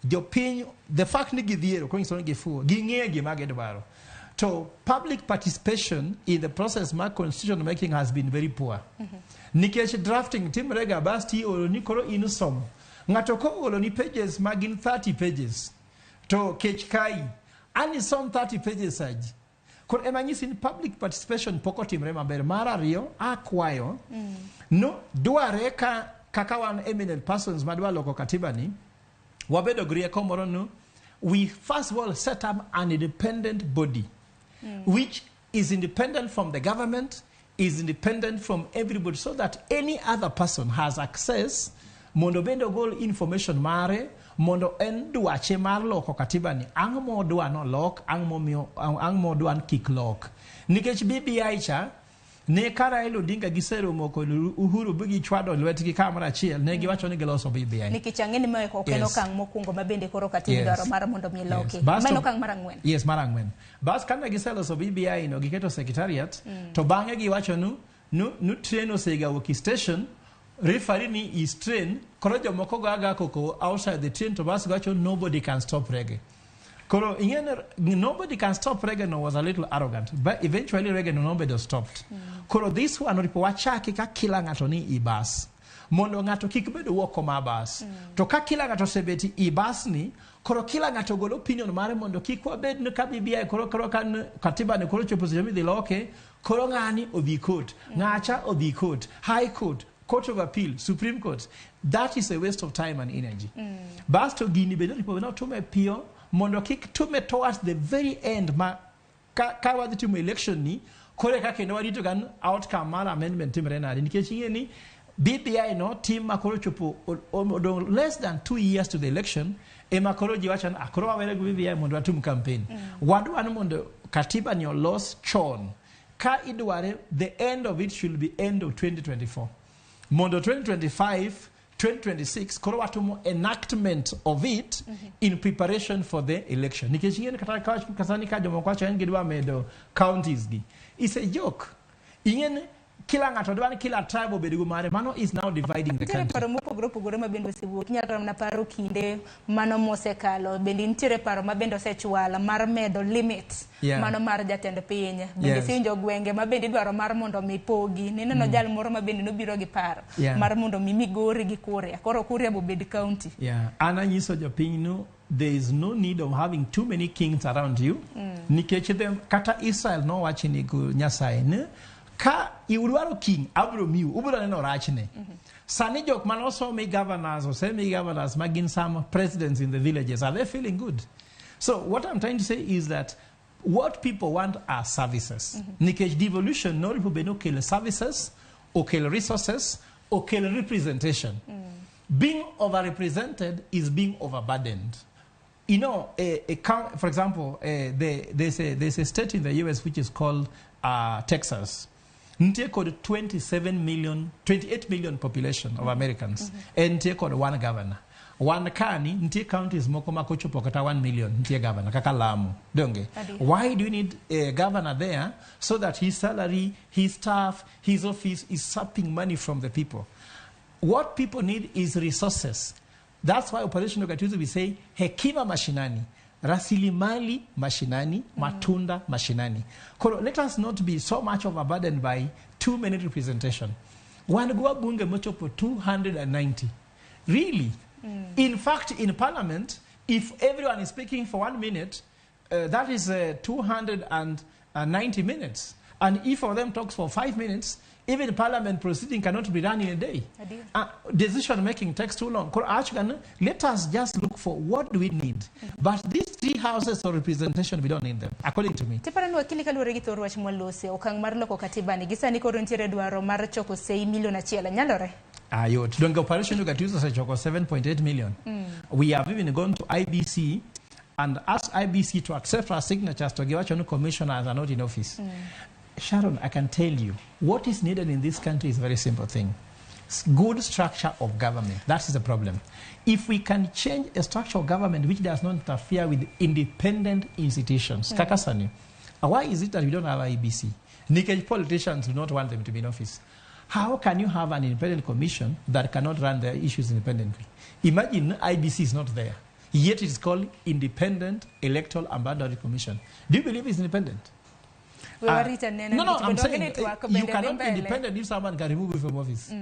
Jopiny, the fact ni gidhier ok onyiso ni gifuwo. Ging'eyo gima gidwaro. To public participation in the process mar constitution making has been very poor. Nikech drafting timre ga bas ti olo ni koro in som. Ng'ato koolo ni pages ma gin 30 pages to kech kai ani som 30 pages aji. Koro ema nyisi ni public participation pok otimre maber. Mar ariyo, akwayo no dware ka kaka wan eminent persons madwa loko katiba ni wabedo gi rieko moro no we first of all set up an independent body which is independent from the government, is independent from everybody, so that any other person has access mondo bende ogol information mare, mondo en dwache mar loko katiba ni ang' modwa nolok, ang' momiyo ang' modwa kik lok. Nikech BBI cha ne ka Raila Odinga giseromo kod Uhuru bi gichwado lwetgi kamoro achiel, ne giwacho ni giloso BBI. Nikech ang'e ni mae ok en okang' mokwongo ma bende koro katiba idwaro mar mondo mi loki. Bas Ma en okang' mar ang'wen. Yes, mar ang'wen. Bas kane giseloso BBI no giketo secretariat, to bang'e giwacho nu nu train osega wuok e station, referee ni is train, koro jomoko go aga koko outside the train, to bas giwacho nobody can stop reggae. Koro ing'e ni nobody can stop reggae no was a little arrogant, but eventually reggae no nobedo stopped. Koro this one oripo wachaki ka kila ng'ato ni i bas, mondo ng'ato kik bed oko mar bas. To ka kila ng'ato osebet i bas ni, koro kila ng'ato gol opinion mare mondo kik wabed ni ka BBI koro koro ka katiba ni koro chopo seche midhi loke, koro ng'ani odhi court, ng'acha odhi court, high court, court of appeal, supreme court. That is a waste of time and energy. Bas to gini bende oripo notume piyo mondo kik tume towards the very end ma ka wadhi timo election ni, koro eka kendo warito gan outcome mar amendment timre nade, nikech ing'e ni BBI no tim ma koro chopo odong' less than 2 years to the election, ema koro ji wacho ni koro wawere gi BBI mondo watum campaign. Wadwa ni mondo katiba ni olos chon. Ka idware, the end of it should be end of 2024. Mondo 2025, 2026, koro watumo enactment of it in preparation for the election. Nikech ing'e ni kata ka sani ka jomoko wacho ni gidwa medo counties gi. It's a joke. Ing'e ni kila ng'ato dwa ni kila tribe obed go mare. Mano is now dividing the Nitiere country. paro mopogore opogore ma bende osewuok. Inyalo kata mana paro kinde mano mosekalo. Bende nitiere paro ma bende osechwal mar medo limit mano mar jatend piny. Bende isewinjo gwenge ma bende idwaro mar mondo mi pogi. Nineno jal moro ma bende nobiro gi paro mar mondo mi Migori gi Kuria. Koro Kuria bobed county. An anyiso jopiny no there is no need of having too many kings around you. Nikech them kata Israel nowacho ni Nyasaye ni ka idwaro king abro miu ubiro neno rachne. Sani jok mane osemi governors, osemi governors ma gin some presidents in the villages, are they feeling good? So what I'm trying to say is that what people want are services. Nikech devolution noripo bed ni okel services, okel resources, okel representation. Being overrepresented is being overburdened. You know, for example, there's a state in the US which is called Texas. Nitie kod 27 million, 28 million population of Americans. En nitie kod one governor. One kani, nitie counties moko ma kochopo kata 1 million, nitie governor, kaka Lamu. Donge? Adier. Why do you need a governor there so that his salary, his staff, his office is sapping money from the people? What people need is resources. That's why Operation Ugatuzi, we say, hekima mashinani, rasilimali mashinani, matunda mashinani. Koro, let us not be so much overburdened by too many representation. Wan gi wabunge mochopo 290. Really? In fact, in parliament, if everyone is speaking for 1 minute, that is 290 minutes. And if of them talks for 5 minutes, even parliament proceeding cannot be done in a day. Adier. Decision making takes too long. Koro awacho, let us just look for what do we need. But these three houses of representation, we don't need them, according to me. Tiparo ni wakili kaluwore gi thor wach mwalose, okang' mar loko katiba ni, gi sani koro nitiere dwaro mar choko sei milion achiel, nyalore? Ayot. Donge Operation Ugatuzi osechoko 7.8 million. We have even gone to IBC and asked IBC to accept our signatures to give us commissioners are not in office. Sharon, I can tell you, what is needed in this country is a very simple thing. Good structure of government. That is the problem. If we can change a structure of government which does not interfere with independent institutions, Kaka sani, why is it that we don't have IBC? Nikech politicians do not want them to be in office. How can you have an independent commission that cannot run their issues independently? Imagine IBC is not there, yet it is called Independent Electoral and Boundary Commission. Do you believe it's independent? We warita neno No, nikech I'm bende saying, onge network, you bende dhi cannot be mbele. independent if someone can remove you from office.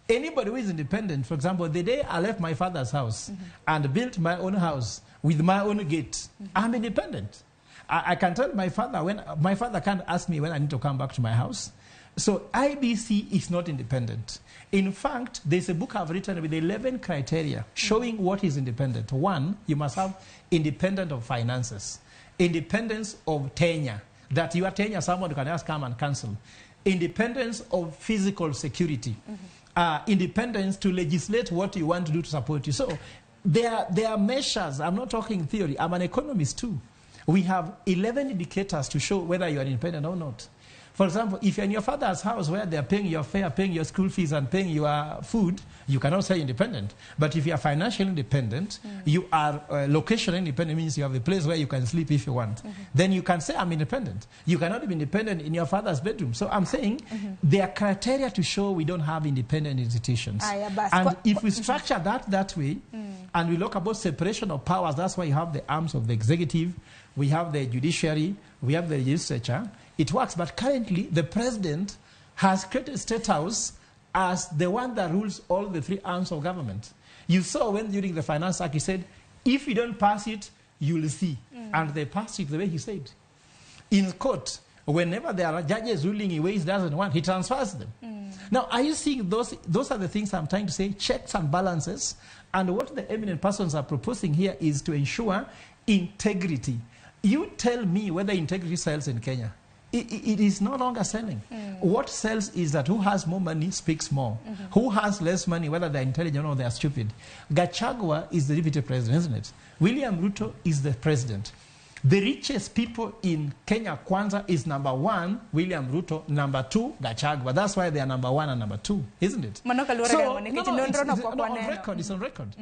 Anybody who is independent, for example, the day I left my father's house and built my own house with my own gate, I'm independent. I can tell my father when my father can't ask me when I need to come back to my house. So IBC is not independent. In fact, there's a book I've written with 11 criteria showing what is independent. One, you must have independent of finances, independence of tenure, that you are tenure, someone can just come and cancel, independence of physical security, independence to legislate what you want to do to support you. So There are measures. I'm not talking theory. I'm an economist too. We have 11 indicators to show whether you are independent or not. For example, if you're in your father's house where they're paying your fare, paying your school fees, and paying your food, you cannot say independent. But if you are financially independent, you are location independent, means you have a place where you can sleep if you want. Then you can say, I'm independent. You cannot be independent in your father's bedroom. So I'm saying there are criteria to show we don't have independent institutions. Aya, bas. And if we structure that way, and we look about separation of powers, that's why you have the arms of the executive, we have the judiciary, we have the legislature. It works, but currently the president has created State House as the one that rules all the three arms of government. You saw when during the Finance Act he said, if you don't pass it, you'll see. And they passed it the way he said. In court, whenever there are judges ruling in ways he doesn't want, he transfers them. Now, are you seeing those? Those are the things I'm trying to say, checks and balances. And what the eminent persons are proposing here is to ensure integrity. You tell me whether integrity sells in Kenya. It is no longer selling. What sells is that who has more money speaks more. Who has less money, whether they're intelligent or they're stupid. Gachagua is the deputy president, isn't it? William Ruto is the president. The richest people in Kenya Kwanza is number 1, William Ruto, number 2, Gachagua. That's why they are number 1 and number 2, isn't it? So, on record, it's on record.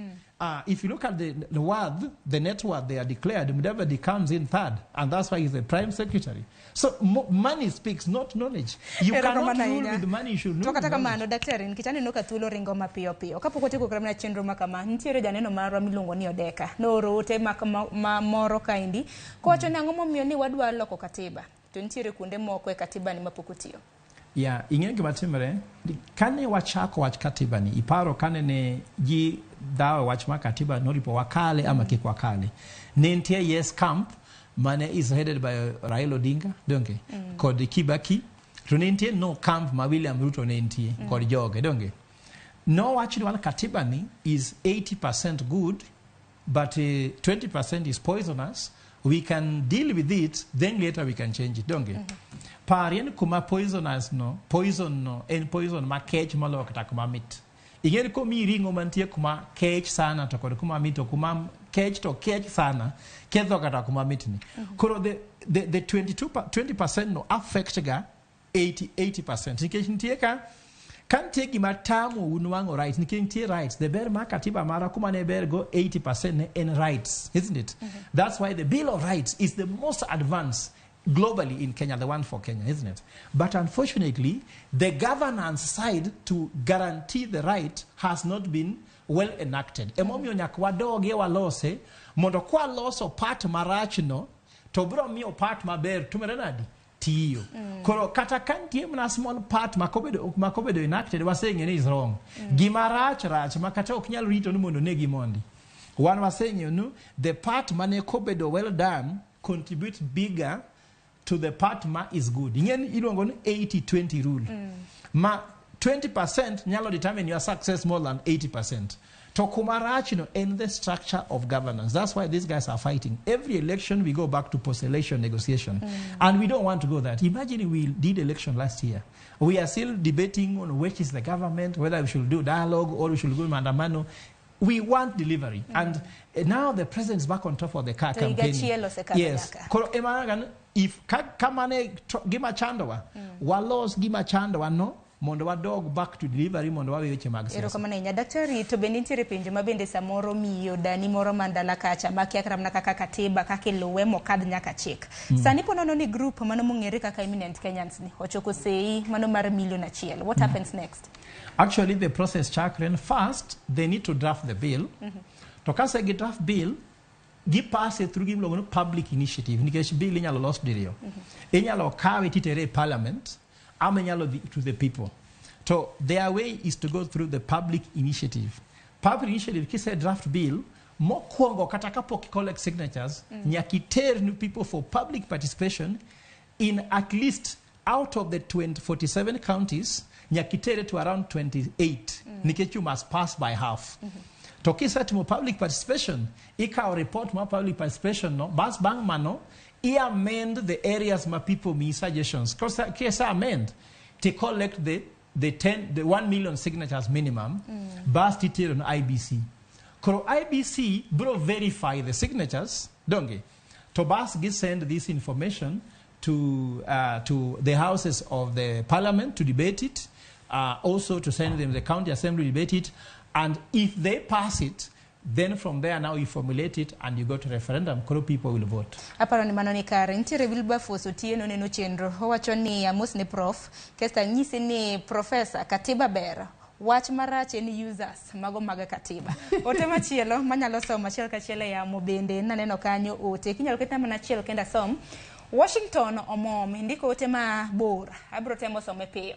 If you look at the worth, the net worth they are declared, Mudavadi comes in third, and that's why he's the prime secretary. So money speaks, not knowledge. You cannot rule with money, you should rule with knowledge. Daktari, nikech aneno ka thuolo ringo mapiyo piyo. Kapok watieko kata mana chenro ma kama, nitiere janeno marwa miluongo ni Odeka. Nooro ote ma moro kaendi kowacho ni ang'o momiyo ni wadwa loko katiba to nitiere kuonde moko e katiba ni mapok otiyo. Yeah, ing'eyo gima timore, kane wachako wach katiba ni, iparo kane ne ji dhawo wach mar katiba noripo wakale ama kik wakale. Ne nitie yes camp mane is headed by Raila Odinga, donge? Kod Kibaki. To ne nitie no camp ma William Ruto ne nitie kod joge, donge? Nowach ni wan katiba ni is 80% good, but 20% is poisonous. We can deal with it, then later we can change it, donge? Parien kuma poisonous no, poison no, en poison ma kech moloyo kata kuma mit. Ing'eni komiyi ring'o mantie kuma kech sana to kod kuma mit to kuma kech to kech sana, ketho kata kuma mit ni. Koro the 20% no affect ga 80%. Nikech nitie ka nitie gima tamo nwang'o rights, nikech nitie rights. The ber mar katiba mara kuma ne ber go 80% ne en rights, isn't it? That's why the Bill of Rights is the most advanced globally in Kenya, the one for Kenya, isn't it? But unfortunately, the governance side to guarantee the right has not been well enacted. Emomiyo nyaka wadogie walose, mondo kwa loso part marach no, to biro miyo part maber tumere nadi? Tiyo. Koro kata ka nitie mana small part makobedo enacted, waseng'eyo ni is wrong. Gima rach rach ma kata ok nyal rito ni mondo negi mondi. Wan waseng'eyo ni the part mane kobedo well done contributes bigger to the part ma is good. Ing'eni iluongo ni 80-20 rule. Ma 20% nyalo determine your success more than 80%. To kuma rach no en the structure of governance. That's why these guys are fighting. Every election we go back to post-election negotiation. And we don't want to go that. Imagine we did election last year. We are still debating on which is the government, whether we should do dialogue or we should go maandamano. We want delivery. And now the president is back on top of the car campaign. Yes. Koro ema if kamane gima chandowa, walos gima chandowa no, mondo wadog back to delivery, mondo wawe weche mag siasa. Erokamano ahinya daktari, to bende nitiere penjo ma bende samoro miyo dani moro man dala kacha makia kata mana kaka katiba kaka iluwe mokadh nyaka chik. Sani po nono ni group mano mong'ere kaka Eminent Kenyans ni ochoko sei mano mar 1 million. What happens next? Actually, the process chakre, first they need to draft the bill. To kase gi draft bill, gi pass it through gimiluongo ni public initiative, nikech bill inyalo los diriyo. Inyalo kawe titere e parliament, ama inyalo dhi to the people. So their way is to go through the public initiative. Public initiative, kise draft bill, mokwongo kata kapok collect signatures, nyaka iter ni people for public participation in at least out of the 47 counties, nyaka itere to around 28, nikech you must pass by half. To kisetimo public participation, ikawo report mar public participation no, bas bang' mano, I amend the areas ma people miyi suggestions. Kise amend, to collect the 1 million signatures minimum, bas titero no IBC. Koro IEBC biro verify the signatures, donge? To bas gi send this information to the houses of the parliament to debate it, also to send them the county assembly to debate it, and if they pass it, then from there now you formulate it and you go to referendum, koro people will vote. Aparo ni mano ni kare. Nitiere Wilberforce Otieno neno chenro. Owacho ni amos ne prof. Kesta nyisi ni profesa katiba ber. Wach marach en users mago mag katiba. Ote machielo manyalo somo achiel kachiel e yamo bende naneno kanyo ote. Kinyalo ketna mana achiel kenda som. Washington Omom ndiko ote mabor. Abiro temo some piyo.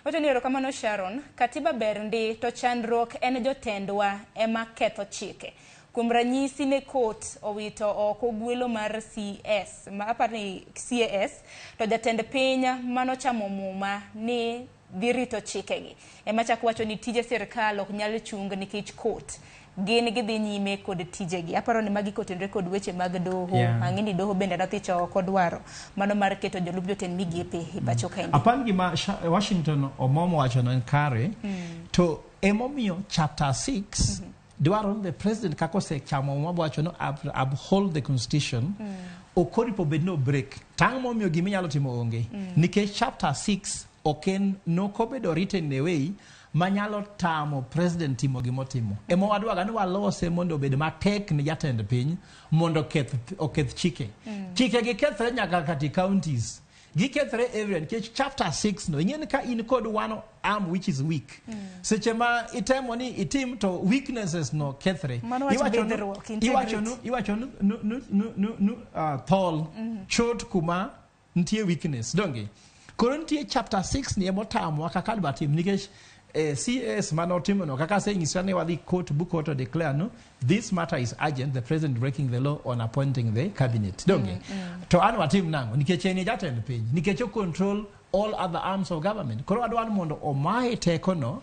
Wacho ni erokamano Sharon, katiba ber ndi to chandruok en jotendwa ema ketho chike. Kuom ranyisi ne court owito oko gwelo mar CS, ma apar ni CAS, to jatend piny manochamo muma ni dhi rito chikegi. Ema chak wacho ni tije sirkal ok nyal chung nikech court. Gin gidhi nyime kod tijegi. Aparo ni magi kotenre kod weche mag doho. Ang'e ni doho bende nothicho oko dwaro mano mar keto jolup jotend migepe e pacho kaendi. Apani gima Washington Omomo wacho no en kare, to emomiyo chapter 6 dwaro ni the president kaka osechamo muma wacho no uphold the constitution, ok oripo bed no break. Tang' momiyo giminyalo timo onge. Nikech chapter 6 ok en nokobedo written in a way manyalo tamo president timo gimotimo. Ema wadwaga ni walose mondo obed matek ni jatend piny mondo oketh chike. Chike gi kethre nyaka kati counties. Gikethre everywhere nikech chapter 6 no ing'e ni ka in kod one arm which is weak. Seche ma itemo ni itim to weaknesses no kethre. Mano wach bidhruok, integrity. Iwacho nu thol chot kuma nitie weakness donge. Koro nitie chapter 6 ni emotamowa kaka dwa tim nikech CS mane no kaka asenyisa ni wadhi court bu court declare no this matter is urgent, the president breaking the law on appointing the cabinet donge. To an watim nang'o nikech en e jatend piny nikech o control all other arms of government. Koro wadwaro mondo omaye teko no.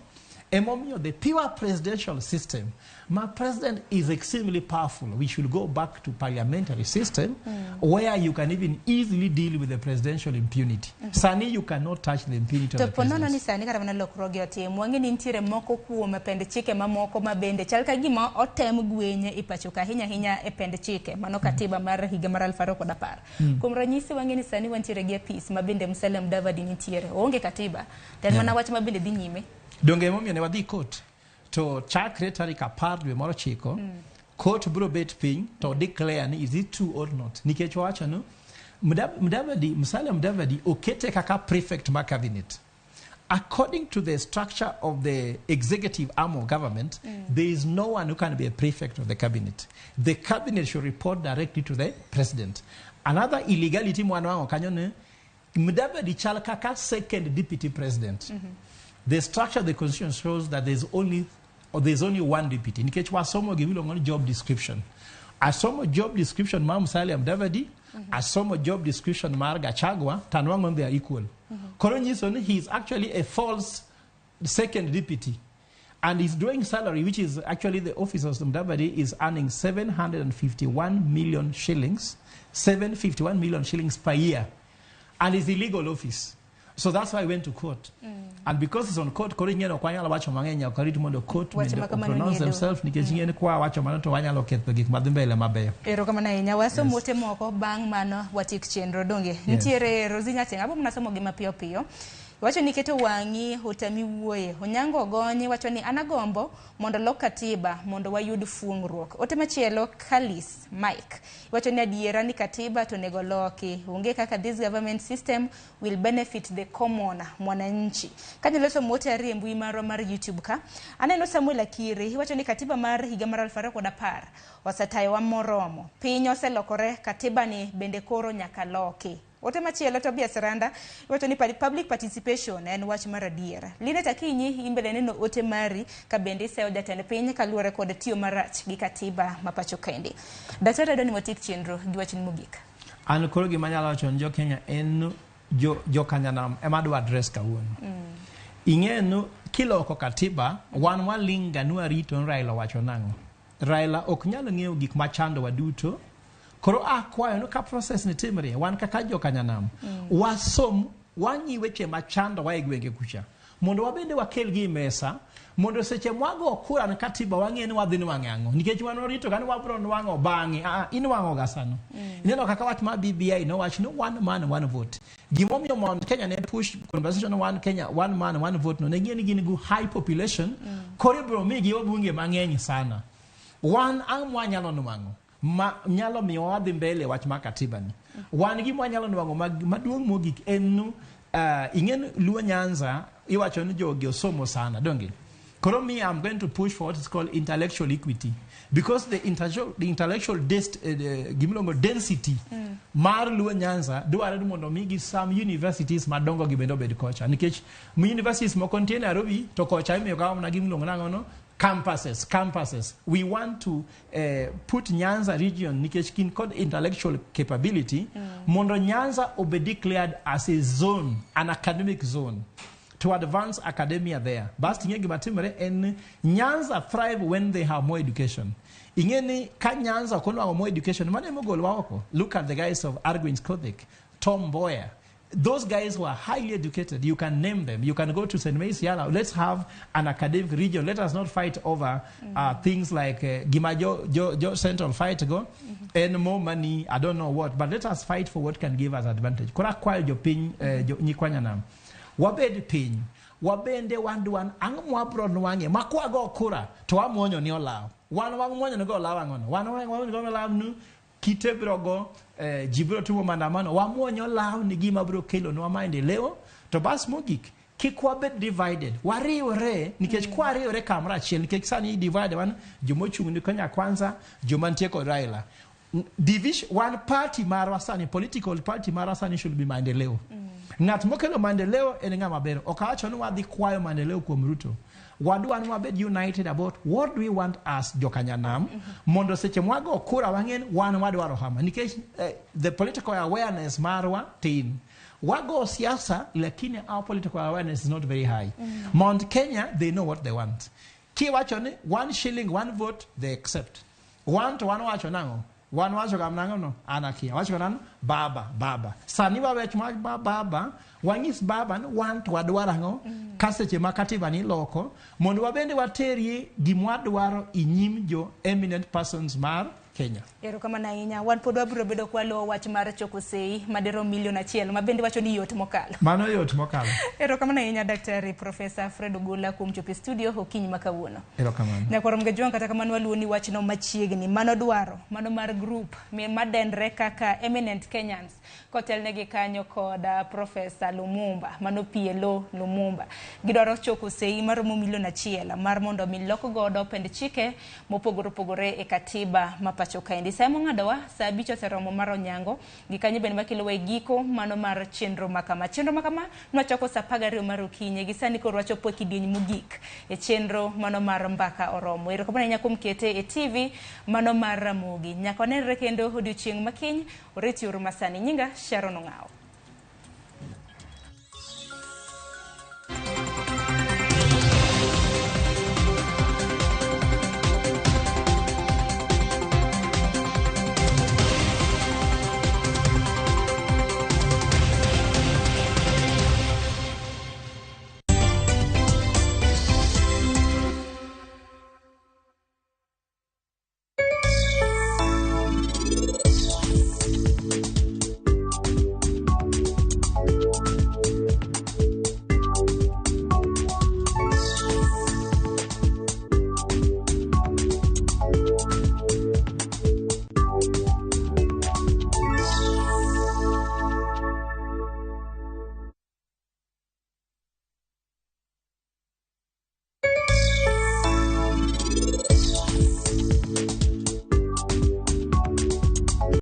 Emomiyo the pure presidential system ma president is extremely powerful. We should go back to parliamentary system where you can even easily deal with the presidential impunity. Sani you cannot touch the impunity To of the po nono president. ni sani kata mana lokruoge otim, wang'e ni nitiere moko kuom pend chike mamoko ma bende chal ka gima otem gwenye e pacho ka ahinya ahinya e pend chike mano katiba mar higa mar 2010. Kuom ranyisi wang'e ni sani wantiere gi apis ma bende Musalia Mudavadi nitiere, oonge katiba to en mana wach ma bende dhi nyime. Donge emomiyo ne wadhi court to chakre tarik 10 dwe mar 9 court biro bet piny to declare ni is it true or not nikech wawacho ni Mudavadi, Musalia Mudavadi okete kaka prefect mar cabinet. According to the structure of the executive arm of government, there is no one who can be a prefect of the cabinet. The cabinet should report directly to the president. Another illegality mwanwang'o kanyo ni Mudavadi chal kaka second deputy president. The structure of the constitution shows that there's only one deputy. Nikech wasomo gimiluongo ni job description. Asomo job description mar Musalia Mudavadi, asomo job description mar Gachagua, tanwang'o ni they are equal. Koro nyiso ni he is actually a false second deputy. And he's drawing salary, which is actually the office of Mudavadi is earning 751 million shillings, 751 million shillings per year. And it's illegal office. So that's why I went to court. And because it's on court, koro ing'e ni ok wanyalo wacho mang'eny, ok warit mondo court Wacho mondo ma kamano pronounce nie doho. themselves nikech ing'e ni kwa wacho mano to wanyalo ketho gik madhi mbele mabeyo. Erokamano ahinya. Wasom ote moko bang' mano watiek chenro donge. Nitiere Rosie Nyateng, abo mana somo gi mapiyo piyo. Wacho ni keto wang'i otami wuoye. Onyango Ogonyi wacho ni an agombo mondo lok katiba mondo wayud fuong'ruok. Ote machielo Kalis Mike wacho ni adiera ni katiba to onego loki. Onge kaka this government system will benefit the common mwananchi. Kanyalo somo ote ariyo e mbui marwa mar YouTube ka. Aneno Samuel Akiri wacho ni katiba mar higa mar 2010 osetayowa moromo. Piny oselokore, katiba ni bende koro nyaka loki. Ote machielo Tobias Randa wacho ni public participation en wach mar adiera. Linet Akinyi in bende neno ote mari ka bende iseyo jatend piny kaluwore kod tiyo marach gi katiba ma pacho kaendi. Daktari adwani watiek chenro gi wachni mogik. An koro gima anyalo wacho ni jo Kenya en jo Kanyanam ema adwa address kawuono. Ing'e ni kiloko katiba wan walinga ni warito ni Raila owacho nang'o. Raila ok nyal ng'eyo gik machandowa duto. Koro akwayo ni ka process ni timre, wan kaka jo Kanyanam, wasom, wang'i weche machandowa e gwenge kucha. Mondo wabende wakelgi e mesa, mondo seche mwago kura ne katiba wang'e ni wadhi nwang'e ang'o. Nikech wan warito ka ni wabro nwang'o bang'e. Ah, inwang'o ga sano. Ineno kaka wach mar BBI nowach ni one man one vote. Gimomiyo Mount Kenya ne push conversation one Kenya one man one vote no ne ging'e ni gin gi high population koro ibiro migi wabunge mang'eny sana. Wan ang' mwanyalo nwang'o ma nyalo miyo wadhi mbele wach mar katiba ni. Wan gima wanyalo nwang'o maduong' mogik en nu ing'e ni Luo Nyanza iwacho ni jogi osomo sana donge? Koro me I'm going to push for what is called intellectual equity because the intellectual gimiluongo density mar Luo Nyanza dwaro ni mondo migi some universities madongo gi bende obed kocha nikech universities moko nitie Nairobi to kocha imiyo kama mana gimiluongo nang'o no campuses. We want to put Nyanza region nikech gin kod intellectual capability mondo Nyanza obe declared as a zone, an academic zone to advance academia there. Bas ing'e gima timore en ni Nyanza thrive when they have more education. Ing'e ni ka Nyanza ok onwang'o more education, mano ema ogolowa oko. Look at the guys of Argwings Kodhek, Tom Mboya. Those guys were highly educated. You can name them. You can go to St. Mary's Yala. Let's have an academic region. Let us not fight over things like gima jo Central fight go and more money, I don't know what. But let us fight for what can give us advantage. Koro akwayo jopiny, jo, nyikwa Nyanam. Wabed piny. Wabende wan ang'o mwabro nwang'e ma kwago kura to wamuonyo ni olaw. Wan wamuonyo ni go olaw ang'ono. Wan wamuonyo ni go olaw nu kite biro go ji biro timo maandamano wamuonyo law ni gima biro kelonwa maendeleo to bas mogik kik wabed divided wariwre nikech kwariwre kamoro achiel nikech sani i divide wan jomochung' ni Kenya Kwanza joma nitie kod Raila division one party marwa sani political party marwa sani should be maendeleo ng'at mokelo maendeleo en ng'ama ber ok awacho ni wadhi kwayo maendeleo kuom Ruto wadwa ni wabed united about what do we want as jokanyanam mondo seche mwago kura wang'e ni wan wadwaro hama nikech the political awareness marwa tin wago siasa lakini our political awareness is not very high Mount Kenya they know what they want kiwacho ni one shilling one vote they accept wan to wan wacho nang'o wan wacho kam nang'o no an akia wacho nang'o baba baba sani wawech ma baba wanyis baba ni wan to wadwaro ang'o ka seche ma katiba ni loko mondo wabende waterie gimwadwaro e nyim jo eminent persons mar Kenya. Erokamano ahinya. Wan pod wabiro bedo kwaluwo wach mar choko sei madirom milion achiel ma bende wacho ni yot mokalo. Mano yot mokalo. Erokamano ahinya Daktari Profesa Fred Ogola kuom chopo e studio okinyi ma kawuono. Erokamano. Nyakwar Mgajwang' kata kamano waluwo ni wachno machiegni. Mano dwaro, mano mar group madendre kaka Eminent Kenyans kotelnegi kanyo kod Profesa Lumumba, mano PLO Lumumba. Gidwaro choko sei maromo milion achiel mar mondo mi lok godo pend chike mopogore opogore e katiba ma pacho kaendi. Sa mong'adowa, sa 5 oseromo mar onyango, gi kanyo bende makelowa e giko mano mar chenro makama. Chenro makama nwachako sa 12 mar okinyi, gi sani koro wachopo e kidieny mogik e chenro mano mar mbaka oromo. Erokamano ahinya kuom kete e TV mano mar Ramogi. Nyaka wanenre kendo odiochieng' makiny, oriti uru masani. Nyinga Sharon Ong'awo.